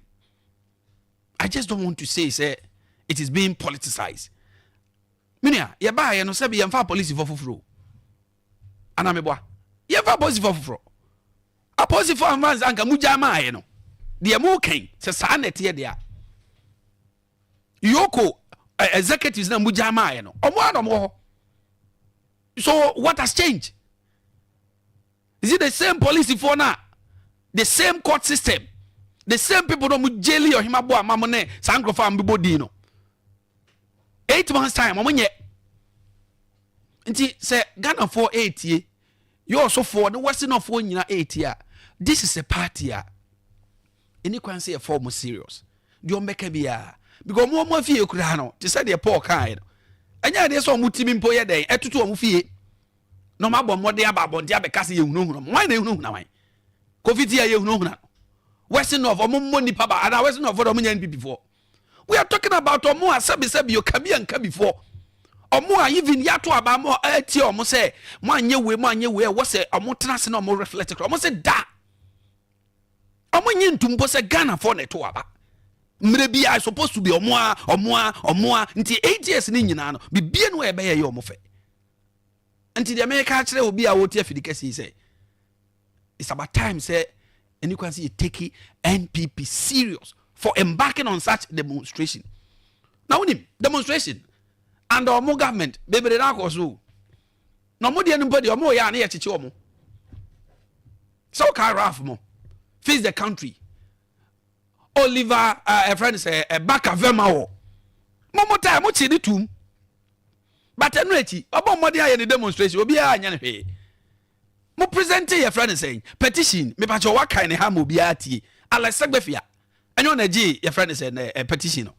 I just don't want to say sɛ it is being politicized. Menua, yɛbaayɛ no sɛbi yɛmfa apolisifoɔ foforɔ o anaa meboa? Yɛmfa apolisifoɔ foforɔ. Apolisifoɔ amfa nsa nka mugya maayɛ no deɛ mo kɛn sɛ saa na ɛteɛ deɛ a EOCO executives na mugya maayɛ no, ɔmo a na ɔmo wɔ hɔ. So what has changed? Is it the same polisifoɔ na the same court system, the same people na ɔmo jaili Ɔhema bo ama mo ne saa nkurɔfoɔ a mo bɛbɔ din no? 8 months time ɔmo nyɛ. Nti sɛ Ghanafoɔ ɛretie yɛ ɔsofoɔ ne westernfoɔ nyinaa ɛretie a, this is a party a ɛni kwan sɛ yɛfa ɔmo serious deɛ ɔmo bɛka biara, because ɔmo afie koraa no te sɛ deɛ Paul kaeɛ no, ɛnyɛ adeɛ sɛ ɔmo timi mpo yɛ dɛn ɛtoto ɔmo fie na ɔmo abɔ mmɔden aba abɔnten abɛka sɛ yɛhunahuna mo. Wɔn na yɛhunahuna wɔn? Kofi ti a yɛhunahuna no Western North, ɔmo mmɔ nipa ba anaa Western North fo de ɔmo nyɛ NPP foɔ. We are talking about ɔmo a sɛbisɛbi o kabi a nka bifoɔ, ɔmo a even yato aba mo ɛtie ɔmo sɛ mo anyɛ wei, mo anyɛ wei. Ɛwɔ sɛ ɔmo tena ase na ɔmo reflect kora. Ɔmo sɛ da ɔmo nye ntumpo sɛ Ghana foɔ na ɛto aba mmerɛ bi a supposed to be ɔmo a ɔmo a ɔmo a. Nti 8 years ne nyinaa no bibie no a ɛbɛyɛ yɛ ɔmo fɛ. Nti deɛ mɛka akyerɛ obi a wɔte afidi kɛse yi sɛ it's about time sɛ ɛni kwan sɛ yɛ take NPP serious for embarking on such demonstration. Na wonim demonstration and ɔmo government bebree na akɔ so na ɔmo deɛ no mpo deɛ ɔmo yɛ a ne yɛ kyekye ɔmo sɛ ɔka Ralph mo face the country Oliver ɛfrɛ no sɛ ɛbaka vɛma wɔ mo mo taa mo kye ne tum. But ɛno akyi ɔbɔ mmɔden ayɛ ne demonstration, obiara anyɛ no hwee. Mo present yɛ frɛ no sɛn petition, mepakyɛ wakae ne ha ma obiara tie. Alex Segbefia ɛnyɛ ɔna gye yɛfrɛ no sɛ ɛ petition no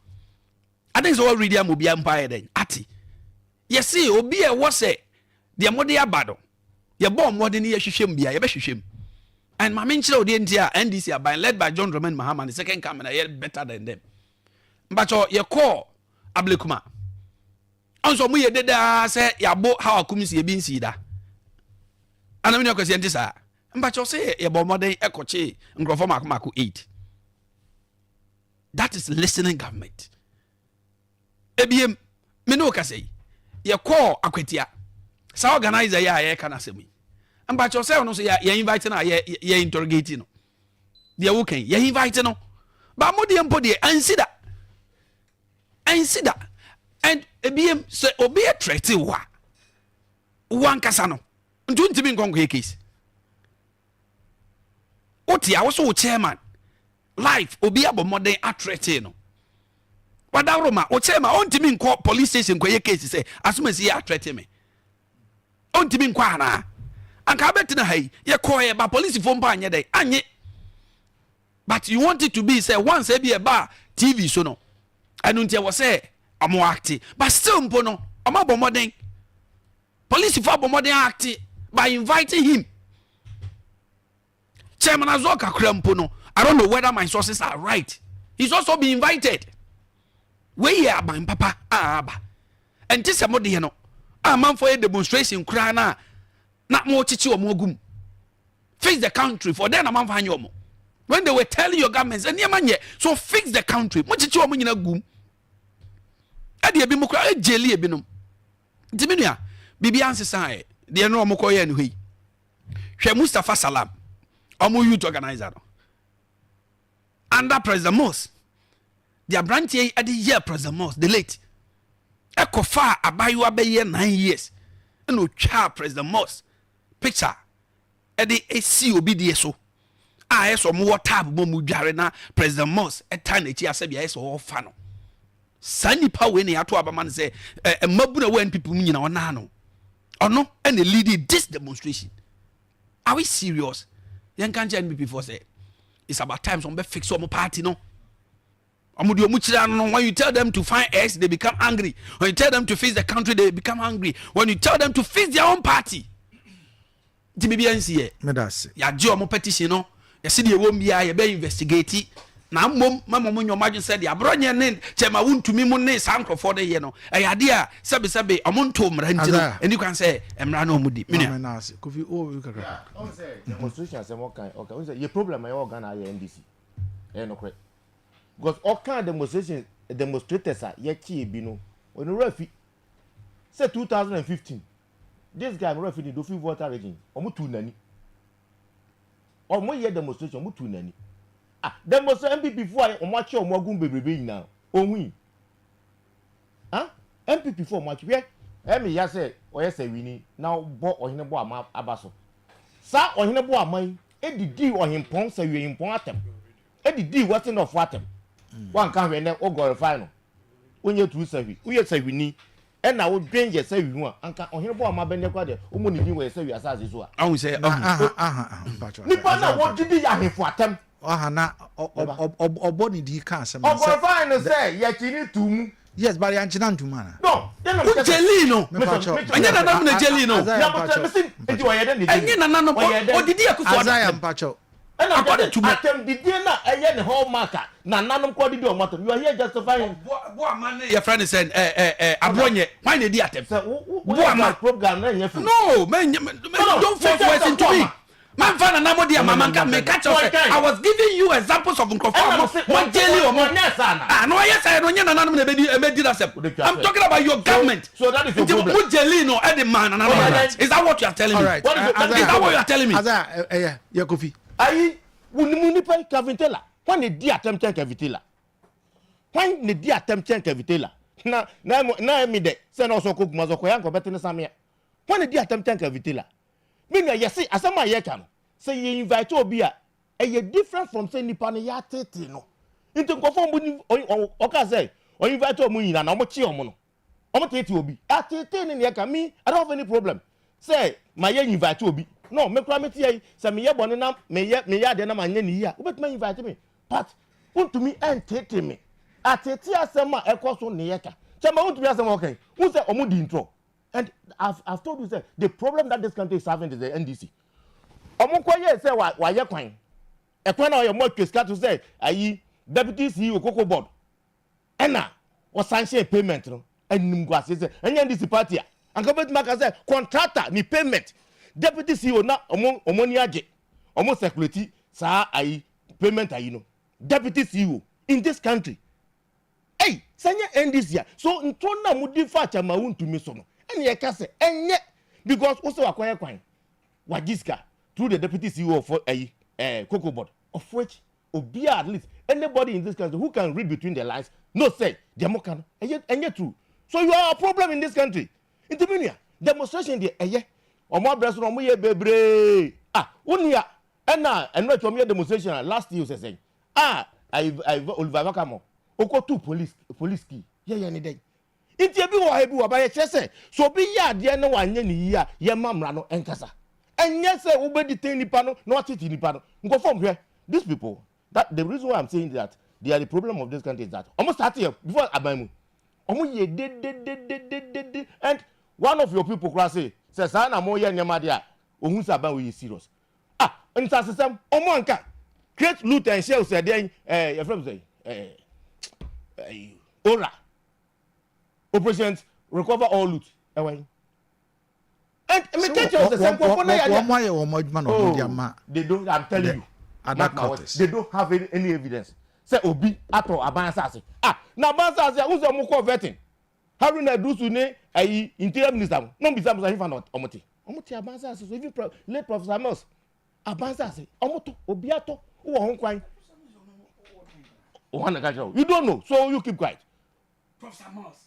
ade sɛ wɔredi ama obiara mpo ayɛ dɛn ate. Yɛse obi a ɛwɔ sɛ deɛ mode aba no yɛbɔ mmɔden ne yɛhwehwɛ mu bia yɛbɛhwehwɛ mu. And maame nkyerɛ wo deɛ nti a NDC aban led by John Dramani Mahama ne second coming ɛyɛ better than them. Mpakyɛ yɛkɔɔ Ablekuma ɔnso ɔmo yɛ dedaa sɛ yɛabo Hawa Koomson ebi nsii da anam ne akwasi ɛnte saa. Mpakyɛw sɛ yɛbɔ mmɔden ɛkɔkye nkurɔfoɔ mako mako 8. That is listening government. Ebiem, me ne wo kasa yi, yɛkɔɔ Akwatia. Saa organizer yi a yɛreka n'asɛm yi. Mpakyɛw sɛ ɔno nso yɛ invite no a yɛ yɛ interrogate no. Deɛ woka yi, yɛ invite no. Ba mo deɛ mpo deɛ ansi da. Ansi da. And ebiem sɛ obi yɛ threat wo a, wo ankasa no, nti wontumi nkɔ nkɔyɛ case. Wote a wo so wo chairman life obi abɔ mmɔden atrɛtee no wadaworo ma wo chairman ɔntumi nkɔ police station nkɔyɛ case sɛ asomasi yɛ atrɛte me ɔntumi nkɔ anaa anka abɛtena ha yi yɛkɔɛ ba polisifoɔ mpo anyɛ dɛn anye but you want it to be sɛ once ebi ɛba tv so no ɛno nti ɛwɔ sɛ ɔmo acte but still mpo no ɔmo abɔ mmɔden polisifoɔ abɔ mmɔden acte by inviting him Chairman Azor kakra mpo no, I don't know whether my sources are right. He's also been invited. Wei yɛ aban papa a aba. Ɛnte sɛ mo deɛ no, a amanfoɔ yɛ demonstration koraa na na mo kyekye wɔn agum. Fix the country for then amanfoɔ anyɛ wɔn. When they were telling your government sɛ nneɛma nyɛ so fix the country, mo kyekye wɔn nyina gum. Ɛde ebi mo koraa ɛgyeli ebinom. Nti me nua, biribi ansesa ɛ. Deɛ no wɔn kɔ yɛ no hɔ yi. Hwɛ Mustapha Salam, ɔmo youth organizer no under President Mills. Deɛ aberanteɛ yi de yɛɛ President Mills, the late, ɛkɔfaa abaayewa bɛyɛ 9 years ɛna otwaa President Mills picture ɛde esi obi deɛ so a ɛyɛ sɛ ɔmo wɔ tab mu ɔmo dware na President Mills ɛta n'akyi asɛ bi ayɛ sɛ ɔrefa no. Saa nipa wei na yɛato abama no sɛ ɛ mmabunu a ɛwɔ NPP mu nyinaa ɔnaa no ɔno ɛna lead this demonstration. Are we serious? Yɛn ka nkyɛn NPP foɔ sɛ it's about time sɛ ɔmo bɛ fix ɔmo party no. Ɔmo deɛ ɔmo kyerɛ ano no, when you tell them to find X, they become angry. When you tell them to fix the country, they become angry. When you tell them to fix their own party, nti biribi ansi yɛ. Meda ase. Yɛagye ɔmo petition no, yɛsi deɛ ɛwɔ mu biara yɛbɛ investigate na mmom mama ɔmo nyɛ ɔmo adwene sɛ deɛ aborɔnyɛ ne kyɛma wontumi mu ne saa nkurɔfoɔ no yɛ no ɛyɛ adeɛ a sɛbesɛbe ɔmo nto mmara nti no Azaya. ɛni kwan sɛ mmara no ɔmo di. Menua. Maame na ase. Kofi o bi kakra. Ɔn sɛ demonstration asɛm ɔkan ɔkan ɔn sɛ yɛ problem a yɛwɔ Ghana ayɛ NDC ɛyɛ nokorɛ because ɔkan demonstration demonstrators a yɛkye ebi no ɔno wura fi sɛ 2015 this guy wura fi ne Dofi Volta region ɔmo tu n'ani ɔmo yɛ demonstration ɔmo tu n'ani ah demonstration NPP fo a ɔmo akye ɔmo agum bebrebe nyinaa ohun yi ah NPP fo ɔmo akye hwɛ ɛmi ya sɛ ɔyɛ sɛ wini na ɔbɔ ɔhene bɔ ama aba so saa ɔhene bɔ ama yi edidi ɔhempɔn sɛ wie ɔhempɔn atɛm edidi Western North atɛm wanka hwɛ nɛ o glorify no wonyɛ turu sahwi woyɛ sahwini ɛna wodwen yɛ sahwi ho a anka ɔhene bɔ ama bɛnɛ kora deɛ ɔmɔ ne din wɔ yɛ sahwi asase so a ɔhu sɛ Na ɔhu aha aha aha mpacho. nipa na wɔdidi yɛ ahemfo atɛm Aha na ɔbɔ ne di ka asɛm no sɛ ɔglorify no sɛ yɛkyi ne tu mu yes but yankyena ntoma na. no yɛn na wo gyeli no Mepacho. ɛnyɛ nananom na gyeli no Azaya mpacho. nti ɔyɛ dɛ ne ɛnyɛ nananom ɔyɛ dɛ odidi akufo Azaya mpacho. ɛna According to me. atɛm didie na ɛyɛ ne hallmark a nananom kɔ didi ɔmo atɛm you are here justifying boama ne yɛfrɛ no sɛ ɛ ɛ ɛ aborɔnyɛ hwan na edi atɛm sɛ wo wo wo Boama. yɛ program na ɛnyɛ fi no man, man, No, don't force words into me mamfa nana mo deɛ mama nka meka kyerɛ sɛ I was giving you examples of nkurɔfoɔ a mo mo gyeli ɔmo ɔnyɛ saa na ah na ɔyɛ sɛ no nyɛ nananom na ebedi ebedi n'asɛm I'm talking about your government so that is your nti problem. mo gyeli no ɛde ma nananom Alright. ana is that what you are telling me All right. What is it? is that what you are telling me Azaya ɛyɛ yɛ Kofi. ayi wunimu nipa yi Kevin Taylor wɔn na di atɛm kyɛn Kevin Taylor wɔn na di atɛm kyɛn Kevin Taylor na na ɛmu na ɛmi dɛ sɛ na ɔsɔ kɔ kuma sɔ kɔ ya nkɔ bɛtɛ ne samia wɔn na di atɛm kyɛn Kevin Taylor mi nua yɛsi asɛm a yɛka no sɛ yɛ invite obi a ɛyɛ different from sɛ nipa no yɛ atete no nti nkɔfɔ ɔmo ni ɔ ɔka sɛ ɔ invite ɔmo nyinaa na ɔmo kye ɔmo no ɔmo tete obi atete ne neɛ ka me I don't have any problem sɛ ma yɛ invite obi no me kura me ti yɛ yi sɛ me yɛ bɔne na me yɛ me yɛ adeɛ na ma nyɛ ne yie a wobɛtumi invite me but wontumi ɛntete me atete asɛm a ɛkɔ so ne yɛ ka kyɛ ma wontumi asɛm a ɔka yi wo sɛ ɔmo di ntorɔ and I've told you sɛ the problem that this country is having is the NDC ɔmo kɔ yɛ sɛ wa wayɛ kwan ɛkwan na ɔyɛ mo atwa sika to sɛ ayi deputy CEO cocoa board ɛna wɔsanhyɛ payment no anim gu ase sɛ ɛnyɛ NDC party a anka bɛtumi aka sɛ contractor ni payment deputy CEO na ɔmo ani agye. ɔmo circulate saa ayi payment ayi no deputy ceo in this country ei sɛ nyɛ ndc a so ntorɔ no a modi fa chairman wontumi so no ɛne yɛka sɛ ɛnyɛ because wo sɛ wakɔyɛ kwan wagye sika through the deputy ceo of ayi eh, cocoa board of which obiara at least anybody in this country who can read between the lines know say deɛ mo ka no ɛyɛ ɛnyɛ true so you are a problem in this country nti mi nua demonstration deɛ ɛyɛ wɔn abrɛ so na wɔn yɛ bebree ah wo nua ɛna ɛno akyi wɔn yɛ demonstration a last year sɛ sɛn ah ayi ayi Oliver Vakamo okɔ tu police police key yɛ yɛ ne dɛn Nti ebi wɔ ha ebi wɔ ha but yɛkyerɛ sɛ sɛ obi yɛ adeɛ na wanyɛ no yie a yɛmma mmara no nkasa. Ɛnyɛ sɛ wobɛ detain nipa no na watete nipa no. Nkurɔfoɔ hwɛ these people that the reason why I'm saying that they are the problem of this country is that wɔn start yɛ before aban mu wɔn yɛ dededededede and one of your people koraa say sɛ saa na mo yɛ nneɛma deɛ a ohun sɛ aban wei yɛ serious. Ah nsasesɛm wɔn anka create loot and share sɛ deɛn ɛɛ yɛfrɛ mo sɛ ɛɛ ɛɛ ora. Operation recover all loot ɛwɔ yi. And me So ka kyerɛ sɛ sɛ nkurɔfoɔ no yɛ wɔn ayɛ wɔn adwuma na wɔn de ama. Oh, they don't I'm telling you. Other Mark my words, quarters. they don't have any, any evidence sɛ obi atɔ aban asase. Ah, na aban asase a wosɛ wɔn kɔ vetting. Haruna Iddrisu ne ayi interior minister mo na wɔn bisa mo sɛ ahefa na wɔn te. Wɔn te aban asase so even pro, late professor Mills aban asase wɔn tɔ obi atɔ wɔ ho kwan. Wɔn na ka kyerɛ wo you don't know so you keep quiet.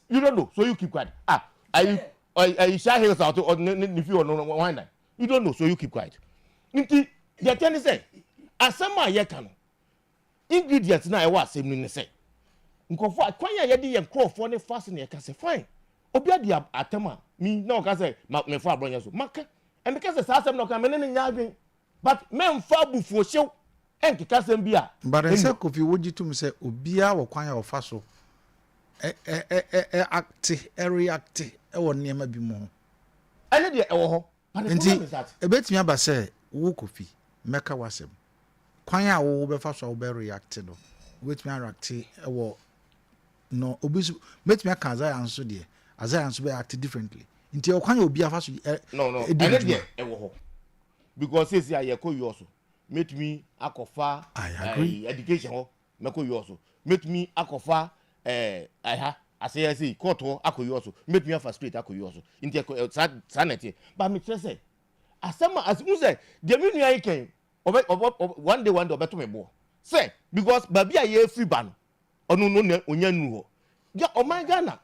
You don't know, so you keep quiet. Ah, ayi ayi Shah Hills out or ne ne fi ɔno wɔn dan. You don't know, so you keep quiet. Nti deɛ kyɛn ne sɛ asɛm a yɛka no ingredients na ɛwɔ asɛm no ne sɛ nkurɔfoɔ a kwan a yɛde yɛn nkurɔfoɔ ne fa so na yɛka sɛ fine obi adi atɛm a mi na ɔka sɛ ma mefa aborɔnyɛ so maka ɛmeka sɛ saa asɛm na ɔka me ne ne nyɛ adwen But mɛnfa abufuohyew nkeka asɛm bi a But ɛnni ɛsɛ hɔ. Kofi wogye tom sɛ obiara wɔ kwan a ɔfa so ɛ ɛ ɛ ɛ ɛ acte, ɛ reacte wɔ nneɛma bi mu ho. Ɛno deɛ ɛwɔ hɔ but the Nti problem is that. ɛbɛtumi aba sɛ wo Kofi mɛka w'asɛm. Kwan a wo wobɛfa so a wobɛ reacte no, wobɛtumi a reacte wɔ no obi nso mɛtumi aka Isaiah nso deɛ Isaiah nso bɛ act differently. Nti ɛwɔ kwan a obiara fa so ɛ No no ɛdi ɛno ne deɛ dwuma. ɛwɔ hɔ because seesei a yɛkɔ yɔɔ so mɛtumi akɔfa I agree. eh, education hɔ mɛkɔ yɔɔ so mɛtumi akɔfa eh, ɛha asɛyɛ sei court hɔ akɔ yɔɔ so mɛtumi afa straight akɔ yɔɔ so nti ɛkɔ ɛ, saa saa na ɛteɛ ba mekyerɛ sɛ asɛm a asɛm sɛ deɛ me nua yi kɛn ɔbɛ ɔbɛ ɔbɛ one day one day ɔbɛto me boɔ sɛ because baabi a yɛfiri ba no ɔno no na onya nnu hɔ ya ɔman Ghana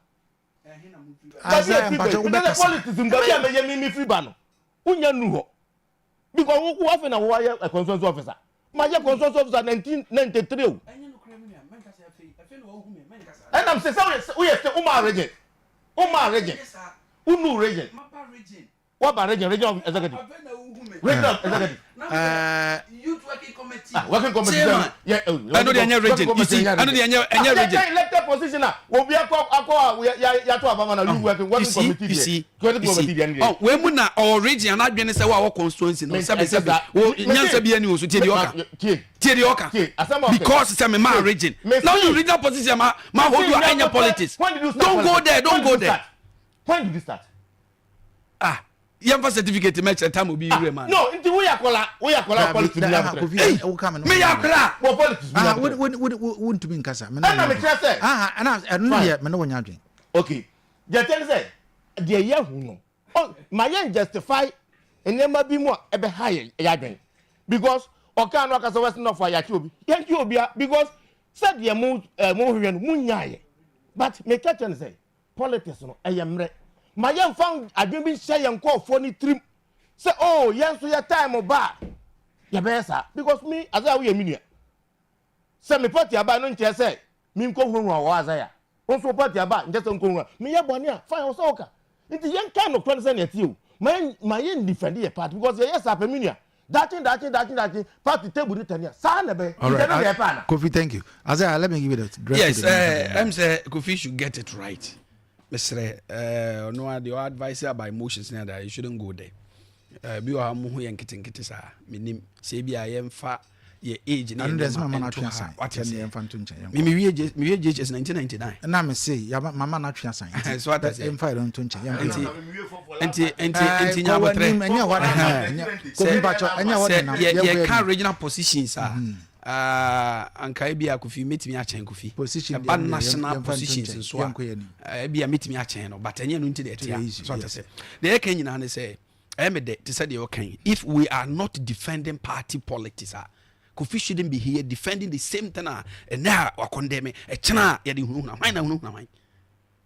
baabi a Isaiah firi ba mpakyɛ yi mepɛ sɛ wobɛkasa. politics mu baabi a mɛyɛ me me firi ba no wonya nnu hɔ because wo wo afei na woayɛ a constituency officer mayɛ constituency officer 1993 o ɛnam sɛ sɛ woyɛ woyɛ sɛ woma region woma region wonu region Waba region region of executive region of executive. Ah, working committee. Chairman. Ɛno deɛ ɛnyɛ region. You see, ɛno deɛ ɛnyɛ ɛnyɛ region. Yɛ elected position a obi akɔ akɔ a yɛ yɛato abama na you working working committee You see, deɛ working you see. committee deɛ Oh, wei mu na ɔwɔ region anadwene sɛ wo a wɔ constituency no sɛbi sɛbi wo nyansa bi ani wɔ so tie deɛ ɔka tie deɛ ɔka because sɛ me maa region na wo regional position ma ma hold you a ɛnyɛ politics don't go there don't go there. When did you start? ah yɛmfa certificate mɛkyerɛ tam obi wura ma no nti woyɛ akɔla woyɛ akɔla politics bi abotire meyɛ akɔla wɔ politics bi abotire wontumi nkasa ɛna mekyerɛ sɛ ɛna ɛno deɛ mene wo nya adwen okay deɛ kyɛ ne sɛ deɛ yɛ hu no ma yɛn justify nneɛma bi mu a ɛbɛha yɛ yɛ adwen because ɔkaa no akasa west north a yɛakye obi yɛnkye obi a because sɛdeɛ mo ɛɛ mo hwehwɛ no mo nyaayɛ but meka kyerɛ no sɛ Politics no ɛyɛ mmerɛ. Ma yɛnfa adwene bi nhyɛ yɛn nkorɔfoɔ no tirim sɛ oh yɛn nso yɛ time ba a yɛbɛyɛ saa because me Isaiah woyɛ me nua. Sɛ me party aba no nkyerɛ sɛ me nkɔ hunahuna wɔ Isaiah. Wo nso wo party aba nkyerɛ sɛ nkɔ hunahuna. Meyɛ bɔne a fine ɛwɔ sɛ woka. Nti yɛnka nokorɛ no sɛnea ɛteɛ o. Ma yɛn ma yɛn defend yɛ party because yɛyɛ saa pɛ me nua daakye daakye daakye daakye party table no tɛne a saa na ɛbɛyɛ. All Nti right, ɛno na yɛpɛ ana? Kofi, thank you. Isaiah, let me give you the rest yes of the eh, ɛm sɛ Kofi should get it right mesrɛ eh, ɔno a deɛ ɔadvice about emotions ne ada you shouldn't go there eh, bi wɔ ha mo ho yɛ nketenkete saa menim sɛ ebi a yɛmfa yɛ age ne Ɛno yɛ deɛ sɛ nneɛma mama no nto atwe ha asan. wate Kyɛ aseɛ. ne yɛmfa nto nkyɛn, yɛnkɔ. Me mewie J- mewie JHS 1999. Na me se ya mama no atwe asan. Nti So wate aseɛ. yɛmfa yɛn nto nkyɛn. Yɛnkɔ Nti yɛn. nti nti Eh, nti kɔ nya abotrɛ. w'anim, ɛnyɛ hɔ na nam, ɛnyɛ- Kofi mpakyɛ, ɛnyɛ hɔ na Sɛ nam. yɛ Yɛnkɔ yɛka yɛn. regional positions a ah, anka ebi a Kofi mɛtumi akyɛn Kofi. Position Ɛba deɛ, deɛ, national yɛmfa nto positions nkyɛn, nso a yɛnkɔ yɛn anim. ebi a mɛtumi akyɛn no but ɛnyɛ no nti deɛ ɛte a Easy, so ate yes. aseɛ. Deɛ yɛka nyinaa ne sɛ ɛyɛ me dɛ te sɛ deɛ ɔka yi if we are not defending party politics a Kofi shouldn't be here defending the same thing a ɛnɛ a wakɔndɛme ɛkyena a yɛde hunahuna hwan na hunahuna hwan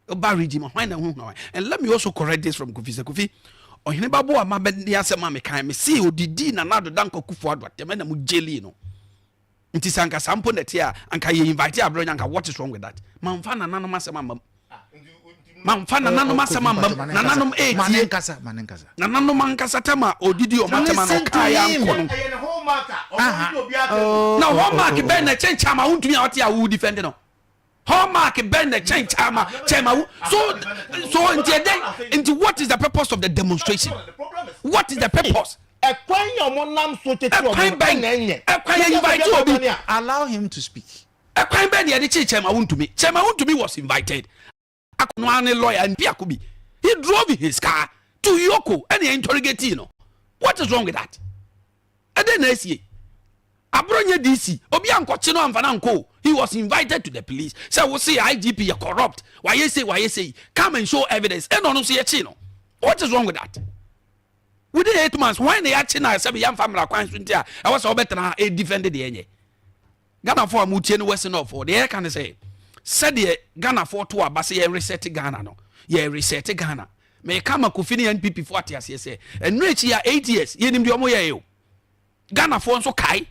ɔba regime hwan na hunahuna hwan. And let me also correct this from Kofi sɛ Kofi ɔhene ba bo a ma bɛde asɛm a mekan me se odidi Nana Addo Dankwa Akufo Addo atɛm ɛna mo gyeli no nti sɛ anka saa mpo na ɛte a anka yɛ invite Abronye anka what is wrong with that? Mamfa nananom asɛm amma mu mamfa nananom asɛm amma mu nananom etie nananom ankasa tam a odidi ɔmo atɛm a na ɔkaa yɛ ankɔ no na hallmark bɛn na ɛkyɛn kyama wontumi a ɔte a wo defend no hallmark bɛn na ɛkyɛn kyama kyɛma wo so so nti ɛdɛn nti what is the purpose of the demonstration? What is the purpose? Ɛkwan yɛ ɔmo nam so tete ɔmo Ɛkwan bɛn? Ɛna ɛnyɛ Ɛkwan yɛ invite obi. Allow him to speak. Ɛkwan bɛn na yɛde kye Chairman Wontumi? Chairman Wontumi was invited akonoa ne lawyer Mpiako bi he drove his car to EOCO ɛna yɛ interrogate no. What is wrong with that? Ɛdɛn na esie? Abronye DC obi ankɔkye no amfa no ankɔ o. He was invited to the police sɛ wo se IGP yɛ corrupt wayɛ sei wayɛ sei come and show evidence ɛna ɔno nso yɛkye no. What is wrong with that? Within 8 months wɔn na yɛakye na sɛbi yɛmfa mmara kwan so nti a ɛwɔ sɛ wɔbɛtena ha ɛdefend deɛ ɛnyɛ Ghanafoɔ a motie no Western North deɛ yɛka ne sɛ sɛdeɛ Ghanafoɔ to aba sɛ yɛ reset Ghana no yɛ reset Ghana. Mɛka ma Kofi ne NPP foɔ ate aseɛ sɛ ɛno akyi a 8 years yɛnim deɛ ɔmo yɛɛ o. Ghanafoɔ nso kae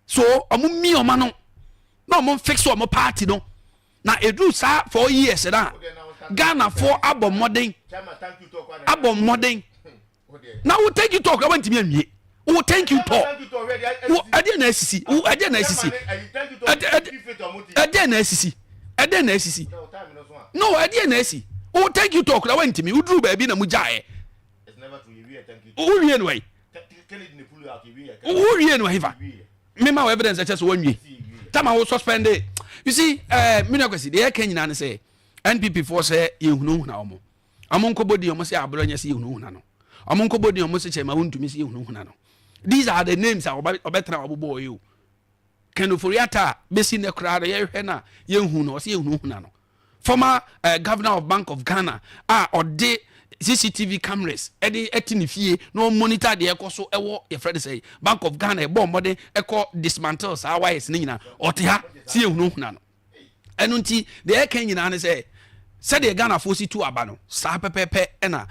so ɔmo mi ɔma no na ɔmo fix ɔmo party no na eduru saa 4 years na Ghanafoɔ abɔ mmɔden abɔ mmɔden na wo thank you talk na wantumi anwie wo thank you talk wo ɛdeɛ na esisi wo ɛdeɛ na esisi ɛdeɛ na esisi ɛdeɛ na esisi no ɛdeɛ na esi wo thank you talk na wantumi woduru baabi na mu gyaeɛ wowie no ayi wowie no ahifa mema wo evidence ɛkyɛ sɛ wanwie tama wo suspend. You see, me nua Kwasi deɛ yɛka nyinaa ne sɛ NPP foɔ sɛ yɛhunahuna ɔmo ɔmo nkɔbɔ din ɔmo sɛ Abronye sɛ yɛhunahuna no ɔmo nkɔbɔ din ɔmo sɛ Chairman Wontumi sɛ yɛhunahuna no. These are the names a ɔbɛtena ɔbobɔ ɔyɛ o. Ken Ofori-Atta a bɛsi nnɛ koraa no yɛhwɛ no a yɛnhu no ɔsɛ yɛhunahuna no. Former governor of Bank of Ghana a ɔde CCTV cameras ɛde ɛte ne fie na ɔmonitor deɛ ɛkɔ so ɛwɔ yɛfrɛ no sɛ Bank of Ghana ɛbɔ mmɔden ɛkɔ dismantle saa wires ne nyinaa ɔte ha si yɛhunahuna no. Ɛno nti deɛ ɛka nyinaa ne sɛ sɛdeɛ Ghanafoɔ si tu aba no saa pɛpɛɛpɛ ɛna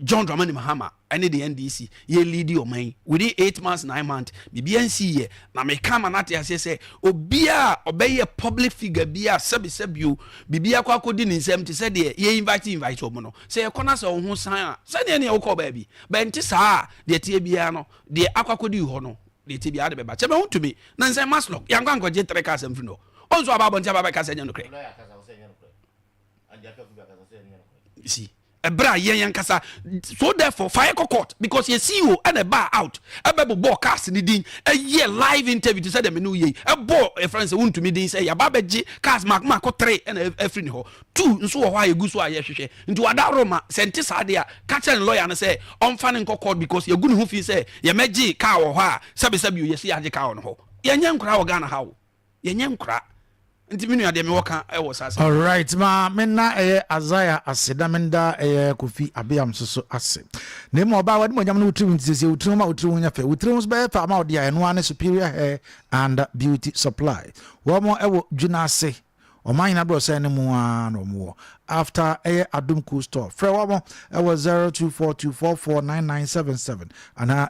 John Dramani Mahama ɛne the NDC yɛ lead ɔman yi within 8 months 9 months biribi nsi yɛ. Na meka ma nate aseɛ sɛ obiaa ɔbɛyɛ public figure bi a sɛbisɛbio biribi akɔ akɔdi ne nsɛm te sɛ deɛ yɛ invite invite ɔmo no sɛ yɛkɔ na sɛ wo ho san a sɛdeɛ neɛ wokɔ baabi bɛnte saa a deɛ teɛ biara no deɛ akɔ akɔdi hɔ no deɛ teɛ biara de bɛba kyɛ bɛho tumi na nsɛn MASLOC yɛnkɔ ankɔgye tere ka asɛm firi no ɔnso aba abɔnten aba bɛka sɛ nyɛ nokorɛ si ɛberɛ a yɛn yɛn so therefore fa yɛ kɔ court because yɛ CEO ɛna ɛba out ɛbɛ bobɔ cars ne din ɛyɛ live interview te sɛ deɛ mene yɛ ɛbɔ ɛfrɛ sɛ Wontumi din sɛ yɛaba bɛgye cars mako mako three ɛna ɛfiri ne hɔ two nso wɔ hɔ a yɛgu so a yɛhwehwɛ nti wada roma sɛ nte saa deɛ a ka kyerɛ ne lawyer no sɛ ɔmfa ne nkɔ court because yɛgu ne ho fi sɛ yɛmɛgye car wɔ hɔ a sɛbisɛbi o yɛsi yɛagye car wɔ no hɔ. Yɛnyɛ nkora wɔ Ghana ha o yɛnyɛ nkora nti me nua deɛ mewɔ ka ɛwɔ saa sɛ Alright, ma menna ɛyɛ Isaiah ase na menda ɛyɛ Kofi Abeam so so ase na mmom ɔbaa wɔde mɔnyam no wotiri nti sɛ wotiri ho ma wotiri ho nyɛ fɛ wotiri ho so bɛyɛ fɛ ama wɔde a ɛno ara ne Superior Hair and Beauty Supply. Wɔn ɛwɔ dwuna ase ɔman nyina berɛ ɔsɛn no mu a na wɔn wɔ after ɛyɛ Adom Cool Store. Frɛ wɔn ɛwɔ 0242449977 anaa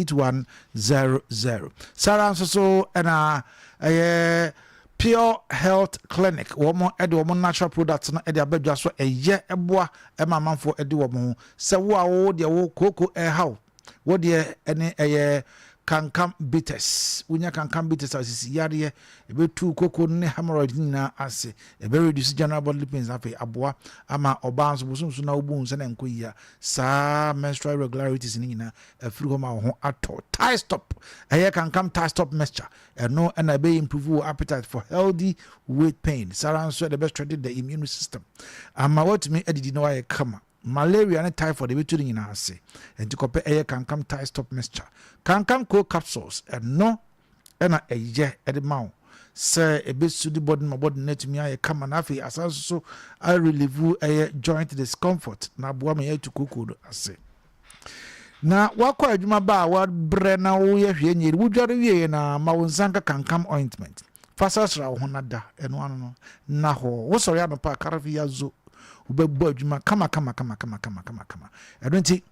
0555568100. Sara nso so ɛna ɛyɛ Pure Health Clinic wɔn de wɔn natural products no de abɛdwa so ɛyɛ ɛboa ɛma amanfoɔ de wɔn ho sɛ wo a wo deɛ wo kooko ɛhaw wo deɛ ɛne ɛyɛ. Kankam bitters, Wonya kankam bitters a osisi yareɛ, ɛbɛtu koko no ne hemorrhoid no nyinaa ase, ɛbɛ reduce general bodily pains na afei aboa ama ɔbaa nso bosom so na wobu wo nsa na ɛnkɔ yie a, saa menstrual irregularities no nyinaa afiri hɔ ma wo ho atɔ. Thigh stop, Ɛyɛ kankam thigh stop mixture, ɛno na ɛbɛ improve wo appetite for healthy weight pain, saa ara nso ɛna ɛbɛ strengthen the immune system ama woatumi adidi na woayɛ kama. Malaria ne typhoid ebetu ne nyinaa ase. Enti kɔpɛ ɛyɛ Kankam Thai Stop Mixture. Kankam Cold Capsules, ɛno na ɛyɛ de ma wo sɛ ebesu de body no ma body no atumi ayɛ kama na afei asan nso so a relieve ɛyɛ joint discomfort na aboa ma yɛatu kooko no ase. Na wakɔ adwuma ba a wabrɛ na woyɛ hwee nyɛ wodware wieɛ na ma wo nsa nka Kankam ointment. Fa srasra wo ho na da, ɛno ano no, nna hɔ. Wosɔre anɔpa a, karafi ya zo. Wobɛbɔ adwuma kama kama kama kama kama kama kama. Ɛno nti,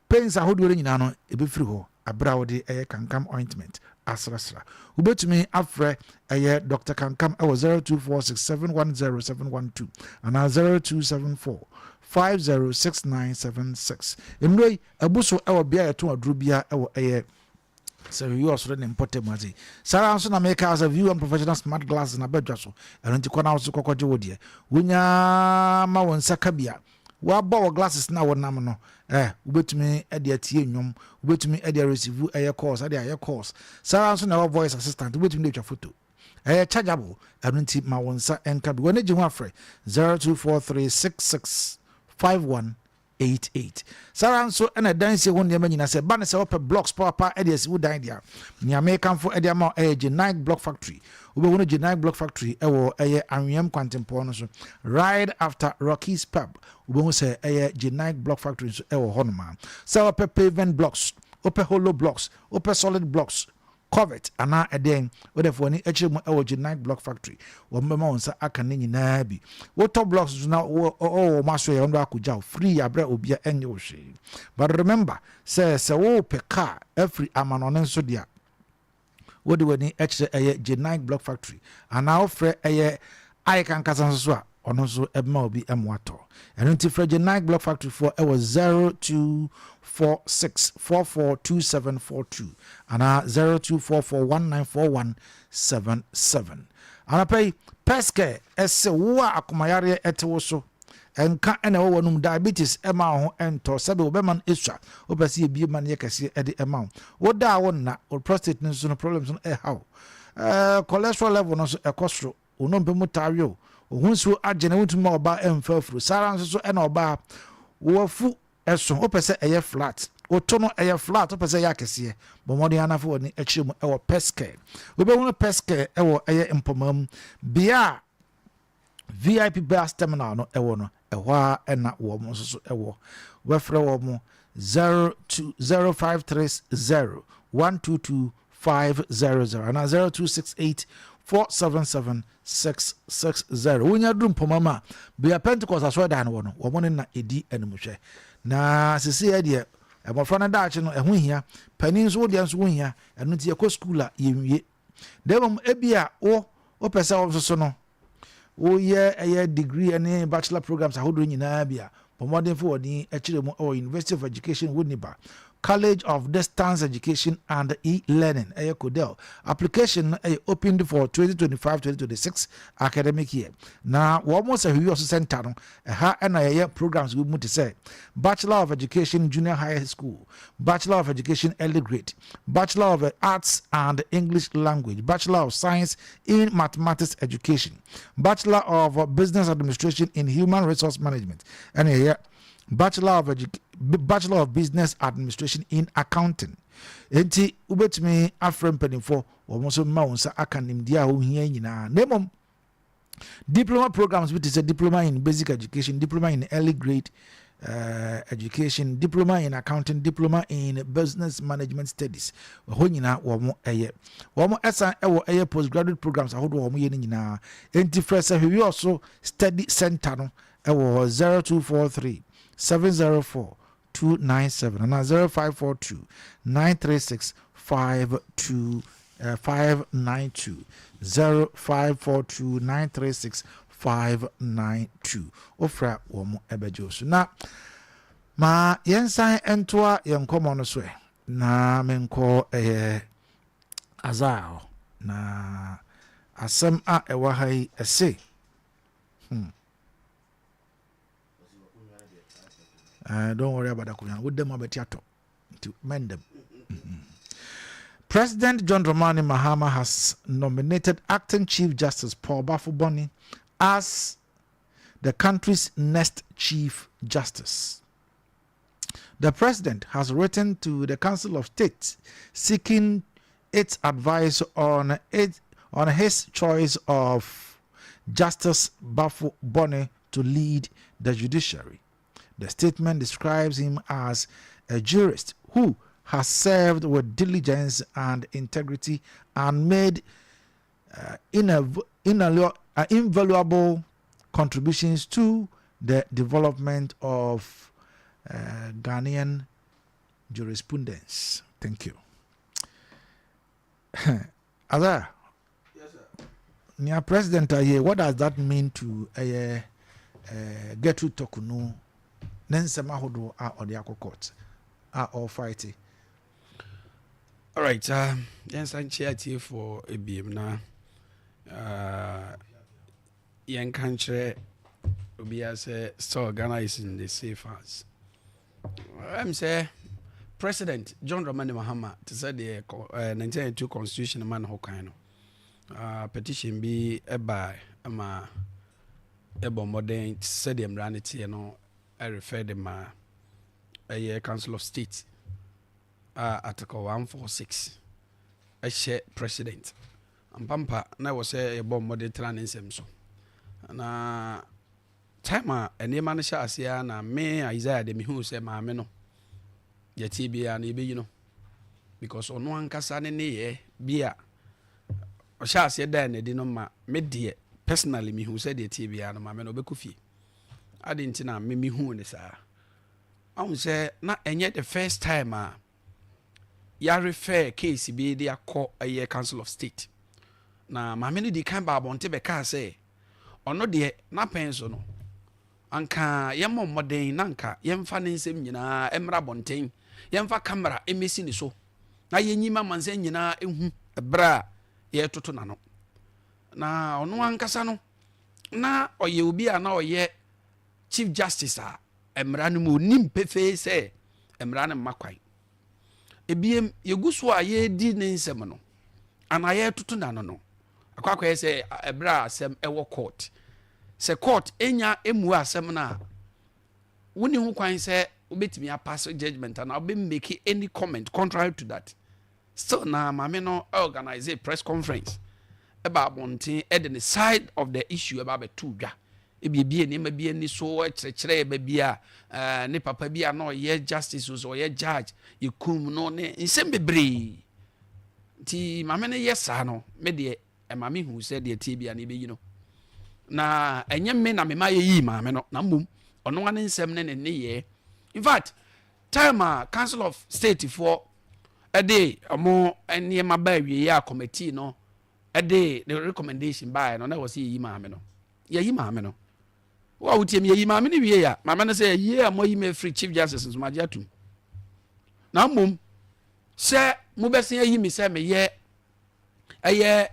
pains ahodoɔ no nyinaa no, ɛbɛfiri hɔ aberɛ a wode ɛyɛ Kankam ointment asrasra. Wobɛtumi afrɛ ɛyɛ Doctor Kankam ɛwɔ 0246 710 712 anaa 0274 506976. Nnuro yi abu so ɛwɔ bea a yɛtɔn aduro biara ɛwɔ ɛyɛ Sɛ review ɔsoro ne mpɔtam adze. Saa ara nso na meka sɛ view and professional smart glasses na badwa so. Ɛno nti kɔ na wo so kɔkɔgye wo deɛ. Wonya ma wo nsa ka bi a, woabɔ wo glasses no a wonam no, eh, wobɛtumi de atie nnwom, wobɛtumi de areceive ɛyɛ calls, de ayɛ calls. Saa ara nso na ɛwɔ voice assistant, wobɛtumi de atwa photo. Ɛyɛ chargeable, ɛno nti ma wo nsa nka bi. W'ani gye ho a frɛ 02436651 88. Saa ara nso na ɛdansie ho nneɛma nyinaa, sɛ ɛba no sɛ wopɛ blocks papaapa de asi wo dan deɛ a, nea mekamfo de ama wo yɛ Gyenaik Block Factory. Wobɛhunu Gyenaik Block Factory wɔ ɛyɛ Anweam kwantempɔn no so, right after Rocky's Pub. Wobɛhu sɛ ɛyɛ Gyenaik Block Factory nso wɔ hɔnom ara. Sɛ wopɛ pavement blocks, wopɛ hollow blocks, wopɛ solid blocks, Covet anaa ɛdeɛn? Wode fa w'ani kyerɛ mu wɔ Gye-Nike Block Factory. Wɔn bɛma wo nsa aka ne nyinaa bi. Wotɔ blocks nso na wowɔ wɔn asoɛeɛ a, wɔn de akɔgya wo free aberɛ a obia ɛnyɛ wo hwee. But remember sɛ sɛ wopɛ car afiri amanɔne nso deɛ a, wode w'ani kyerɛ ɛyɛ Gye-Nike Block Factory anaa wofrɛ ɛyɛ Ike ankasa nso so a, ɔno nso bɛma obi mmoa tɔ. Ɛno nti frɛ Gye-Nike Block Factory foɔ wɔ 0246 442742 anaa 0244 194177. Anɔpa yi, Pɛskɛ se wo a akomayareɛ te wo so, nka na ɛwɔ w'anum, diabetes mma wo ho ntɔ, sɛbe wo bɛma no sua, wopɛ sɛ yɛbie ma no yɛ kɛseɛ de ma wo, woda a wonna, wo prostate no nso no problems no ɛha wo, cholesterol level no nso ɛkɔ soro, Wo nnompe mu taa we wo. Wo ho nsuo agye na wontumi mma ɔbaa mfa afuro. Saa ara nso so na ɔbaa, wo afu so, wopɛ sɛ ɛyɛ flat. Wo to no, ɛyɛ flat, wopɛ sɛ ɛyɛ akɛseɛ. Bɔ mmɔden ara na fa w'ani kyerɛ mu wɔ Pescare. Wobɛhunu Pescare wɔ ɛyɛ Mpɔmaa mu, bea a VIP Bus Terminal no wɔ no, ɛhɔ ara na wɔn nso so wɔ. Wobɛfrɛ wɔn 020530 122 500 anaa 0268 477 660. Wonya duru mpɔma mu a, bea Pentecost asɔredan no wɔ no, wɔn ne na ɛdi animhwɛ. Na sesei deɛ, mmɔfra no daakye no, ɛho hia. Panin nso, wo deɛ nso ho hia. Ɛno nti yɛkɔ sukuu a, yɛnwie. Na mmom ebia wo wopɛ sɛ wo nso so no woyɛ ɛyɛ degree ne bachelor programs ahodoɔ nyinaa bi a, bɔ mmɔden fa w'ani kyerɛ mu wɔ University of Education Winneba, College of Distance Education and E-Learning, ɛyɛ CODEL. Application no ɛyɛ opened for 2025-2026 academic year. Na wɔn sɛ Hwiwi Ɔso Center no, ɛha na yɛyɛ programs bi mu te sɛ Bachelor of Education Junior High School, Bachelor of Education Early Grade, Bachelor of Arts and English Language, Bachelor of Science in Mathematics Education, Bachelor of Business Administration in Human Resource Management, ɛna yɛyɛ Bachelor of Edu Bachelor of Business Administration in Accounting. Enti wobɛtumi afrɛ mpanimfoɔ wɔn nso mma wɔn nsa aka nimdeɛ a wohia nyinaa. Na mmom Diploma programs bi te sɛ Diploma in Basic Education, Diploma in Early Grade uh, Education, Diploma in Accounting, Diploma in Business Management Studies. Ɛhɔ nyinaa wɔn ɛyɛ. Wɔn ɛsan ɛwɔ ɛyɛ postgraduate programs ahodoɔ wɔn yɛ no nyinaa. Enti frɛ sɛ hwehwɛ ɔso study center no ɛwɔ 0243 704 297 anaa 0542 936 52 592 0542 936 592 wofrɛ a wɔn bɛgye wo so. Na ma yɛnsan ntoa yɛn nkɔmmɔ no so ɛ. Na menkɔ ɛyɛ Azar hɔ. Na asɛm a ɛwɔ ha yi ɛse, hmm. Don't worry about akonnwa. Woda mu abɛte atɔ. Nti mɛndam. President John Dramani Mahama has nominated Acting Chief Justice Paul Baffoe-Bonnie as the country's next Chief Justice. The president has written to the Council of State seeking its advice on his choice of Justice Baffoe-Bonnie to lead the judiciary. The statement describes him as a jurist who has served with diligence and integrity and made invaluable contributions to the development of Ghanaian jurisprudence. Thank you. Azar, Yes, sir. Nea president ayɛ, what does that mean to Gertrude Torkornoo ne nsɛm ahodoɔ a ɔde akɔ court a ɔrefight? Alright, yɛnsa nkyɛ atiefoɔ ebiem na yɛnka nkyerɛ obiara sɛ still Ghana is in the safe hands. Sɛ President John Dramani Mahama te sɛ deɛ 1992 constitution ma ne ho kwan no, petition bi ɛba ma ɛbɔ mmɔden sɛdeɛ mmara no teɛ no, ɛrefer de ma ɛyɛ Council of State a Article 146 ɛhyɛ president ampampa na ɛwɔ sɛ yɛbɔ mmɔden tena ne nsɛm so. Na time a nneɛma no hyɛ aseɛ na me Isaiah de mehu sɛ maame no yɛtie biara no yɛbɛyi no, because ɔno ankasa ne nneyɛɛ bi a ɔhyɛ aseɛ da n'adi no ma me deɛ, personally mehu sɛ deɛ tie biara no maame no ɔbɛkɔ fie ade. Nti na me mehu ne saa ahu sɛ na ɛnyɛ the first time a yɛarefer case bi de akɔ ɛyɛ Council of State. Na maame no di kan ba abɔnte bɛkaa sɛ ɔno deɛ n'apɛn so no anka yɛmmɔ mmɔden na anka yɛmfa ne nsɛm nyinaa mmra abɔnten, yɛmfa camera mmɛsi ne so na yɛnyim amansan nyinaa ehu ɛberɛ a yɛretoto n'ano. Na ɔno ankasa no na ɔyɛ obi a na ɔyɛ Chief Justice a mmara no mu onim pefee sɛ mmara no mma kwan. Ebiem yɛgu so a yɛredi ne nsɛm no anaa yɛretoto n'ano no akɔ akɔyɛ sɛ ɛberɛ a asɛm ɛwɔ court, sɛ court enya emu asɛm no a, wonni ho kwan sɛ wobɛtumi apass judgement anaa wobɛmake any comment contrary to that. Still na maame no organize press conference ɛba abɔnten ɛde ne side of the issue ɛba abɛto dwa, ebiebie nneɛma bi ani so, kyerɛkyerɛ baabi a ne papa bi a na ɔyɛ justice o, sɛ ɔyɛ judge, yɛkum no ne nsɛm bebree. Nti maame no yɛ saa no, me deɛ ɛma me hu sɛ deɛ tie bia na ɛbɛyi no. Na ɛnyɛ me na mema yɛyii maame no, na mmom ɔno ane nsɛm ne ne nneyɛɛ. In fact, time a Council of State foɔ ɛde ɔmo nneɛma ba awieɛ a committee no ɛde the recommendation baeɛ no, na ɛwɔ sɛ yɛyi maame no. Yɛyi maame no, wo a wotie mi, yɛyi maame no wie a, maame no sɛ yie a moayi me afiri Chief Justice nso magye atom, na mmom sɛ mobɛsen ayi me sɛ meyɛ ɛyɛ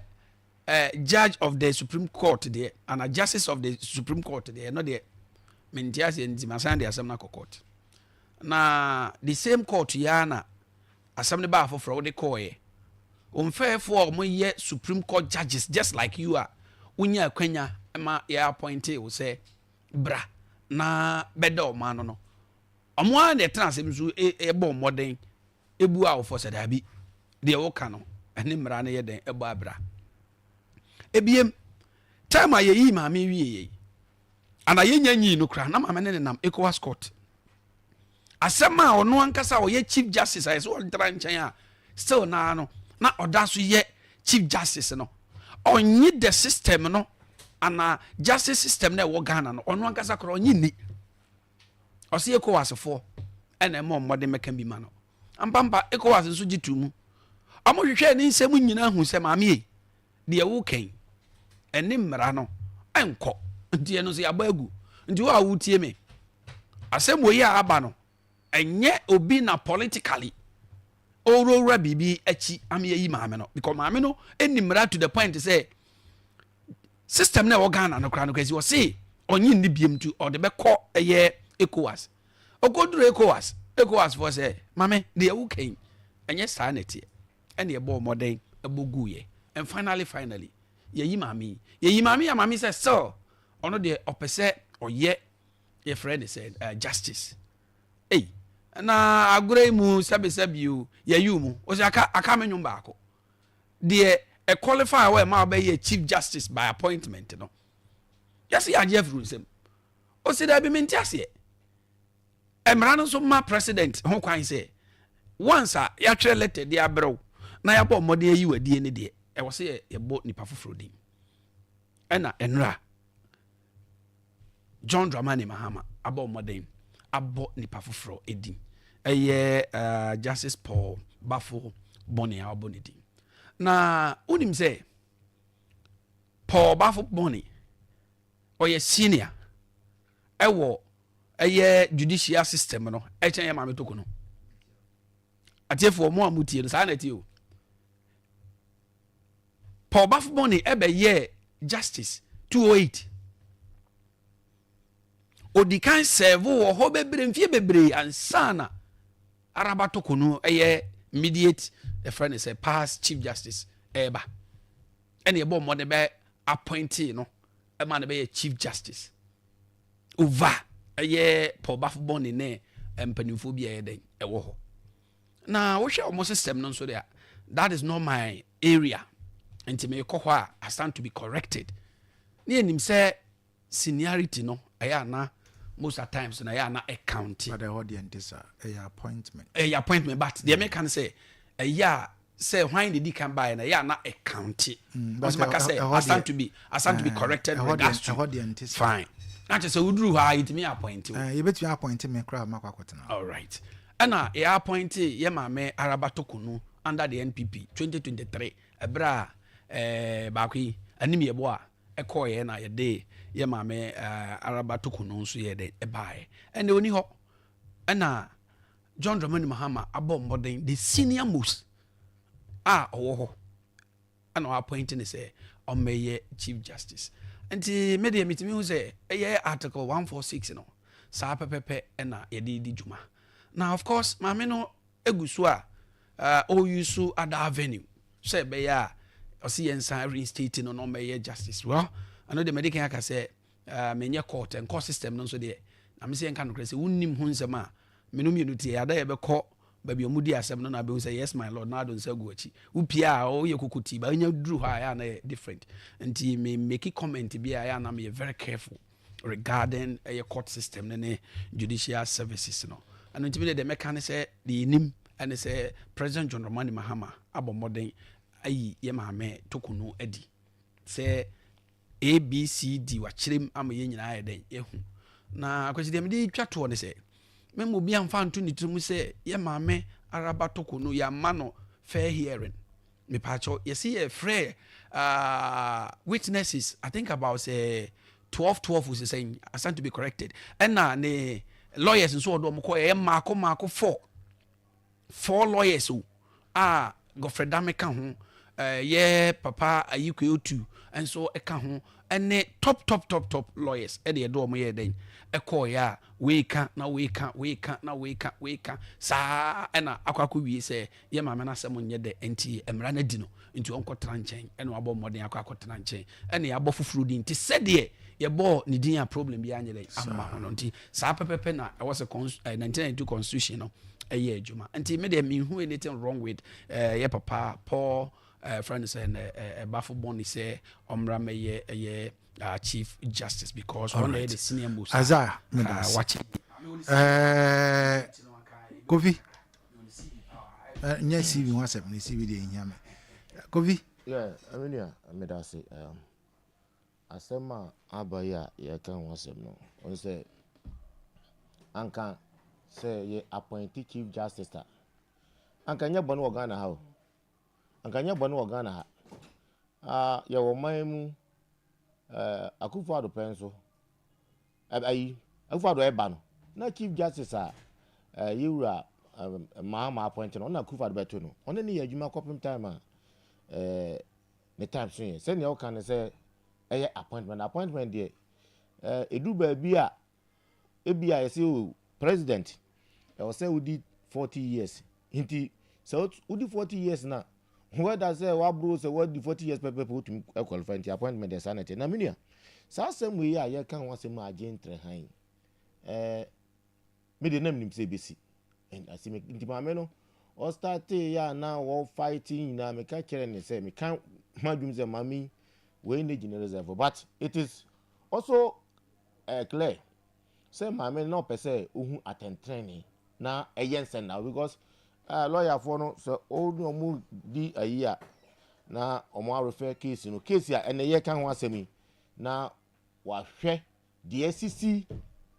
judge of the Supreme Court deɛ ana justice of the Supreme Court deɛ, ɛno deɛ mente aseɛ. Nti masan de asɛm no akɔ court, na the same court yi ara na asɛm no baa foforɔ wode kɔɔeɛ. Omfɛɛfoɔ a wɔyɛ Supreme Court judges just like you a wonya akwanya ma yɛ appoint wo sɛ bra na bɛda ɔmo ano no, ɔmo ara na ɛtena asɛm so ɛbɔ mmɔden ebu a wɔfɔ sɛ daabi, deɛ wɔka no ɛne mmara no yɛ dɛn ɛbɔ abira. Ebiem time a yɛyi maame wie yɛ ana yɛnya nyii no kora na maame ne nenam ECOWAS court asɛm a ɔno ankasa a ɔyɛ Chief Justice a yɛsɛ ɔntra nkyɛn a still naa no na ɔda so yɛ Chief Justice no, ɔnye the system no ana justice system na ɛwɔ Ghana no, ɔno ankasa kora ɔnye ni. Ɔsɛ ECOWAS foɔ ɛna ɛma ɔmmɔden mɛka bi ma no ampampa. ECOWAS nso gye to mu, ɔmo hwehwɛ ne nsɛm nyinaa hu sɛ maame yi deɛ wokɛn ɛne mmara no ɛnkɔ. Nti ɛno nso yɛabɔ agu. Nti wo a wotie me, asɛm wɔ yi a aba no, ɛnyɛ obi na politically. Ɔwurawura biribi akyi ama yɛyi maame no because maame no ɛni mmara to the point sɛ system na ɛwɔ Ghana no koraa no kwasi ɔse ɔnye nni biem nti ɔde bɛkɔ ɛyɛ ECOWAS. Ɔkɔduru ECOWAS, ECOWAS foɔ sɛ maame deɛ woka yi ɛnyɛ saa na ɛteɛ ɛne ɛbɔɔ mmɔden ɛbɔ guiɛ and finally finally yɛyi maame yi. Yɛyi maame yi a maame yi sɛ still ɔno deɛ ɔpɛ sɛ ɔyɛ yɛfrɛ ne sɛ uh, justice. Ei na agorɔ yi mu sɛbesɛbe o yɛyi wo mu ɔsɛ aka aka me nwom baako deɛ ɛ qualify wɔ ɛma wobɛyɛ chief justice by appointment no yɛsɛ yɛagye afiri nsam ɔsɛ daabi mente aseɛ mmara no nso ma president ho kwan sɛ once a yɛatwerɛ letter de abrɛw na yɛabɔ mmɔden ayi wadie no deɛ ɛwɔ sɛ yɛbɔ nipa foforɔ din ɛna ɛnora John Dramani Mahama abɔ mmɔden abɔ nipa foforɔ din. Ɛyɛ uh, Justice Paul Bafo Bɔne a wabɔ ne din. Na wonim sɛ Paul Bafo Bɔne ɔyɛ senior ɛwɔ ɛyɛ judicial system no ɛkyɛn yɛ maame toko no. Atiefoɔ mo a motie no saa na ɛte o. Paul Baffoe-Bonnie bɛyɛɛ Justice 208. Odi kan sɛɛvo wɔ hɔ bebree mfie bebree ansa na Araba Tokonu ɛyɛ immediate ɛfrɛ no sɛ past Chief Justice ɛɛba. Ɛna ɛbɔ mmɔden bɛ appointee no ɛma no bɛyɛ Chief Justice over ɛyɛ Paul Baffoe-Bonnie ne mpanimfoɔ bi a ɛyɛ dɛn ɛwɔ hɔ. Na wohwɛ wɔn system no nso deɛ that is not my area nti mekɔ hɔ a I stand to be corrected ne yɛnim sɛ seniority no ɛyɛ ana most at times na ɛyɛ ana ɛcounte. But ɛhɔ deɛ nte saa ɛyɛ appointment. Ɛyɛ appointment but deɛ meka no sɛ ɛyɛ a sɛ hwan na edi kan baeɛ no ɛyɛ ana ɛcounte. Ɔsɛ maka sɛ I stand to be I stand to be corrected regards to fine na kyerɛ sɛ woduru hɔ a yɛtumi appoint wo. Yɛbɛtumi appoint me koraa makɔ akɔtena. All right Ɛna yɛ appointee yɛ maame Araba Tokonu under the NPP 2023 ɛberɛ a ɛɛ baako yi anim yɛ bo a ɛkɔɔeɛ na yɛde yɛ maame ɛɛ Araba Tokonu nso yɛ dɛ ɛbaeɛ. Ɛnɛ ɔni hɔ. Ɛna John Dramani Mahama abɔ mmɔden the senior most a ɔwɔ hɔ. ɛna ɔappoint no sɛ ɔmmɛyɛ chief justice nti me deɛ metumi hu sɛ ɛyɛ article 146 no saa pɛpɛpɛ ɛna yɛde di dwuma na of course maame no egu so a uh, ɔyi so other avenue sɛ ɛbɛyɛ a ɔsi yɛn nsa reinstate no na ɔmmɛyɛ justice well ɛno deɛ mɛde kan aka sɛ uh, menyɛ court nkɔ system no nso deɛ na me sɛ yɛnka nokorɛ sɛ wonnim ho nsɛm a mene mmienu tie ada yɛbɛkɔ Baabi a wɔdi asɛm no na abɛhu sɛ yes my lord na ado nsa gu akyi. Wopie a woyɛ kokotii ba wonya duru hɔ a ɛyɛ a na yɛ different. Nti me make comment bi a ɛyɛ a na meyɛ very careful regarding ɛyɛ court system no ne judicial services no. Ɛno nti me deɛ deɛ mɛka ne sɛ deɛ yɛnim ɛne sɛ President John Dramani Mahama abɔ mmɔden ayi yɛ maame Tokunu adi sɛ A, B, C, D, wakyerɛ mu ama yɛn nyinaa ayɛ dɛn? Yɛahu. Na Akwasi deɛ mede retwa toɔ ne sɛ, mɛma obi amfa nto ne tirim sɛ yɛ maame Araba Toko no yɛama no fair hearing. Mepaakyɛw, yɛse yɛfrɛ uh, witnesses, I think about sɛ 12 12 sɛ sɛn, I stand to be corrected. Ɛna ne lawyers nso ɔde wɔn kɔ ɛyɛ mmaako mmaako four. Four lawyers o a Godfrey Dame ka ho, yɛ papa Ayikwe Otu nso ka ho, ɛne top top top top lawyers ɛde ɛde wɔn yɛ dɛn ɛkɔɔyɛ a wei ka na wei ka wei ka na wei ka wei ka saa ɛna akɔ akɔ wie sɛ yɛ maame no asɛm nyɛ dɛ nti mmara no adi no nti ɔnkɔtena nkyɛn ɛna wabɔ mmɔden akɔ akɔtena nkyɛn ɛna yɛabɔ foforɔ din nti sɛdeɛ yɛbɔɔ ne din a problem biara nyɛ dɛ amma ho no nti saa pɛpɛpɛ na ɛwɔ sɛ 1992 constitution no ɛyɛ adwuma nti me deɛ menhu anything wrong with eh, yɛ papa Paul eh, friend sɛ eh, ɛbafo bɔne sɛ ɔmmra mɛyɛ ɛyɛ uh, chief justice because ɔno yɛ the senior most Isaiah uh, wakyɛ eh, Kofi eh, nyɛ CV ho asɛm ne CV deɛ nhia me Kofi yeah, I mean, that's it. Asɛm a aba yi a yɛreka ho asɛm no, wohu sɛ anka sɛ yɛ appoint chief justice a, anka ɛnyɛ bɔne wɔ Ghana ha o. Anka ɛnyɛ bɔne wɔ Ghana ha. Ah, yɛwɔ man mu, eh, Akufo Addo pɛ nso, ayi, Akufo Addo ɛba no, na chief justice a, eh, yɛwura Mahama appoint no, ɔno na Akufo-Addo bɛto no. Ɔne no yɛ adwuma kɔpem time a eh, ne time so yɛ. Sɛnea ɔka no sɛ ɛyɛ appointment. Appointment deɛ, eh, ɛdu baabi a ebi a yɛsɛ o president ɛwɔ sɛ wodi 40 years. Nti sɛ wodi 40 years na whether sɛ waboro sɛ wadi 40 years pɛpɛpɛ wotumi qualify nti appointment deɛ saa na ɛteɛ. Na me nua, saa asɛm wei a yɛka ho asɛm a agye ntrɛhan eh, Me deɛ na menim sɛ ɛbɛsi. And ase me nti maame no ɔstartee yɛ a na wɔfight nyinaa meka kyerɛ ne sɛ meka m'adwene sɛ maame yi wei ne gyina reserve but it is also uh, clear sɛ maame no na ɔpɛ sɛ ohu atɛntɛnee na ɛyɛ nsɛnna because uh, lɔyafoɔ no sɛ ɔne ɔmo di ayi a na ɔmo arefɛ case no case a ɛnɛ yɛka ho asɛm yi na wahwɛ Deɛ asisi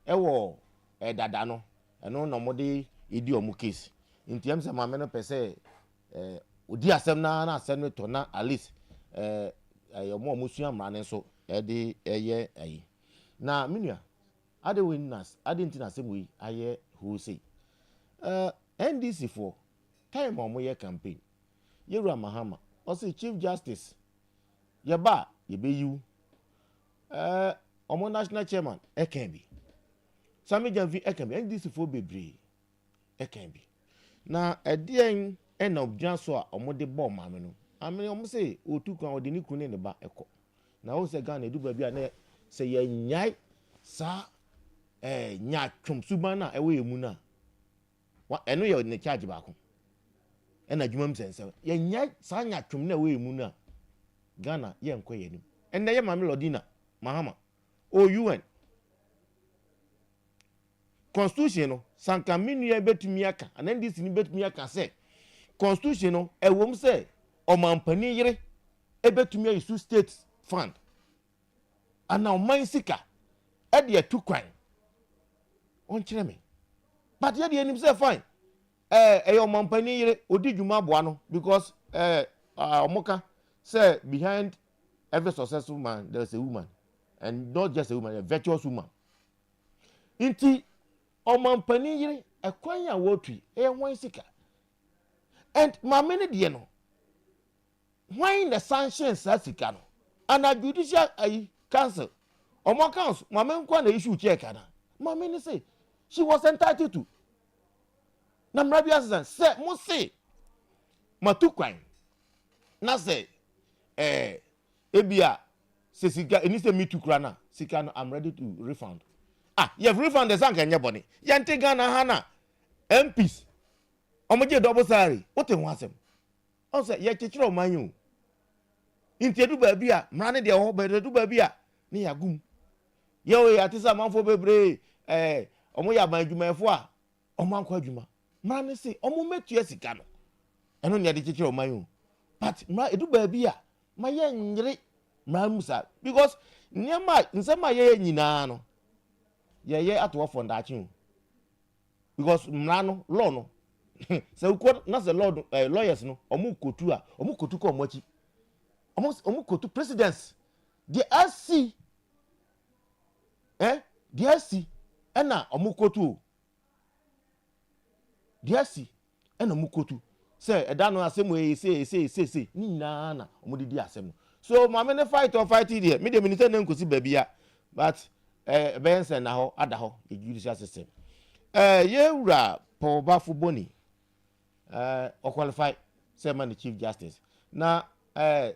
wɔ dada no, ɛno na wɔde redi wɔn case. Nti ɛm sɛ maame no pɛ sɛ ɔdi asɛm no ara na asɛm no tɔ na at least ɛyɛ wɔn a wɔsua mmara no nso de yɛ ayi. Na me nua, ade wei na ade nti na asɛm wei ayɛ hoo sei. NDC foɔ, time a wɔyɛ campaign, Yɛwura Mahama, ɔse Chief Justice, yɛba a yɛbɛyi wo. Ɛɛ wɔn national chairman ɛka bi. Sammy Gyamfi ɛka bi. NDC foɔ bebree ɛka bi. Na ɛdeɛn ɛna ɔgyina so a wɔde bɔɔ maame no? Maame no wɔn se ɔtu kwan ɔde ne kunu ne ne ba ɛkɔ. Na wɔn sɛ Ghana edu baabi a na sɛ yɛnyae saa ɛɛ nyaatwom suban no a ɛwɔ yɛn mu no a, Wa ɛno yɛ ne charge baako. Ɛna adwuma mu sɛnsɛm. Yɛnyɛ saa nyatwom na ɛwɔ yɛn mu no a, Ghana yɛnkɔ yɛn anim. Ɛnnɛ yɛ Maame Lordina Mahama ɔwɔ UN. Constitution no, sanka me nua bɛtumi aka, anaa NDC no bɛtumi aka sɛ, constitution no, ɛwom sɛ ɔmampanin yere ɛbɛtumi ayi so state fund Ana ɔman sika ɛde atu kwan ɔnkyerɛ me but yɛ deɛ nim sɛ fine ɛɛ ɛyɛ ɔmampanin yere odi dwuma aboa no because ɛɛ ɔmo ka sɛ behind every successful man there is a woman and not just a woman a virtuous woman nti ɔmampanin yere ɛkwan a wɔtu yi ɛyɛ wɔn sika and maame no deɛ no. Hwan na sanction saa sika no? Ana judicial ayi council ɔmo accounts maame nkoa na issue check ana? Maame no se she was entitled to. Na mmara bi asesa sɛ mo se matu kwan na sɛ ɛɛ ebi a sɛ sika ɛni sɛ metu kura na sika no I'm ready to refund. Ah yɛ refund ɛsɛ anka ɛnyɛ bɔne. Yɛnte Ghana ha na MPs ɔmo gye double salary wote ho asɛm. Ɔhu sɛ yɛkyekyere ɔman yi o. Nti edu baabi a mmara no deɛ wɔ hɔ but edu baabi a ne yɛago mu. Yɛ o yɛate sɛ amanfoɔ bebree ɛɛ wɔn yɛ aban adwumayɛfoɔ a wɔn ankɔ adwuma. Mmara no se wɔn mmɛtua sika no. Ɛno ne yɛde kyekyere ɔman yi o. But mmara edu baabi a ma yɛnyere mmara no mu saa because nneɛma a nsɛm a yɛyɛ nyinaa no yɛyɛ ato hɔ for daakye o. Because mmara no, law no, sɛ wokɔ na sɛ law no, eh, lawyers no, wɔn kotu a, wɔn kotu kɔ wɔn akyi. Wɔn wɔn kotu presidents. Deɛ asi, eh, deɛ asi, ɛna wɔn kotu o. Deɛ asi. Ɛna ɔmo kotu sɛ ɛda no asɛm wei sei sei sei sei ne nyinaa na ɔmo de di asɛm no. So maame no fight ɔfight yi deɛ me deɛ menim sɛ na nkosi baabi a but ɛɛ ɛbɛyɛ nsɛn na hɔ ada hɔ yɛ judicial system. Ɛɛ yɛ wura Paul Bafo Boni ɛɛ ɔqualify sɛ ɛma ne chief justice na ɛɛ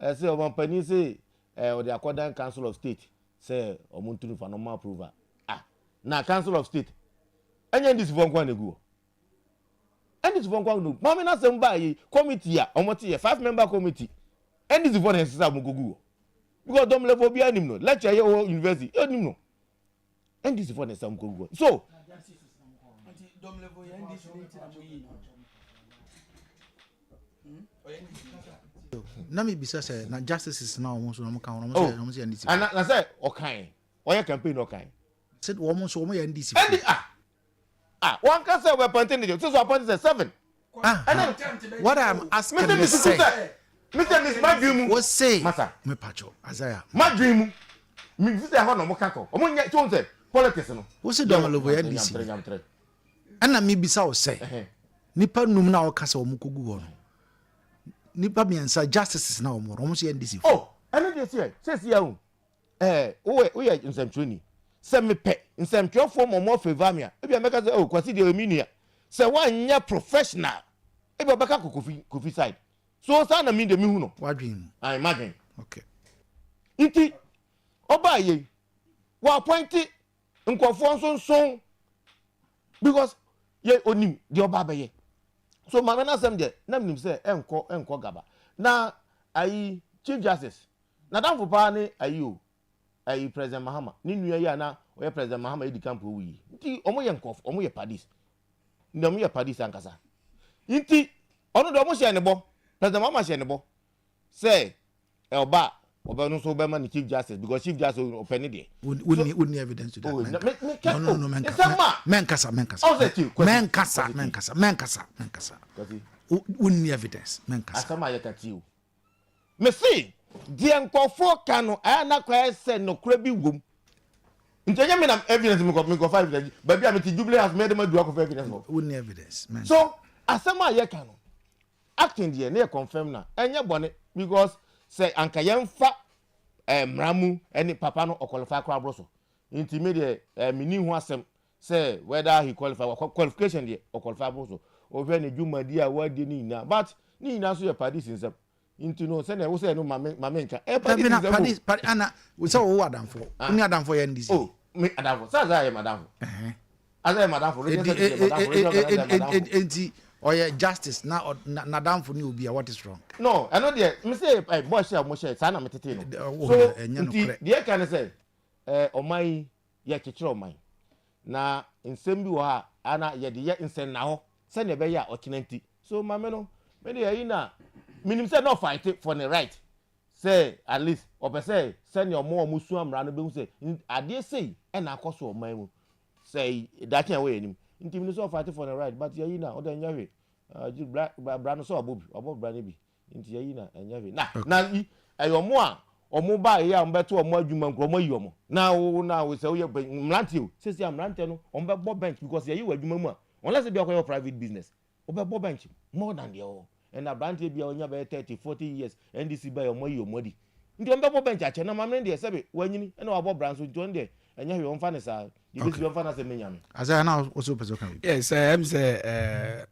ɛsɛ ɔmampanin se ɛɛ ɔde akɔdan council of state sɛ ɔmo ntu no fa na ɔmo approve a ah na council of state ɛnyɛ NDC foɔ nko ara na egu hɔ. NDC foɔ nko no maame n'asɛm baa yi committee a wɔn te yɛ five member committee NDC foɔ na ɛsesa wɔn kogu hɔ because dɔm level obiara nim no lecture yɛ wɔ university yɛ nim no NDC foɔ na ɛsesa wɔn kogu hɔ so. Na mi bisa sɛ na justices na wɔn nso wɔn ka ho wɔn sɛ wɔn sɛ NDC. Ana na sɛ ɔkan ɔyɛ campaign ɔkan. Sɛ wɔn nso wɔn yɛ NDC. Ɛndi ah Ah, wanka sɛ wɔapɔnte ne deɛ, sɛ so apɔnte sɛ seven. Ah, what I'm asking is sɛ. Mr. Miss madwin mu. Wɔ se. Masa. Me pacho, Isaiah. Madwin mu. Mi fi sɛ ɛhɔ na ɔmo ka kɔ. Ɔmo nyɛ tí wɔn sɛ politics no. Wɔ se dɔn lobo yɛ NDC. Nyamtrɛ nyamtrɛ. Ɛna mebisa wo sɛ nipa num na ɔka sɛ wɔn kɔgu hɔ no, nipa mmiɛnsa justices na wɔn wɔ no, wɔn nso yɛ NDC fo. Oh, ɛno deɛ sɛ sɛsi ahu ɛɛ woyɛ woyɛ nsɛmtwerɛni sɛ mepɛ nsɛmtwerɛfoɔ ma wɔn afavour me a ebia mɛka sɛ oh Kwasi deɛ ɔyɛ me nua sɛ woanyɛ professional ebia ɔbɛka kɔ Kofi Kofi side so saa na me deɛ mehu no. Wadwen mu. Ayi madwen. Okay. Nti ɔbaa yei wɔ appointe nkurɔfoɔ nso nson because yɛ onim deɛ ɔba abɛyɛ so maame n'asɛm deɛ na menim sɛ ɛnkɔ ɛnkɔ gaba na ayi chief justice n'adamfo paa ne ayi o ayi president Mahama ne nua yi a na ɔyɛ president Mahama edi kampo owu yi nti wɔn yɛ nkurɔfo wɔn yɛ padis na wɔn yɛ padis ankasa nti ɔno deɛ wɔn hyɛ ne bɔ president Mahama hyɛ ne bɔ Sɛ ɔba a, ɔbɛ no nso bɛma no chief justice because chief justice ɔpɛ ne deɛ. Wonni wonni evidence to that. Oh, Menka. me me kɛ No no no menka. Nsɛm a. Menkasa menkasa. Ɔsɛ ti kwasi. Menkasa menkasa menkasa menkasa. Kwasi. Wonni evidence menkasa. Asɛm a yɛka ti o. Me se deɛ nkurɔfoɔ ka no ɛyɛ na kɔyɛ sɛ nokorɛ bi wom. Nti ɛnyɛ me na evidence me nkɔ me nkɔfa evidence baabi a me te Jubilee House mɛyɛ dɛ ma du akɔfa evidence hɔ. Wonni evidence menka. So asɛm a yɛka no Acting deɛ ne yɛ confirm na ɛnyɛ bɔne because sɛ anka yɛnfa eh, mmara mu ɛne papa no ɔqualify koraa boro so nti me deɛ eh, menni ho asɛm sɛ whether he qualify qualification deɛ ɔqualify boro so wohwɛ ne dwumadi a wadi ne nyinaa but ne nyinaa nso yɛ padis nsɛm nti no sɛnea wo sɛ no ma me ma me nka ɛ padis nsɛm o padis padis ana sɛ wɔwɔ adamfo ah. wo ne adamfo yɛ ndc oh me adamfo sɛ sɛ yɛ madamfo Asa yɛ madamfo, Richard Sadiq yɛ madamfo, Richard Ghana yɛ madamfo. Enti ɔyɛ justice na n'adamfo ne obi a what is wrong? No, ɛno deɛ me se ɛ bɔ hyɛ a wɔn hyɛ saa na me tete no. So nti deɛ ɛka ne sɛ ɛ ɔman yi yɛ kyekyere ɔman na nsɛm bi wɔ hɔ a ana yɛde yɛ nsɛnnahɔ sɛnea ɛbɛyɛ a ɔkyena nti. So maame no me deɛ ɛyi na menim sɛ na ɔfight for ne right sɛ at least ɔpɛ sɛ sɛnea wɔn a wɔsua mmara no bɛhu sɛ adeɛ sei ɛna akɔ so ɔman mu. Sɛ daakye a ɛwɔ yɛn anim. Nti menim sɛ ɔfight for ne right but yɛyi no a ɔde ɛnyɛ hwee. Gye bra bra no sɛ wabɔ bi wabɔ bra no bi nti yɛyi no a ɛnyɛ hwee. Na na yi ɛyɛ ɔmo a ɔmo ba yɛ a ɔmo bɛto ɔmo adwuma nkura ɔmo ayi ɔmo na wo na wo sɛ woyɛ mmeranteɛ o sɛsi a mmeranteɛ no ɔmo bɛbɔ bench because yɛyi wɔ adwuma mu a unless ebi akɔyɛ private business Wobɛbɔ bench more than deɛ ɔwɔ. Ɛna abranteɛ bi a wanya bɛyɛ 30, 40 years NDC baeɛ ɔmo ayi ɔmo adi. Nti ɔmo bɛbɔ bench akyɛ na maame no deɛ sɛbe wanyini ɛna wabɔ bra nso nti ɔno deɛ ɛnyɛ hwee ɔmfa no saa. Deɛ ɛbɛsi biara ɔmfa n'asɛm mɛ Nyame. Isaiah na wo so wopɛ sɛ woka biribi? Yes, ɛm sɛ eh,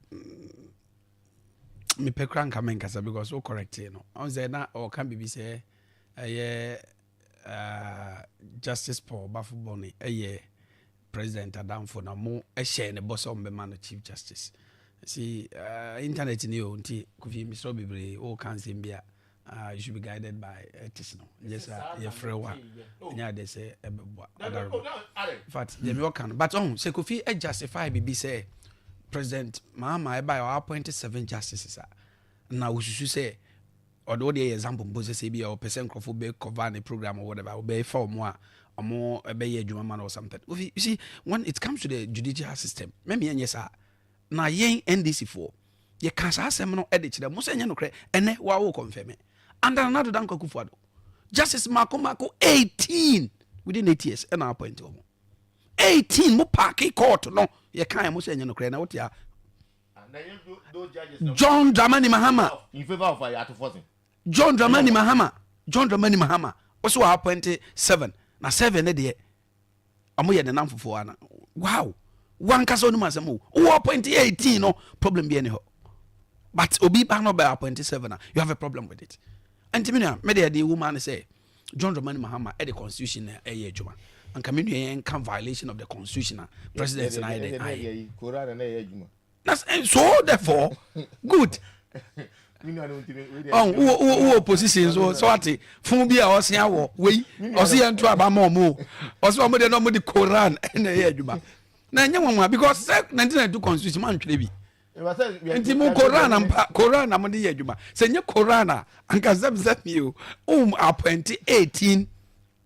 mepɛ kora nka menkasa because wo correct no. Ɔn sɛ na ɔka biribi sɛ ɛyɛ uh, Justice Paul Baffoe-Bonnie ɛyɛ President adamfo na ɔmo hyɛɛ ne bɔ sɛ ɔmo bɛma no chief justice. See, uh, internet ni o nti Kofi mesrɛ bebree o ka nsɛm bi a uh, you should be guided by ethics no. Nyɛ sɛ yɛfrɛ wo a ɛnyɛ adeɛ sɛ ɛbɛboa adaroma. In fact, deɛ mewɔ ka no but ɔho sɛ Kofi justify biribi sɛ President Mahama ɛbaeɛ ɔ appoint seven justices a na wosusu sɛ Ɔde wo deɛ yɛ example mpo sɛ sɛ ebia ɔpɛ sɛ nkurɔfo bɛ cover ne program or whatever, ɔbɛfa wɔn a wɔn bɛyɛ adwuma ma no or something. Kofi, you see, when it comes to the judicial system, mɛmi ɛnyɛ saa. Na yɛn NDC foɔ, yɛka saa asɛm no de kyerɛ mo sɛ ɛnyɛ nokorɛ. Ɛnɛ, wa wo confirm. Under Nana Addo Dankwa Akufo-Addo, justice mako mako 18 within 8 years ɛna appoint wɔn. 18 mo paaki court no, yɛka mo sɛ ɛnyɛ nokorɛ na wote a John Dramani Mahama. In favor of Ato Forson. John Dramani Mahama. John Dramani Mahama. Ɔsɛ wɔ appoint seven na seven ne deɛ ɔmo yɛ ne nam fufuo ana wow wankasa onim asɛm o wɔ appoint 18 no problem bi ɛni hɔ but obi ba no bɛ appoint seven a you have a problem with it nti mi nua mi deɛ deɛ ewu maa ne sɛ John Dramani Mahama ɛde constitution na ɛyɛ adwuma anka me nua yɛn nka violation of the constitution a president na ayɛ dɛ ayɛ na so therefore good ɔn wo wo wo opposition so so ate fun bi a ɔsen awɔ wei ɔsi yɛn to aba ma ɔmo o ɔsi ɔmo deɛ na ɔmo de Koran ɛna ɛyɛ adwuma na ɛnyɛ wɔn wa because sɛ 1992 constitution ma ntwerɛ bi. Nti mo Koran ampa Koran na mo de yɛ adwuma sɛ nye Koran a anka sɛm sɛ mi o um appoint 18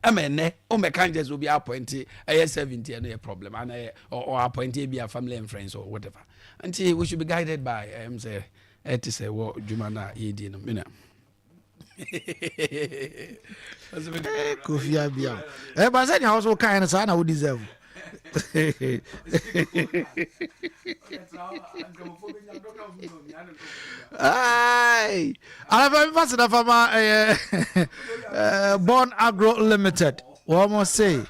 ɛma ɛnɛ um bɛka nkyɛ sɛ obi appoint ɛyɛ 70 ɛno yɛ problem ana ɛyɛ or appoint ebi a family and friends or whatever nti we should be guided by ɛm sɛ ɛte sɛ wɔ dwuma no a yɛdi no mena Eh, Kofi Abia. Eh, but sɛ nea wo so kae no saa na wo deserve. Ai, alafa mi fasi na fama ɛyɛ Born Agro Limited. Wɔn se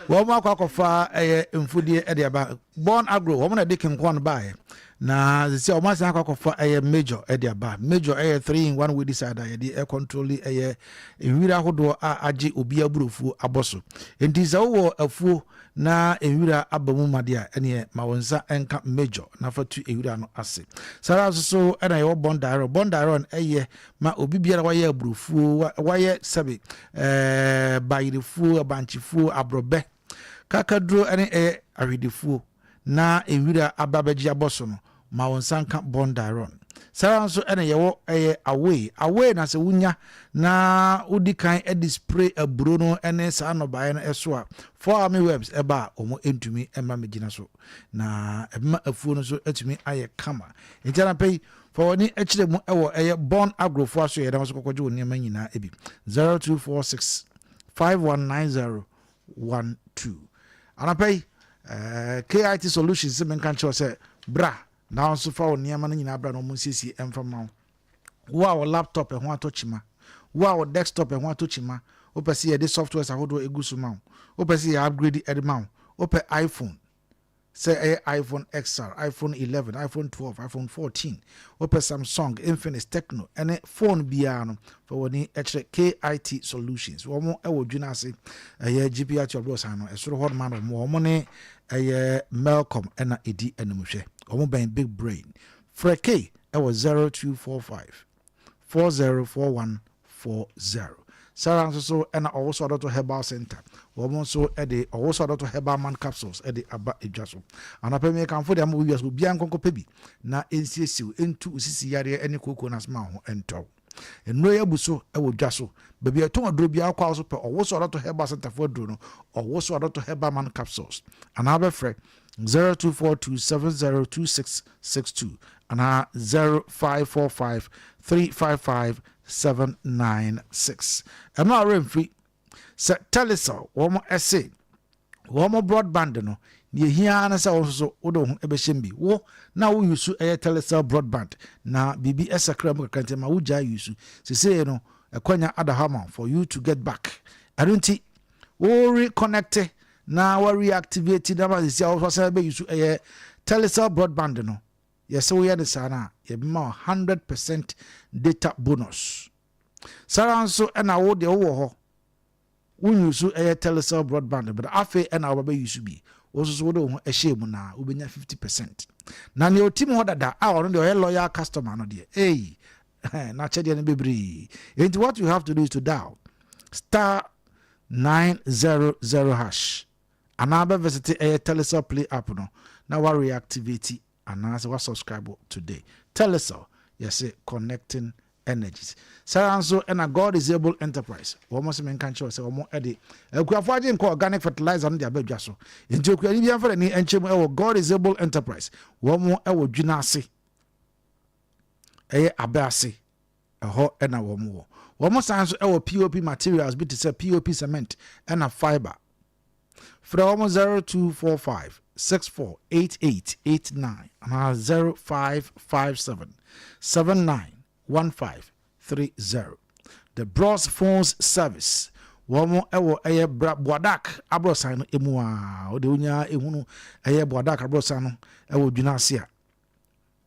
wɔn akɔ akɔfa ɛyɛ mfudie ɛde aba. Born Agro wɔn na ɛde kinkɔn baeɛ. Na sisi a wɔn asan akɔ akɔfa ɛyɛ Major ɛde aba. Major ɛyɛ 3 in 1 weedicide a yɛde ɛkɔntroli ɛyɛ nwira ahodoɔ a agye obi aburofuo abɔ so. Nti sɛ wowɔ afuo na nwira aba mu ma deɛ a, ɛneɛ ma wo nsa nka Major na fa tu nwira no ase. Saa ara nso so ɛna yɛwɔ Bondiron. Bondiron ɛyɛ ma obi biara wayɛ aburofuo, wayɛ sɛbe ɛɛ bayerefuo, abankyefuo, aborɔbɛ, kakaduro ɛne ɛyɛ ahwedefuo na nwira aba bɛgye abɔ so no, ma wo nsa nka Bondiron. Saa ara nso ɛna yɛwɔ ɛyɛ Away. Away na sɛ wonya na wodi kan de spray aburo no ne saa nnɔbaeɛ no so a, fall army worms ɛba a, wɔn ntumi mma mmɛgyina so. Na ɛbɛma afuo no nso atumi ayɛ kama. Nti anapa yi, fa w'ani kyerɛ mu wɔ ɛyɛ Bon Agrofoɔ asoɛeɛ na wo nso kɔkɔgye wo nneɛma nyinaa bi. 0246 5190 12. Anɔpa yi, eh, KIT Solutions sɛ menka nkyerɛ wo sɛ bra na wo nso fa wo nneɛma no nyinaa bra na wɔn nsiesie mfa ma wo. Wo a wo laptop ɛho atɔ kyima, wo a wo desktop ɛho atɔ kyima, wopɛ sɛ yɛde softwares ahodoɔ egu so ma wo, wopɛ sɛ yɛ upgrade ɛde ma wo, wopɛ iPhone, Sɛ ɛyɛ iPhone XR, iPhone 11, iPhone 12, iPhone 14, wopɛ Samsung, Infinix, Tecno, ne phone biara no, fa w'ani kyerɛ KIT Solutions. Wɔn wɔ Dwena ase, ɛyɛ GPIT Ɔbrɔsan no, ɛsoro hɔ nom ara na wɔn wɔ. Wɔn ne ɛyɛ Melcom na ɛdi animhwɛ. Wɔn bɛn Big Brain. Frɛ K wɔ 0245 404140. Saa ara nso so na Ɔwoso Adɔtɔ Herbal Centre, wɔn nso de Ɔwoso Adɔtɔ Herbal Man Capsules de aba dwa so. Anɔpa yi mekamfo de ama wo wiase obiara nkɔnkɔpɛ bi na ensiesie wo, entu wo sisi yareɛ ne kooko no ase ma wo ho ntɔ wo. Nnuro yi abu so wɔ dwa so. Baabi a yɛtɔn aduro biara wokɔ a wo so pɛ Ɔwoso Adɔtɔ Herbal Centre foɔ aduro no, Ɔwoso Adɔtɔ Herbal Man Capsules anaa wobɛfrɛ 0242702662 anaa 0545355796. Ɛno a werɛ mfiri sɛ Telecel wɔn se wɔn broadband no nea ehia ara ne sɛ wo nso so wode wo ho bɛhyɛ mu bi. Wo na wo use ɛyɛ Telecel broadband na biribi sakra mu kakra nti ma wogyae use. Sesei no akwanya ada hɔ ama wo for you to get back. Ɛno nti wo reconnect na wa reactivate na ma sisi a wɔsan bɛ use ɛyɛ Telecel broadband no, yɛsɛ woyɛ no saa no a yɛbɛma wo 100% data bonus. Saa ara nso ɛna wo deɛ wowɔ hɔ wo use ɛyɛ Telecel broadband but afei ɛna woba bɛ use bi, wo nso so wode wo ho ɛhyɛ mu na wobɛnya 50%. Na nea ɔtim hɔ dada a ɔno deɛ ɔyɛ loyal customer no deɛ, ei, n'akyɛdeɛ no bebree. Enti what you have to do is to dial star 900 hash anaa bɛ visit ɛyɛ Telecel Play app no na wa reactivate anaasɛ wa subscribe today. Telecel yɛse connecting energies. Saa ara nso ɛna God is Able Enterprise wɔn nso menka nkyerɛ sɛ wɔn ɛde akuafo agye nkɔ organic fertilizer no de aba dwa so. Nti okuani bi amfa n'ani nkyɛ mu ɛwɔ God is Able Enterprise wɔn ɛwɔ dwina ase ɛyɛ abɛ ase ɛhɔ na wɔn wɔ. Wɔn san nso wɔ POP materials bi te sɛ POP cement ɛna fibre. Frɛ wɔn 0245 648889 anaa 0557 791530. The Bros Phones Service wɔn wɔ ɛyɛ Bra Boadak aborɔsan no emu a wode wonya ehunu ɛyɛ Boadak aborɔsan no ɛwɔ Dwena ase a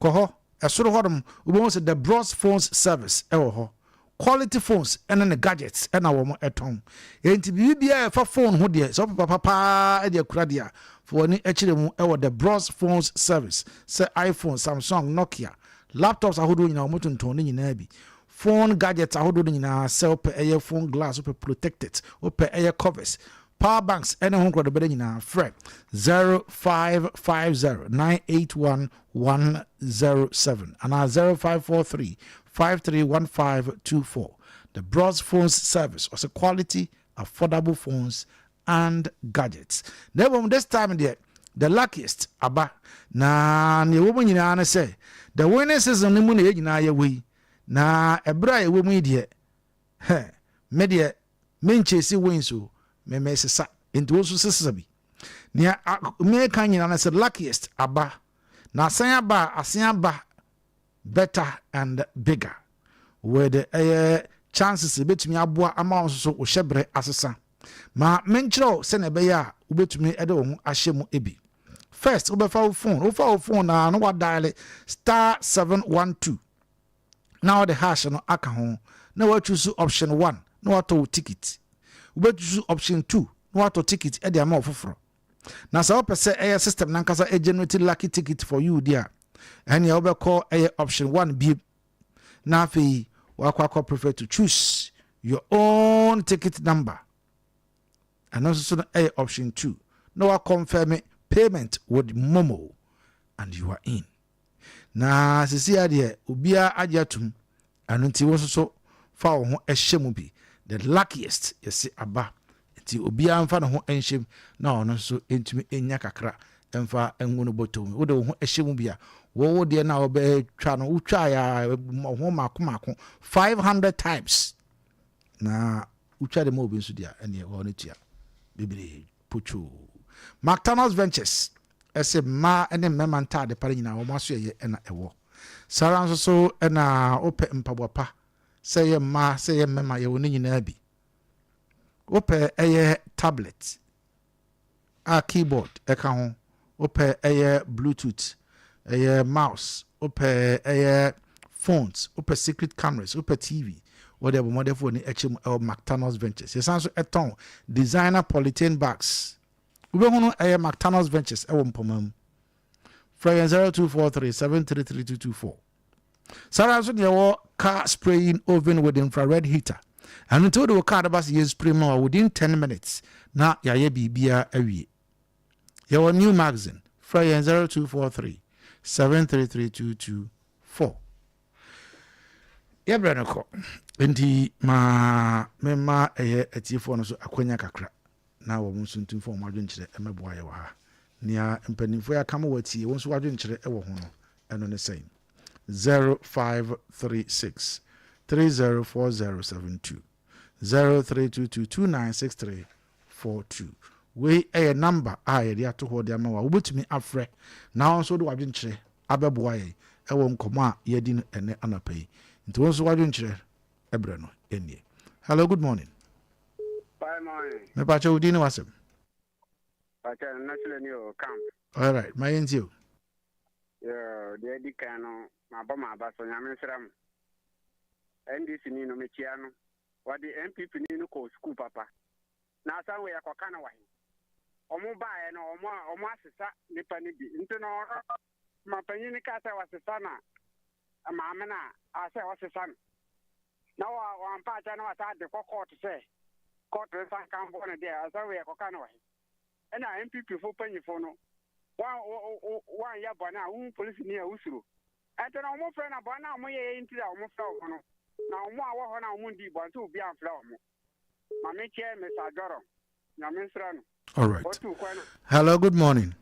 Kɔ hɔ, ɛsoro hɔnom, wobɛhu sɛ The Bros Phones Service wɔ hɔ. Quality phones ne ne gadgets na wɔn tɔn. Enti biribi biara a ɛfa phone ho deɛ, sɛ wopɛ papa paa de akura deɛ a, fa w'ani kyerɛ mu wɔ The Bros Phones Service. Sɛ iPhone, Samsung, Nokia, laptops ahodoɔ nyinaa wɔtontɔn ne nyinaa bi. Phone gadgets ahodoɔ no nyinaa, sɛ wopɛ ɛyɛ phone glass, wopɛ protectors, wopɛ ɛyɛ covers, Power banks ne ho nkorɔdobɛda nyinaa, frɛ 0550 981 107 anaa 0543 531524. The Bros Phones Service, ɔsɛ quality, affordable phones and gadgets. Na mmom this time deɛ, the luckiest aba. Na nea ɛwɔ mu nyinaa ne sɛ, the winning season no mu na yɛn nyinaa yɛwɔ yi. Na ɛberɛ a yɛwɔ mu yi deɛ, hɛ, me deɛ, Me nkyesi wings o, me mesesa, nti wo nso sesa bi. Nea meka nyinaa no sɛ luckiest aba na asan aba a asan aba better and bigger with ɛyɛ chances ebetumi aboa ama wo nso so wo hyɛbrɛ asesa. Ma menkyerɛ wo sɛnea ɛbɛyɛ a wobɛtumi de wo ho ahyɛ mu bi. First wobɛfa wo phone, wofa wo phone na na wadial star 712 na wɔde hash no aka ho na woachoose option 1 na watɔ wo ticket. Wobɛchoose option 2 na watɔ ticket de ama wo foforɔ. Na sɛ wopɛ sɛ ɛyɛ system nankasa generate lucky ticket for you di a, ɛnea wobɛkɔ ɛyɛ option 1 biem na afei wakɔ akɔ prefer to choose your own ticket number. Ɛno nso so no ɛyɛ option 2 na waconfirm payment with MoMo and you are in. Na sisi adeɛ obiara agye atum, ɛno nti wo nso so fa wo ho ɛhyɛ mu bi. The luckiest yɛsi aba nti obiara mfa ne ho nhyɛ mu na ɔno nso ntumi nya kakra mfa ngu no bɔtɔ mu. Wode wo ho hyɛ mu bi a, wɔwɔ deɛ no a wɔbɛtwa no, wotwa yɛ ho maako maako 500 times na wotwa de ma obi nso deɛ ɛneɛ wɔn no tua bebree potwoo. McDonald's Ventures ɛsɛ mmaa ne mmarima ntaade pa no nyinaa wɔn aso yɛ ɛna ɛwɔ saa ara nso so ɛna wopɛ mpaboa pa, sɛ ɛyɛ mmaa sɛ ɛyɛ mmarima, yɛwɔ ne nyinaa bi. Wopɛ ɛyɛ tablet a keyboard ɛka ho, wopɛ ɛyɛ bluetooth, ɛyɛ mouse, wopɛ ɛyɛ phones, wopɛ secret cameras, wopɛ TV, wɔde abɔmmɔdɛfoɔ ni ɛkyɛ mu ɛwɔ McDonald's Ventures. Yɛsan so ɛtɔn designer polythene bags. Wobɛhunu ɛyɛ McDonald's Ventures ɛwɔ mpɔma mu. Frɛ yɛn 0243 733224. Saa ara nso deɛ ɛwɔ car spraying oven with infrared heater. Ɛno nti wode wo car no ba sɛ yɛn spray ma wa within 10 minutes na yɛayɛ biribiara awie. Yɛwɔ new magazine. Frɛ yɛn 0243 733224. Yɛbrɛ no kɔ nti ma mema ɛyɛ atiefoɔ no so akwanya kakra na wɔn nso ntum fa wɔn adwenkyerɛ mmɛboa yɛ wɔ ha. Nea mpanimfoɔ yi aka ma wɔatie, wɔn nso w'adwenkyerɛ wɔ ho no, ɛno ne sɛn? 0536 304072 0322 296342. Wei ɛyɛ number a yɛde ato hɔ de ama wo a wobɛtumi afrɛ na wɔn nso wode w'adwenkyerɛ abɛboa yɛn ɛwɔ nkɔmmɔ a yɛadi no ɛnɛ anɔpa yi. Nti wɔn nso w'adwenkyerɛ ɛbrɛ no nie. Hello, good morning. Bye morning. Mepakyɛ wo din ne w'asɛm. Pakyɛ Nasile ni o camp. Alright, ma yɛntie o. Yoo, deɛ adi kan no, mabɔ m'aba so, Nyame nsra mo. NDC ni no, mekyia no. Wɔde NPP ni no kɔɔ sukuu papa. Na asan wei ɛkɔka no wɔ he? Wɔn baeɛ no, wɔn a wɔn asesa nipa no bi. Nti no, ɔno mapanyin no kaa sɛ wɔsesa na maame no a, asɛ wɔsesa no. Na wɔ wɔampa akyɛ na wɔsan de kɔ kɔɔto sɛ kɔɔto nsa nka mboɔ no deɛ, asan wei ɛkɔka no wɔ he? Ɛna NPP fo panyinfo no, wɔn wɔanyɛ bɔne a, wohu polisini a wosuro. Ɛnti no wɔn frɛ na bɔne a wɔn yɛeɛ nti na wɔn frɛ wɔn no, na wɔn a wɔ hɔ no a wɔn ndii bɔne sɛ obiara mfrɛ wɔn. Ma me nkyɛ Mister Adjorong, Nyame nsra no. All right. Ɔtuu kwan no. Hello, good morning.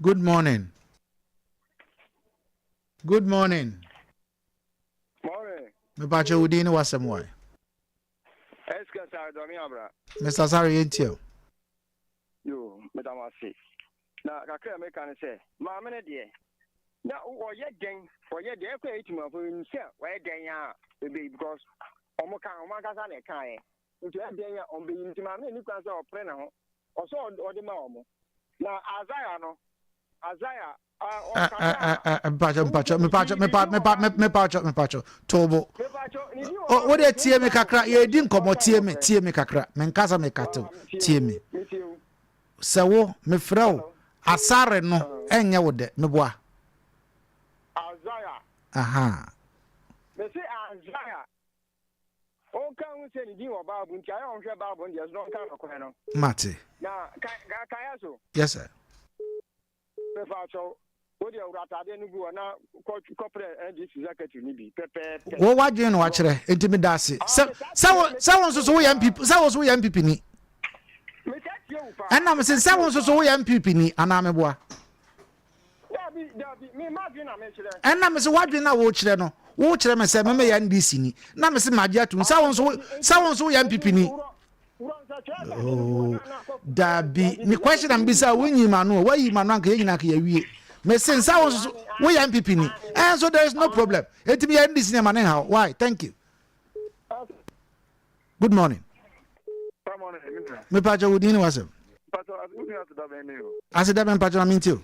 Good morning. Good morning. Morning. Mepakyɛ wo din ne w'asɛm wae. Eska Sare Dɔme Abra. Mr. Sare yɛntie o. Yo, meda mo ase. Na kakra a meka ne sɛ, maame no deɛ, na ɔyɛ dɛn, ɔyɛ dɛn, ɛkɔ ɛyɛ timanfo nim sɛ ɔyɛ dɛn a ɛbɛyi because ɔmo ka, ɔmo ankasa na ɛkaeɛ. Nti ɔyɛ dɛn a ɔmo bɛyi, nti maame no nni kwan sɛ ɔpere ne ho, ɔsɛ ɔde ma ɔmo. Na Isaiah no, Isaiah mpakyɛ mpakyɛ mepakyɛ mepakyɛ mepakyɛ tobo wo de tie me kakra yɛdi nkɔmmɔ tie me tie me kakra menkasa mekatew tie me sɛ wo mefrɛ wo asare no ɛnyɛ wo dɛ meboa aha Ɔnka nhu sɛ ne din wɔ Bible nti ayɛ ɔnhwɛ Bible no deɛ so na ɔnka nokorɛ no. Mate. Na ka ka kaeɛ so. Yes sir. Mepa kyɛw, wo deɛ wura ataadeɛ no gu hɔ na kɔ kɔprɛ NDC secretary no bi pɛpɛɛpɛ. Wo w'adwene na wakyerɛ nti meda ase. Sɛ sɛ wo sɛ wo nso so woyɛ NPP sɛ wo nso woyɛ NPP ni. Mesa tie wo paa. Ɛna mese sɛ wo nso so woyɛ NPP ni anaa meboa. Dabi, dabi, me m'adwene na mekyerɛ. Ɛna mese w'adwene na wokyerɛ no, wokyerɛ me sɛ me meyɛ NDC ni, na mese magye atum sɛ wo nso sɛ wo nso woyɛ NPP ni. Oh, dabi me question na mbisa wonyi ma no wayi ma no anka yɛn nyinaa anka yɛawie mese nsa wo nso woyɛ npp ni eh, so there is no problem enti meyɛ ndc ne ma ne nhaw why thank you good morning mepakyɛ wo din ne wasɛm aseda bɛn mpakyɛ ma mente o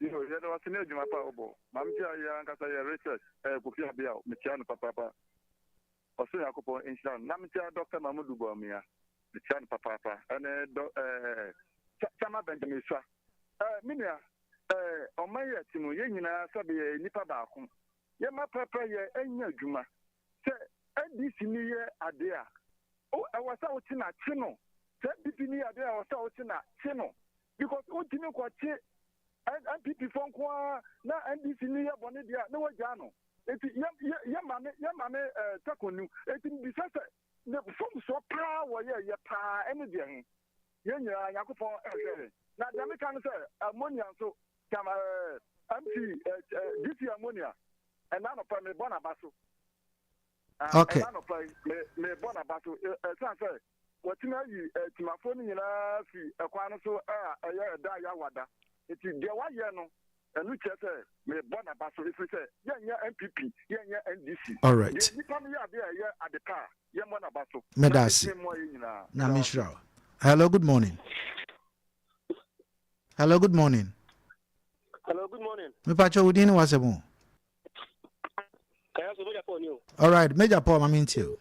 Yo, yɛda wase ne adwuma pa a wobɔ. Maame Tia yɛ ankasa yɛ research ɛyɛ Kofi Abeaw, mekyia no papaapa. Ɔsoro Nyankopɔn nhyira no. Na mekyia Dɔkta Mamudu Bawumia, mekyia no papaapa. Ɛne dɔ ɛɛ Chama Benjamin Sua. Ɛɛ me nua, ɛɛ ɔman yi a ɛte mu, yɛn nyinaa sɛbe yɛyɛ nnipa baako. Yɛmma prɛprɛ yɛ ɛnyɛ adwuma. Sɛ NDC ni yɛ adeɛ a, o ɛwɔ sɛ wokye na kye no. Sɛ NPP ni yɛ adeɛ a, ɛwɔ sɛ wokye na kye no. Because wontumi nkɔkye NPP foɔ nko ara na NDC ni yɛ bɔne deɛ a, na wagyaa no. Enti yɛ yɛ yɛ maame yɛ maame ɛɛ Takonu enti mibisa sɛ ne mfomsoɔ paa wɔyɛ yɛ paa ɛne deɛ he? Yɛn nyinaa Nyankopɔn ɛhwɛ yɛn. Na deɛ meka ne sɛ ammonia nso tam ɛɛ MC ɛɛ ɛɛ DC ammonia ɛna anɔpa yi mebɔ n'aba so. Ah, Okay. ɛna anɔpa yi me mebɔ n'aba so ɛ ɛsan sɛ watumi ayi ɛɛ timafoɔ no nyinaa fi ɛkwan no so a ɛyɛ ɛda a yɛawada. Enti deɛ wayɛ no Ɛno kyerɛ sɛ mebɔ n'aba so ɛfiri sɛ yɛnyɛ NPP, yɛnyɛ NDC. Alright. Deɛ nipa no yɛ adeɛ a ɛyɛ ade pa a, yɛmmɔ n'aba so. Meda Na ase. ɛtumi mmoa yɛn nyinaa. Nyame Meda wo ase. nhyira wo. Hello, good morning. Hello, good morning. Hello, good morning. Mepakyɛ wo din ne w'asɛm o. Kaya so Major Paul ni o. Alright, Major Paul ma mentie o.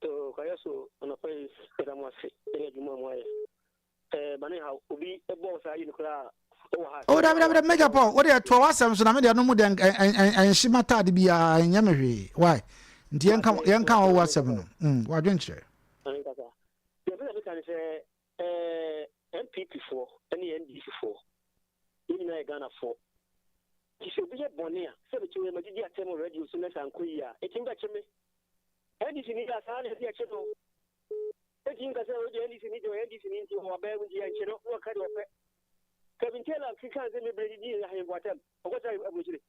To kaya so anɔpa yi yɛda mo ase ɛne adwuma a mo ayɛ. Eh, bane ha obi bɔ saa yi no koraa wɔ ha. Oh, dabi dabi dabi Major Paul, wo deɛ toa w'asɛm so na me deɛ no mu deɛ ɛnhye m'ataade biara ɛnyɛ me hwee. Why? Nti yɛnka yɛnka wɔ w'asɛm no. Mm, w'adwenkyerɛ. Ankasa. Deɛ mpɛ sɛ meka ne sɛ eh, NPP foɔ ne NDC foɔ yɛn nyinaa yɛ Ghana foɔ. Nti sɛ obi yɛ bɔne a, sɛ mete wei magyegye atɛm wɔ radio so na sɛ ankɔ yie a, ɛtumi bɛkye me. NDC ni yɛ a saa na ɛsɛ yɛkye no. Enti nka sɛ wode NDC ni deɛ ɔyɛ NDC ni nti ɔwɔ abaa mu nti yɛnkye no na ɔka deɛ ɔpɛ. Kevin Taylor kekaa nsɛm bebree de dii ahemfo atɛm. Ɔkɔtra aburokyire.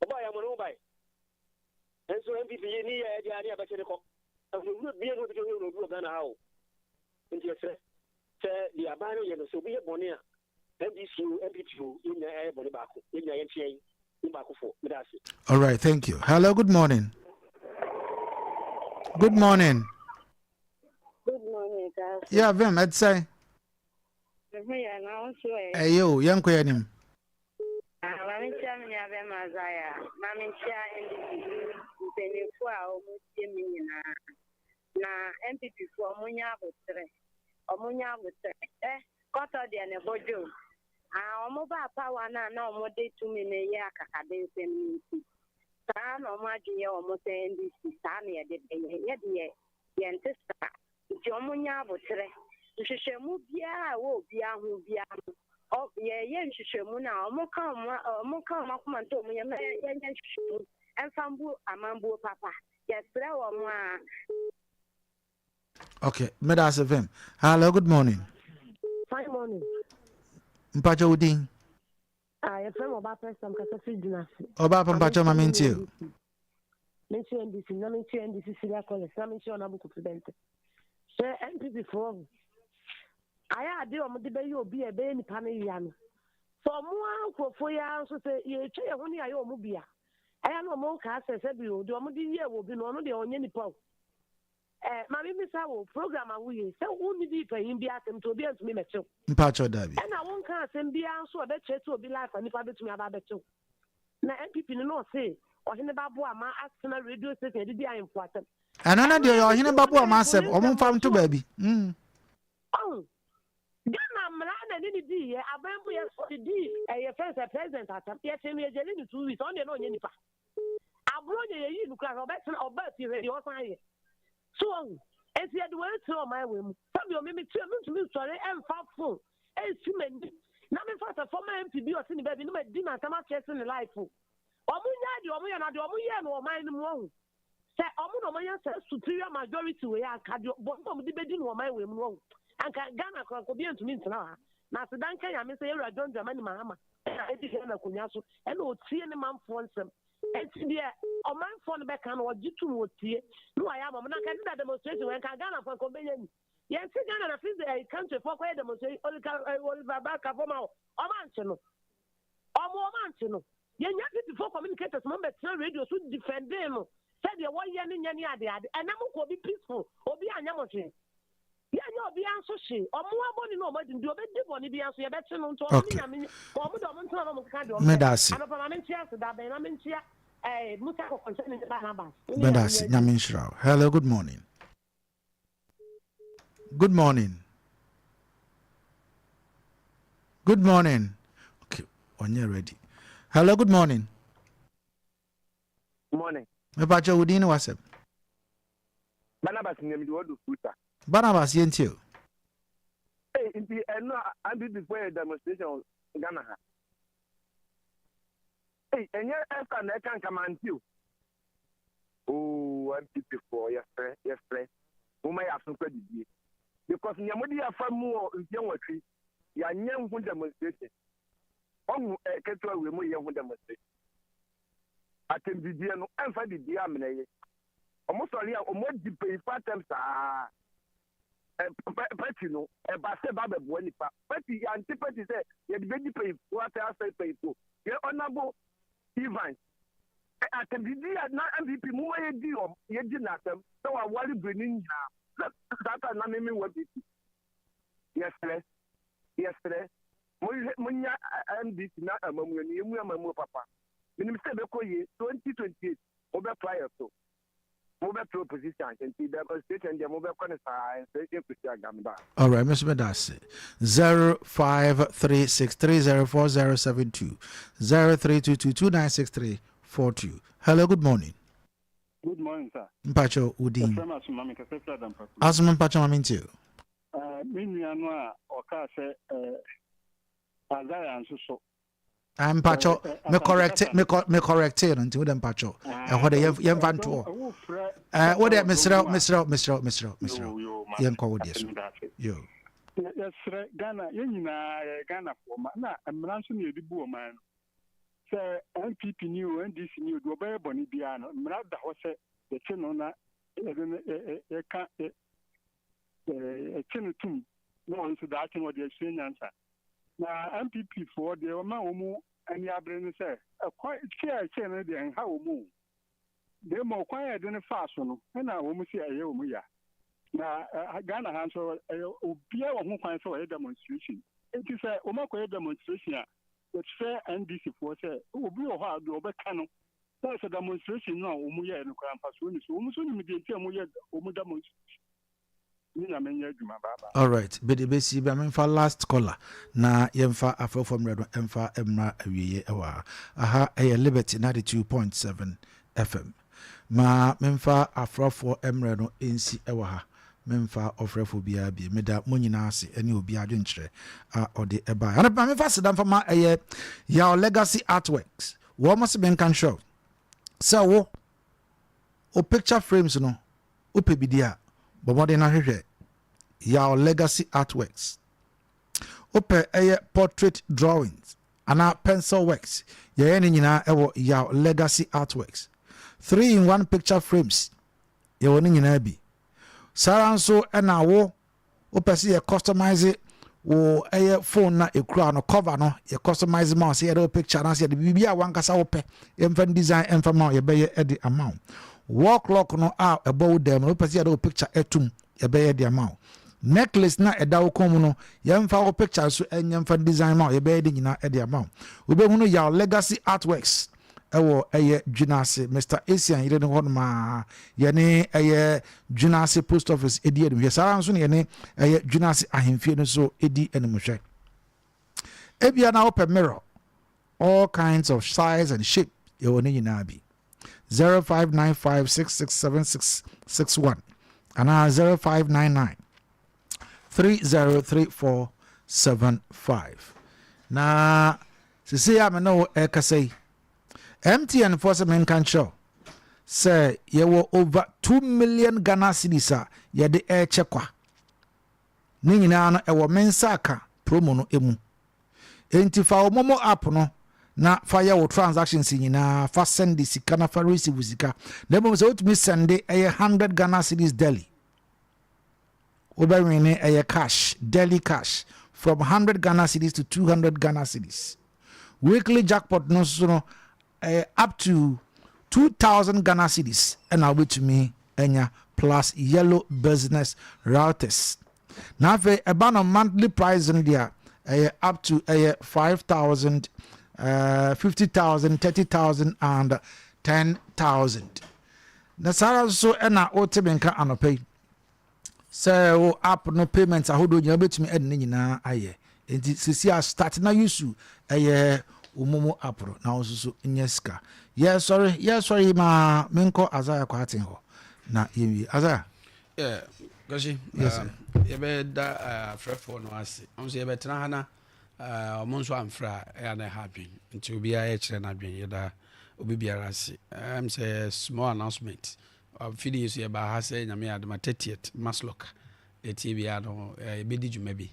Ɔbaa yɛ amane ho bae. Nso NPP yi ni yɛ ɛdeɛ a ne yɛbɛkye no kɔ. Ahunahuna biara nni hɔ a obɛtumi ahunahuna obi wɔ Ghana ha o. Nti yɛsrɛ sɛ deɛ aban no yɛ no sɛ obi yɛ bɔne a NDC o NPP o yɛn nyinaa yɛayɛ bɔne baako. Yɛn nyinaa yɛnte yɛn mu baakofoɔ. Meda ase. All right, thank you. Hello, good morning. Good morning. Good morning, Kasi. Yeah, Vim, ɛte sɛn? Me ho yɛ na wo nso ɛ? Ɛyɛ o, yɛnkɔ yɛn anim. Ah, maame nkyia me nua bɛma Zaya, maame nkyia NDC mpanyinfoɔ a wɔn tie me nyinaa. Na NPP foɔ wɔn nya aboterɛ, wɔn nya aboterɛ. Ɛ kɔtɔ deɛ ne bo dwo. Ah, wɔn ba power no a na wɔn de tumi no yɛ akakabensɛm no nti. Saa na wɔn adwene yɛ wɔn sɛ NDC saa na yɛde bɛyɛ. Yɛ deɛ yɛnte saa. Nti wɔn nyɛ aboterɛ. Nhwehwɛmu biara a ɛwɔ obiara ho biara no, ɔ yɛyɛ nhwehwɛmu no a, wɔn ka wɔn wɔn ka wɔn akoma nto wɔn yam na yɛnyɛ nhwehwɛmu mfa mbu amambuo papa. Yɛsrɛ wɔn a. Okay, meda ase vim. Hello, good morning. Fine morning. Mpakyɛ wo din? Ah, yɛfrɛ me Ɔbaa Pɛsam kasa firi Dunase. Ɔbaa pa mpakyɛ ma mentie o. Menkyerɛ NDC na menkyerɛ NDC Syria College na menkyerɛ Ɔnabo Kofi Bɛnte. Sɛ NPP foɔ ho ayɛ ade a wɔde bɛyɛ obi a ɛbɛyɛ nipa no ya no. Sɛ ɔmo ara nkurɔfoɔ yi ara nso sɛ yɛtwa yɛn ho ne ayɛ ɔmo bi a ɛyɛ na ɔmo nkaa sɛ sɛbi o deɛ ɔmo de yɛɛ wɔ bi no ɔno deɛ ɔnyɛ nipa o. Eh, ma me mmisa wo, program a woyɛ yi, sɛ wonni dii panyin bi asɛm nti obi antumi mmɛkye wo? Mpakyɛw dabi. Ɛna wonka asɛm biara nso a ɛbɛkyerɛ sɛ obi life a nipa bɛtumi aba abɛkye wo. Na NPP no na ɔse ɔhene ba boa ma atena radio station adidi ahemfo asɛm. Ɛno no Ɛno deɛ ɔyɛ ara ɔhene nti ba wɔde boa ma ahemfo asɛm, no ɔmo nsɛm mfa nto ato baabi. Mm. Ɔho, Ghana mmara na ɛne no dii yɛ, aban mu yɛ ɔde dii ɛyɛ fɛn sɛ president asɛm, yɛkyee no yɛgyeli no 2 weeks, ɔno deɛ na ɔnyɛ nipa. Aburo nyɛ yɛyii no koraa hwɛ ɔbɛtena ɔbaa fie hwɛ deɛ ɔsan yɛ. So wahu? Enti yɛde wei tena ɔman wei mu. Sɛdeɛ ɔme me tua mentumi nsɔre ɛmfa phone ɛnsi m'ani na memfa sɛ former MP bi ɔte ne baabi na madi n'asɛm akyerɛ se ne life o. Ɔmo nyae deɛ ɔmo yɛ na deɛ ɔmo yɛɛ no ɔman no mu wahu? Sɛ ɔmo na ɔmo anya saa superior majority wei a anka deɛ bɔne a ɔmo de bɛdi no ɔman wei mu no wahu? Anka Ghana koraa anka obiara ntumi ntena ha. Na aseda nka Nyame sɛ yɛwura John Dramani Mahama na adi Ghana akonnwa so ɛna ɔtie ne manfoɔ nsɛm. Enti deɛ ɔmanfoɔ no bɛka no ɔgye tom ɔtie na wayɛ ama ɔmo. Na anka ɛne da demonstration wei anka Ghanafoɔ anka ɔmo bɛnya ni. Yɛnte Ghana na Fis ɛyi country foɔ kɔyɛ demonstration Oliver ɛyi Oliver Barker fo ma ɔmo ankye no. Ɔmo ɔmo ankye no. Yɛnya NPP foɔ communicators mo bɛtena radio so defending no sɛ deɛ wɔyɛ no nyɛ ne ade ade. Ɛnɛ mo kɔ obi peaceful obi anyɛ mo hwee. Yɛnyɛ obiara nso hwee. Ɔmo abɔne no ɔmo adi no deɛ ɔbɛdi bɔne biara nso yɛbɛkye no nti ɔmo ne Okay. Nyame nyɛ ɔmo deɛ ɔmo ntena na ɔmo nkeka deɛ ɔmo Meda pɛ. ase. Anɔpa ma menkyea ase da bɛn na menkyea ɛɛ Musa Kɔkɔnhyɛni ne Barnabas. Mo ne Meda Nyame ase. nyɛ adwuma. Nyame nhyira wo. Hello, good morning. Good morning. Good morning. Okay, ɔnyɛ ready. Hello, good morning. Morning. Mepakyɛ wo din ne w'asɛm. Barnabas nyamidi wɔdu futa. Barnabas yɛntie o. Ee nti ɛno a NPP fo yɛ demonstration Ghana ha. Ee ɛnyɛ ɛfa na ɛka nka mante o. Oo NPP foɔ yɛsrɛ yɛsrɛ momma yɛ aso nkɔ adidie because nea mode yɛ afa mu wɔ mfeɛ nwɔtwe yɛanyɛ ho demonstration. Ɔhu ɛ ketewa wei mo yɛ ho demonstration. Atɛmdidie no ɛmfa didie amena yɛ. Ɔmo sɔre a ɔmo adi mpanyinfoɔ atɛm saa. Ɛ party no ɛba sɛ ɛba bɛboa nipa. Party yɛante party sɛ yɛde bɛdi mpanyinfoɔ atɛm asɛe mpanyinfoɔ. Yɛ Honourable Evans ɛ atɛmdidie a na NPP mo ma yɛdi ɔmo yɛdi n'atɛm sɛ waware broni nyinaa sɛ saa time na me me wɔ NPP. Yɛsrɛ yɛsrɛ monhwɛ monya NDC na amamuo no yɛmu amamuo papa. Menim sɛ ɛbɛkɔ yie 2028 mobɛtoa yɛ so mobɛto opposition ahyɛ nti demonstration deɛ mobɛkɔ no saa ɛnsɛ ɛkɔsi agamda. Alright, me nso meda ase. 0536304072 0322296342. Hello, good morning. Good morning, sir. Mpacho wo din? Yɛfrɛ me Asoma, mekasa firi Adampako. Asoma mpacho ma mentie o. Me nua no a ɔkaa sɛ Isaiah nso so Ah, mpakyɛw me correct me me correct no nti wo de mpakyɛw ɛhɔ de yɛmfa ntoɔ ɛɛ wo de mesrɛ mesrɛ mesrɛ mesrɛ mesrɛ yɛnkɔ wo deɛ so yo. Yɛsrɛ Ghana yɛn nyinaa yɛyɛ Ghanafoɔ ma na mmara nso na yɛde bu ɔman no sɛ NPP ni o NDC ni o deɛ ɔbɛyɛ bɔne biara no mmara da hɔ sɛ yɛkye no na yɛde no yɛka yɛkye no tum na ɔno nso daakye no ɔde asua nyansa. Na NPP foɔ deɛ ɔma wɔn ani abere ne sɛ ɛkwan kye a ɛkyee no deɛ ɛnha wɔn o, na mmom ɔkwan a yɛde no faa so no na wɔn se ɛyɛ wɔn ya. Na Ghana ha nso ɛyɛ obiara wɔ ho kwan sɛ ɔyɛ demonstration. Enti sɛ wɔn akɔyɛ demonstration a, yɛkyerɛ NDC foɔ sɛ obi wɔ hɔ a deɛ ɔbɛka no na sɛ demonstration no a wɔn yɛɛ no koraa mfasoɔ nni so. Wɔn nso nim deɛ nti a wɔyɛ wɔn demonstration. Ne nyame nyɛ adwuma bye bye. Alright bede besi bra memfa last caller na yɛmfa afrɛfoɔ mmerɛ no mfa mmra awieɛ ɛwɔ ha. Aha ɛyɛ Liberty 92.7 FM. Ma memfa afrɛfoɔ mmerɛ no nsi ɛwɔ ha. Memfa ɔfrɛfoɔ biara bie. Meda mo nyinaa ase ɛne obiara adwenkyerɛ a ɔde ɛbaeɛ. Anɔpa ma memfa aseda mfa ma ɛyɛ Yaw Legacy Artworks. Wɔn se menka nkyerɛ wo sɛ wo wo picture frames no Wopɛ bi di a, bɔ mmɔden na hwehwɛ Yaw Legacy Artworks. Wopɛ ɛyɛ portrait drawings anaa pencil works, yɛyɛ ne nyinaa ɛwɔ Yaw Legacy Artworks. 3-in-1 picture frames, yɛwɔ ne nyinaa bi. Saa ara nso ɛna wo Wopɛ sɛ yɛ customize wo ɛyɛ phone na ekura no cover no yɛ customize ma wo sɛ yɛde wo picture anaasɛ yɛde biribi a wankasa wopɛ yɛmfa no design ɛmfa ma wo yɛbɛyɛ ɛde ama wo. Wall clock no a ɛbɔ wo dan mu no wopɛ sɛ yɛde wo picture ɛtum yɛbɛyɛ de ama wo. Necklace na ɛda wo kɔn mu no yɛmfa wo picture nso ɛnyɛ mfa design ma wo yɛbɛyɛ de nyinaa ɛde ama wo. Wobɛhunu Yaw Legacy Artworks ɛwɔ ɛyɛ Dwenase Mister Asian yere no hɔnom a yɛne ɛyɛ Dwenase post office ɛdi animhwɛ saa ara nso na yɛne ɛyɛ Dwenase ahemfie no nso ɛdi animhwɛ. Ebia na wopɛ mirror all kinds of size and shape yɛwɔ ne nyinaa bi 0595667661 anaa 0599 303475 na Sesei a me ne wo rekasa yi, MTN foɔ sɛ menka nkyerɛ wo sɛ yɛwɔ over 2 million Ghana cedis a yɛde rekyɛ kwa. Ne nyinaa no ɛwɔ me nsa aka promo no mu. Enti fa wo momo app no na fa yɛ wo transactions nyinaa, fa sɛnde sika na fa receive sika. Na mmom sɛ wotumi sɛnde ɛyɛ 100 Ghana cedis daily. Wobɛwin ɛyɛ cash, daily cash from 100 Ghana cedis to 200 Ghana cedis. Weekly jackpot no nso no ɛyɛ up to 2000 Ghana cedis ɛna wobɛtumi anya, plus yellow business routers. Na afei ɛba no monthly price no deɛ, ɛyɛ up to ɛyɛ 5000, 50,000, 30,000 and 10,000. Na saa ara nso ɛna wote me nka anɔpa yi sɛ wo app no, payment ahodoɔ nyinaa wobɛtumi ɛde ne nyinaa ayɛ. Nti sisi a start na use ɛyɛ wo MoMo app no na wo nso so nyɛ sika. Yɛsɔre, yɛsɔre yi maa menkɔ Asaya Kɔaten hɔ na yɛnwie. Asaya. Yeah, Kwasi, Yes, sir. Yɛbɛda afrɛfoɔ no ase. Ɔmo sɛ yɛbɛtena ha na ɔmo nso amfrɛ a, ɛyɛ na ɛha adwen, nti obiara yɛkyerɛ no adwen. Yɛda obi biara ase. Sɛ small announcement, fidi so yɛbaa ha sɛ Nyame yɛ adoma, 30th MASLOC ɛtie biara no, yɛbɛdi dwuma bi.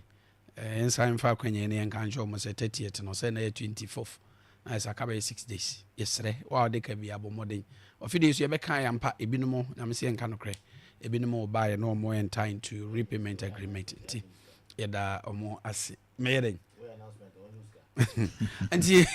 Yɛnsan mfa akwanya ne yɛnka nkyerɛ ɔmo sɛ 30th no, sɛ na yɛ 24th na yɛ sɛ aka bɛyɛ 6 days. Yɛsrɛ wo a wode ka bi, abɔ mmɔden. Ɔfidie so yɛbɛka yɛ ampa, ebinom Nyame sɛ yɛnka nokorɛ, ebinom wɔbaeɛ na ɔmo enter into repayment agreement, nti yɛda ɔmo ase. Mɛyɛ dɛn nti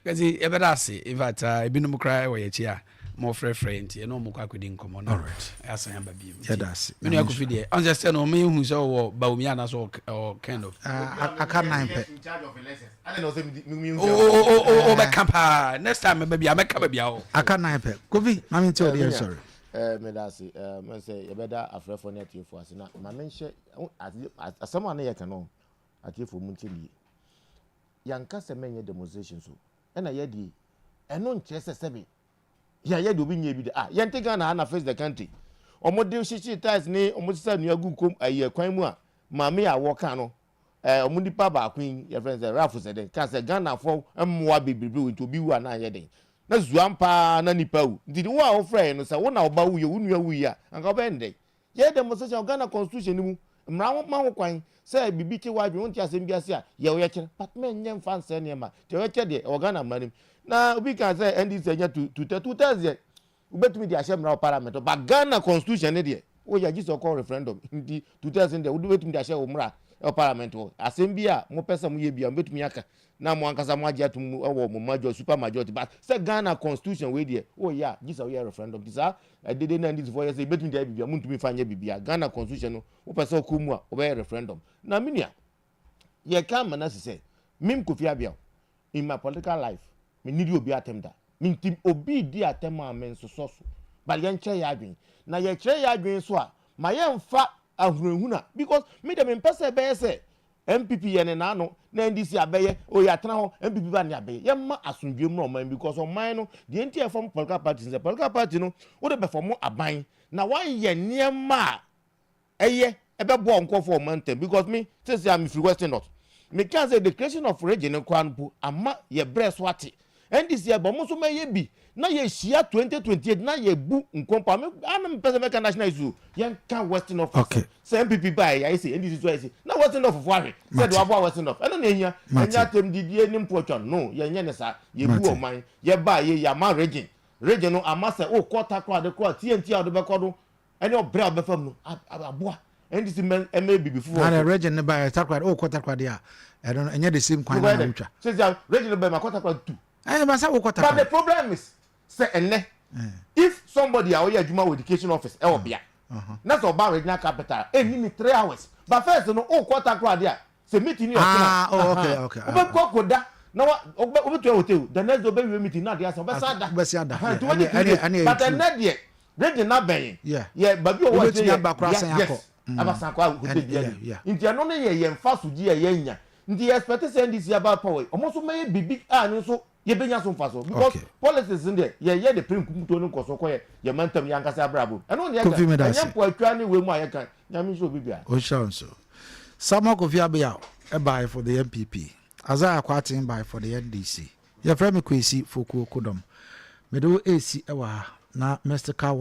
kasi yɛbɛda ase. In fact, ebinom koraa wɔ yɛkyi a mɔfrɛfrɛ, nti ɛne ɔmo kɔ akɔdi nkɔmmɔ na asan aba bio. Yɛda ase. Me nua Kofi deɛ, ɔn sɛ no ɔmo yɛhu sɛ ɔwɔ Bawumia anaasɛ ɔwɔ kind of Aka nine pɛ. Wobɛka paa. Next time mɛba bia, mɛka baabi a wɔ. Aka nine pɛ. Kofi, mame nti ɔde yɛ sɔre. Meda ase. Mɛ sɛ yɛbɛda afrɛfoɔ ne atiefoɔ ase na ma menhyɛ asɛm a ne yɛka no, atiefoɔ mu nkyɛ nie. Yɛnka sɛ mɛnyɛ demonstration so ɛna yɛdeɛ ɛno nkyerɛ sɛ sɛbe yɛayɛ deɛ obi nyɛ bi de ah. Yɛnte Ghana ha na Face the Country, ɔmo de hyehyɛ tiles ne ɔmo sisa nnua gu kom ayi kwan mu a maame a wɔka no, ɔmo nipa baako yi yɛfrɛ no sɛ Ralph sɛ den ka sɛ Ghanafoɔ mmoa bebrebe wɔ, nti obi wu a na anyɛ den na zuam paa na nipa wu. Nti wo a wofrɛ yɛ no sɛ wo na ɔba wu yɛ, wo nua wu yi a, anka wobɛyɛ ne dɛn? Yɛ demonstration wɔ Ghana constitution no mu, mmara ho ma ho kwan sɛ biribi kye w'adwene, wonte asɛm bi ase a, yɛ ɔyɛkyerɛ, but mɛnyɛ mfa nsɛ nneɛma. Nti ɔyɛkyerɛ deɛ, ɛwɔ Ghana mmara no mu. Na obi ka sɛ NDC anya two thirds deɛ, wobɛtumi de ahyɛ mmara wɔ parliament, but Ghana constitution ne deɛ, woyɛ agye sɛ ɔkɔ referendum. Nti two thirds deɛ, wode wobɛtumi de ahyɛ wo mmara ɛwɔ parliament hɔ. Asɛm bi a mopɛ sɛ moyɛ bi a, mobɛtumi aka na mo ankasa mo agye atom mu ɛwɔ mo major, super majority, but sɛ Ghana constitution wei deɛ, woyɛ a gye sɛ woyɛ referendum. Nti saa ɛdede na NDC foɔ yɛ sɛ yɛbɛtumi de ayɛ biribi a, montumi fa nyɛ biribi a Ghana constitution no, wopɛ sɛ ɔkɔ mu a, wobɛyɛ referendum. Na me nua, yɛka ama no asi sɛ mem Kofi Abiaw, in my political life, menidi obi atɛm da. Nti obi di atɛm a, me nsosɔ so, but yɛnkyerɛ yɛ adwene, na yɛkyerɛ yɛ adwene so a, ma yɛmfa ahunahuna, because me de, mempɛ sɛ ɛbɛyɛ sɛ NPP yɛ ne n'ano na NDC abɛyɛ oye atena hɔ, NPP ba ne abɛyɛ. Yɛmma asomdwe mu na ɔman, because ɔman no deɛ, nti ɛfam political party sɛ political party no, wode bɛfam aban na wayɛ nneɛma a ɛyɛ ɛbɛboa nkɔfoɔ ɔman ntɛm, because me sɛsɛ a mefiri Western North, meka sɛ the creation of region no koraa no po ama yɛ brɛ so ate. NDC ɛbɔ mo nso mɛyɛ bi na yɛhyia 2028 na yɛbu nkɔmpa. Me ana mepɛ sɛ mɛka national issue, yɛnka Western North. Sɛ NPP ba yɛ ayɛ sɛ NDC so ayɛ sɛ na Western North fo ahwɛ sɛ de waboa Western North, ɛno na ehia. Ɛnyɛ atɛm didie ne mpoatwa no, yɛnyɛ ne saa. Yɛbu ɔman, yɛba yɛ yɛama region no ama sɛ wokɔ Takoradi kɔ a, TNT a wode bɛkɔ no ɛne ɔbrɛ a wobɛfa mu no aboa NDC mɛ bibi foforɔ. Na region ne ba yɛ Takoradi, wokɔ Takoradi a, ɛno no ɛnyɛ the same kwan na wotwa. Sɛ region no bɛ ma kɔ Takoradi tu. Ɛyɛ ba sɛ wokɔ Takoradi. But the problem is sɛ ɛnɛ, if somebody a ɔyɛ adwuma wɔ education office ɛwɔ bea na sɛ ɔba regional capital, ɛnni ni 3 hours, but first no, wokɔ Takoradi a, sɛ meeting ni ɔtena, wobɛkɔ akɔda na wa wobɛtua hotel, the next day wobɛwie meeting na adeɛ asa, wobɛsa da. Wobɛsa da. Nti wobɛgye 2 days, but ɛnɛ deɛ, region na bɛn yɛ baabi a ɔwɔ akyire yɛ, yes, abasan kɔ hotel bi ani. Nti ɛno no yɛ yɛn fa so gye yɛ yɛn nya. Nti yɛ expect sɛ NDC aba power, ɔmo nso mɛyɛ biribi a no nso yɛbɛnya so mfa so, because politics n deɛ, yɛyɛ de pere nkumtuo ne nkɔso kɔ yɛ yɛ mantam, yɛ ankasa abrabɔ. Ɛno ne yɛka, ɛnyɛ mpo atwa ne wei mu a yɛka. Nyame nhyɛ obi bia. Ɔnhyira nso. Samuel Kofi Abeyaw ɛbae for the NPP, Isaiah Kwaten bae for the NDC. Yɛfrɛ me Kwesi Fokuo Kodɔm. Mede wo ɛsi ɛwɔ ha na mystical.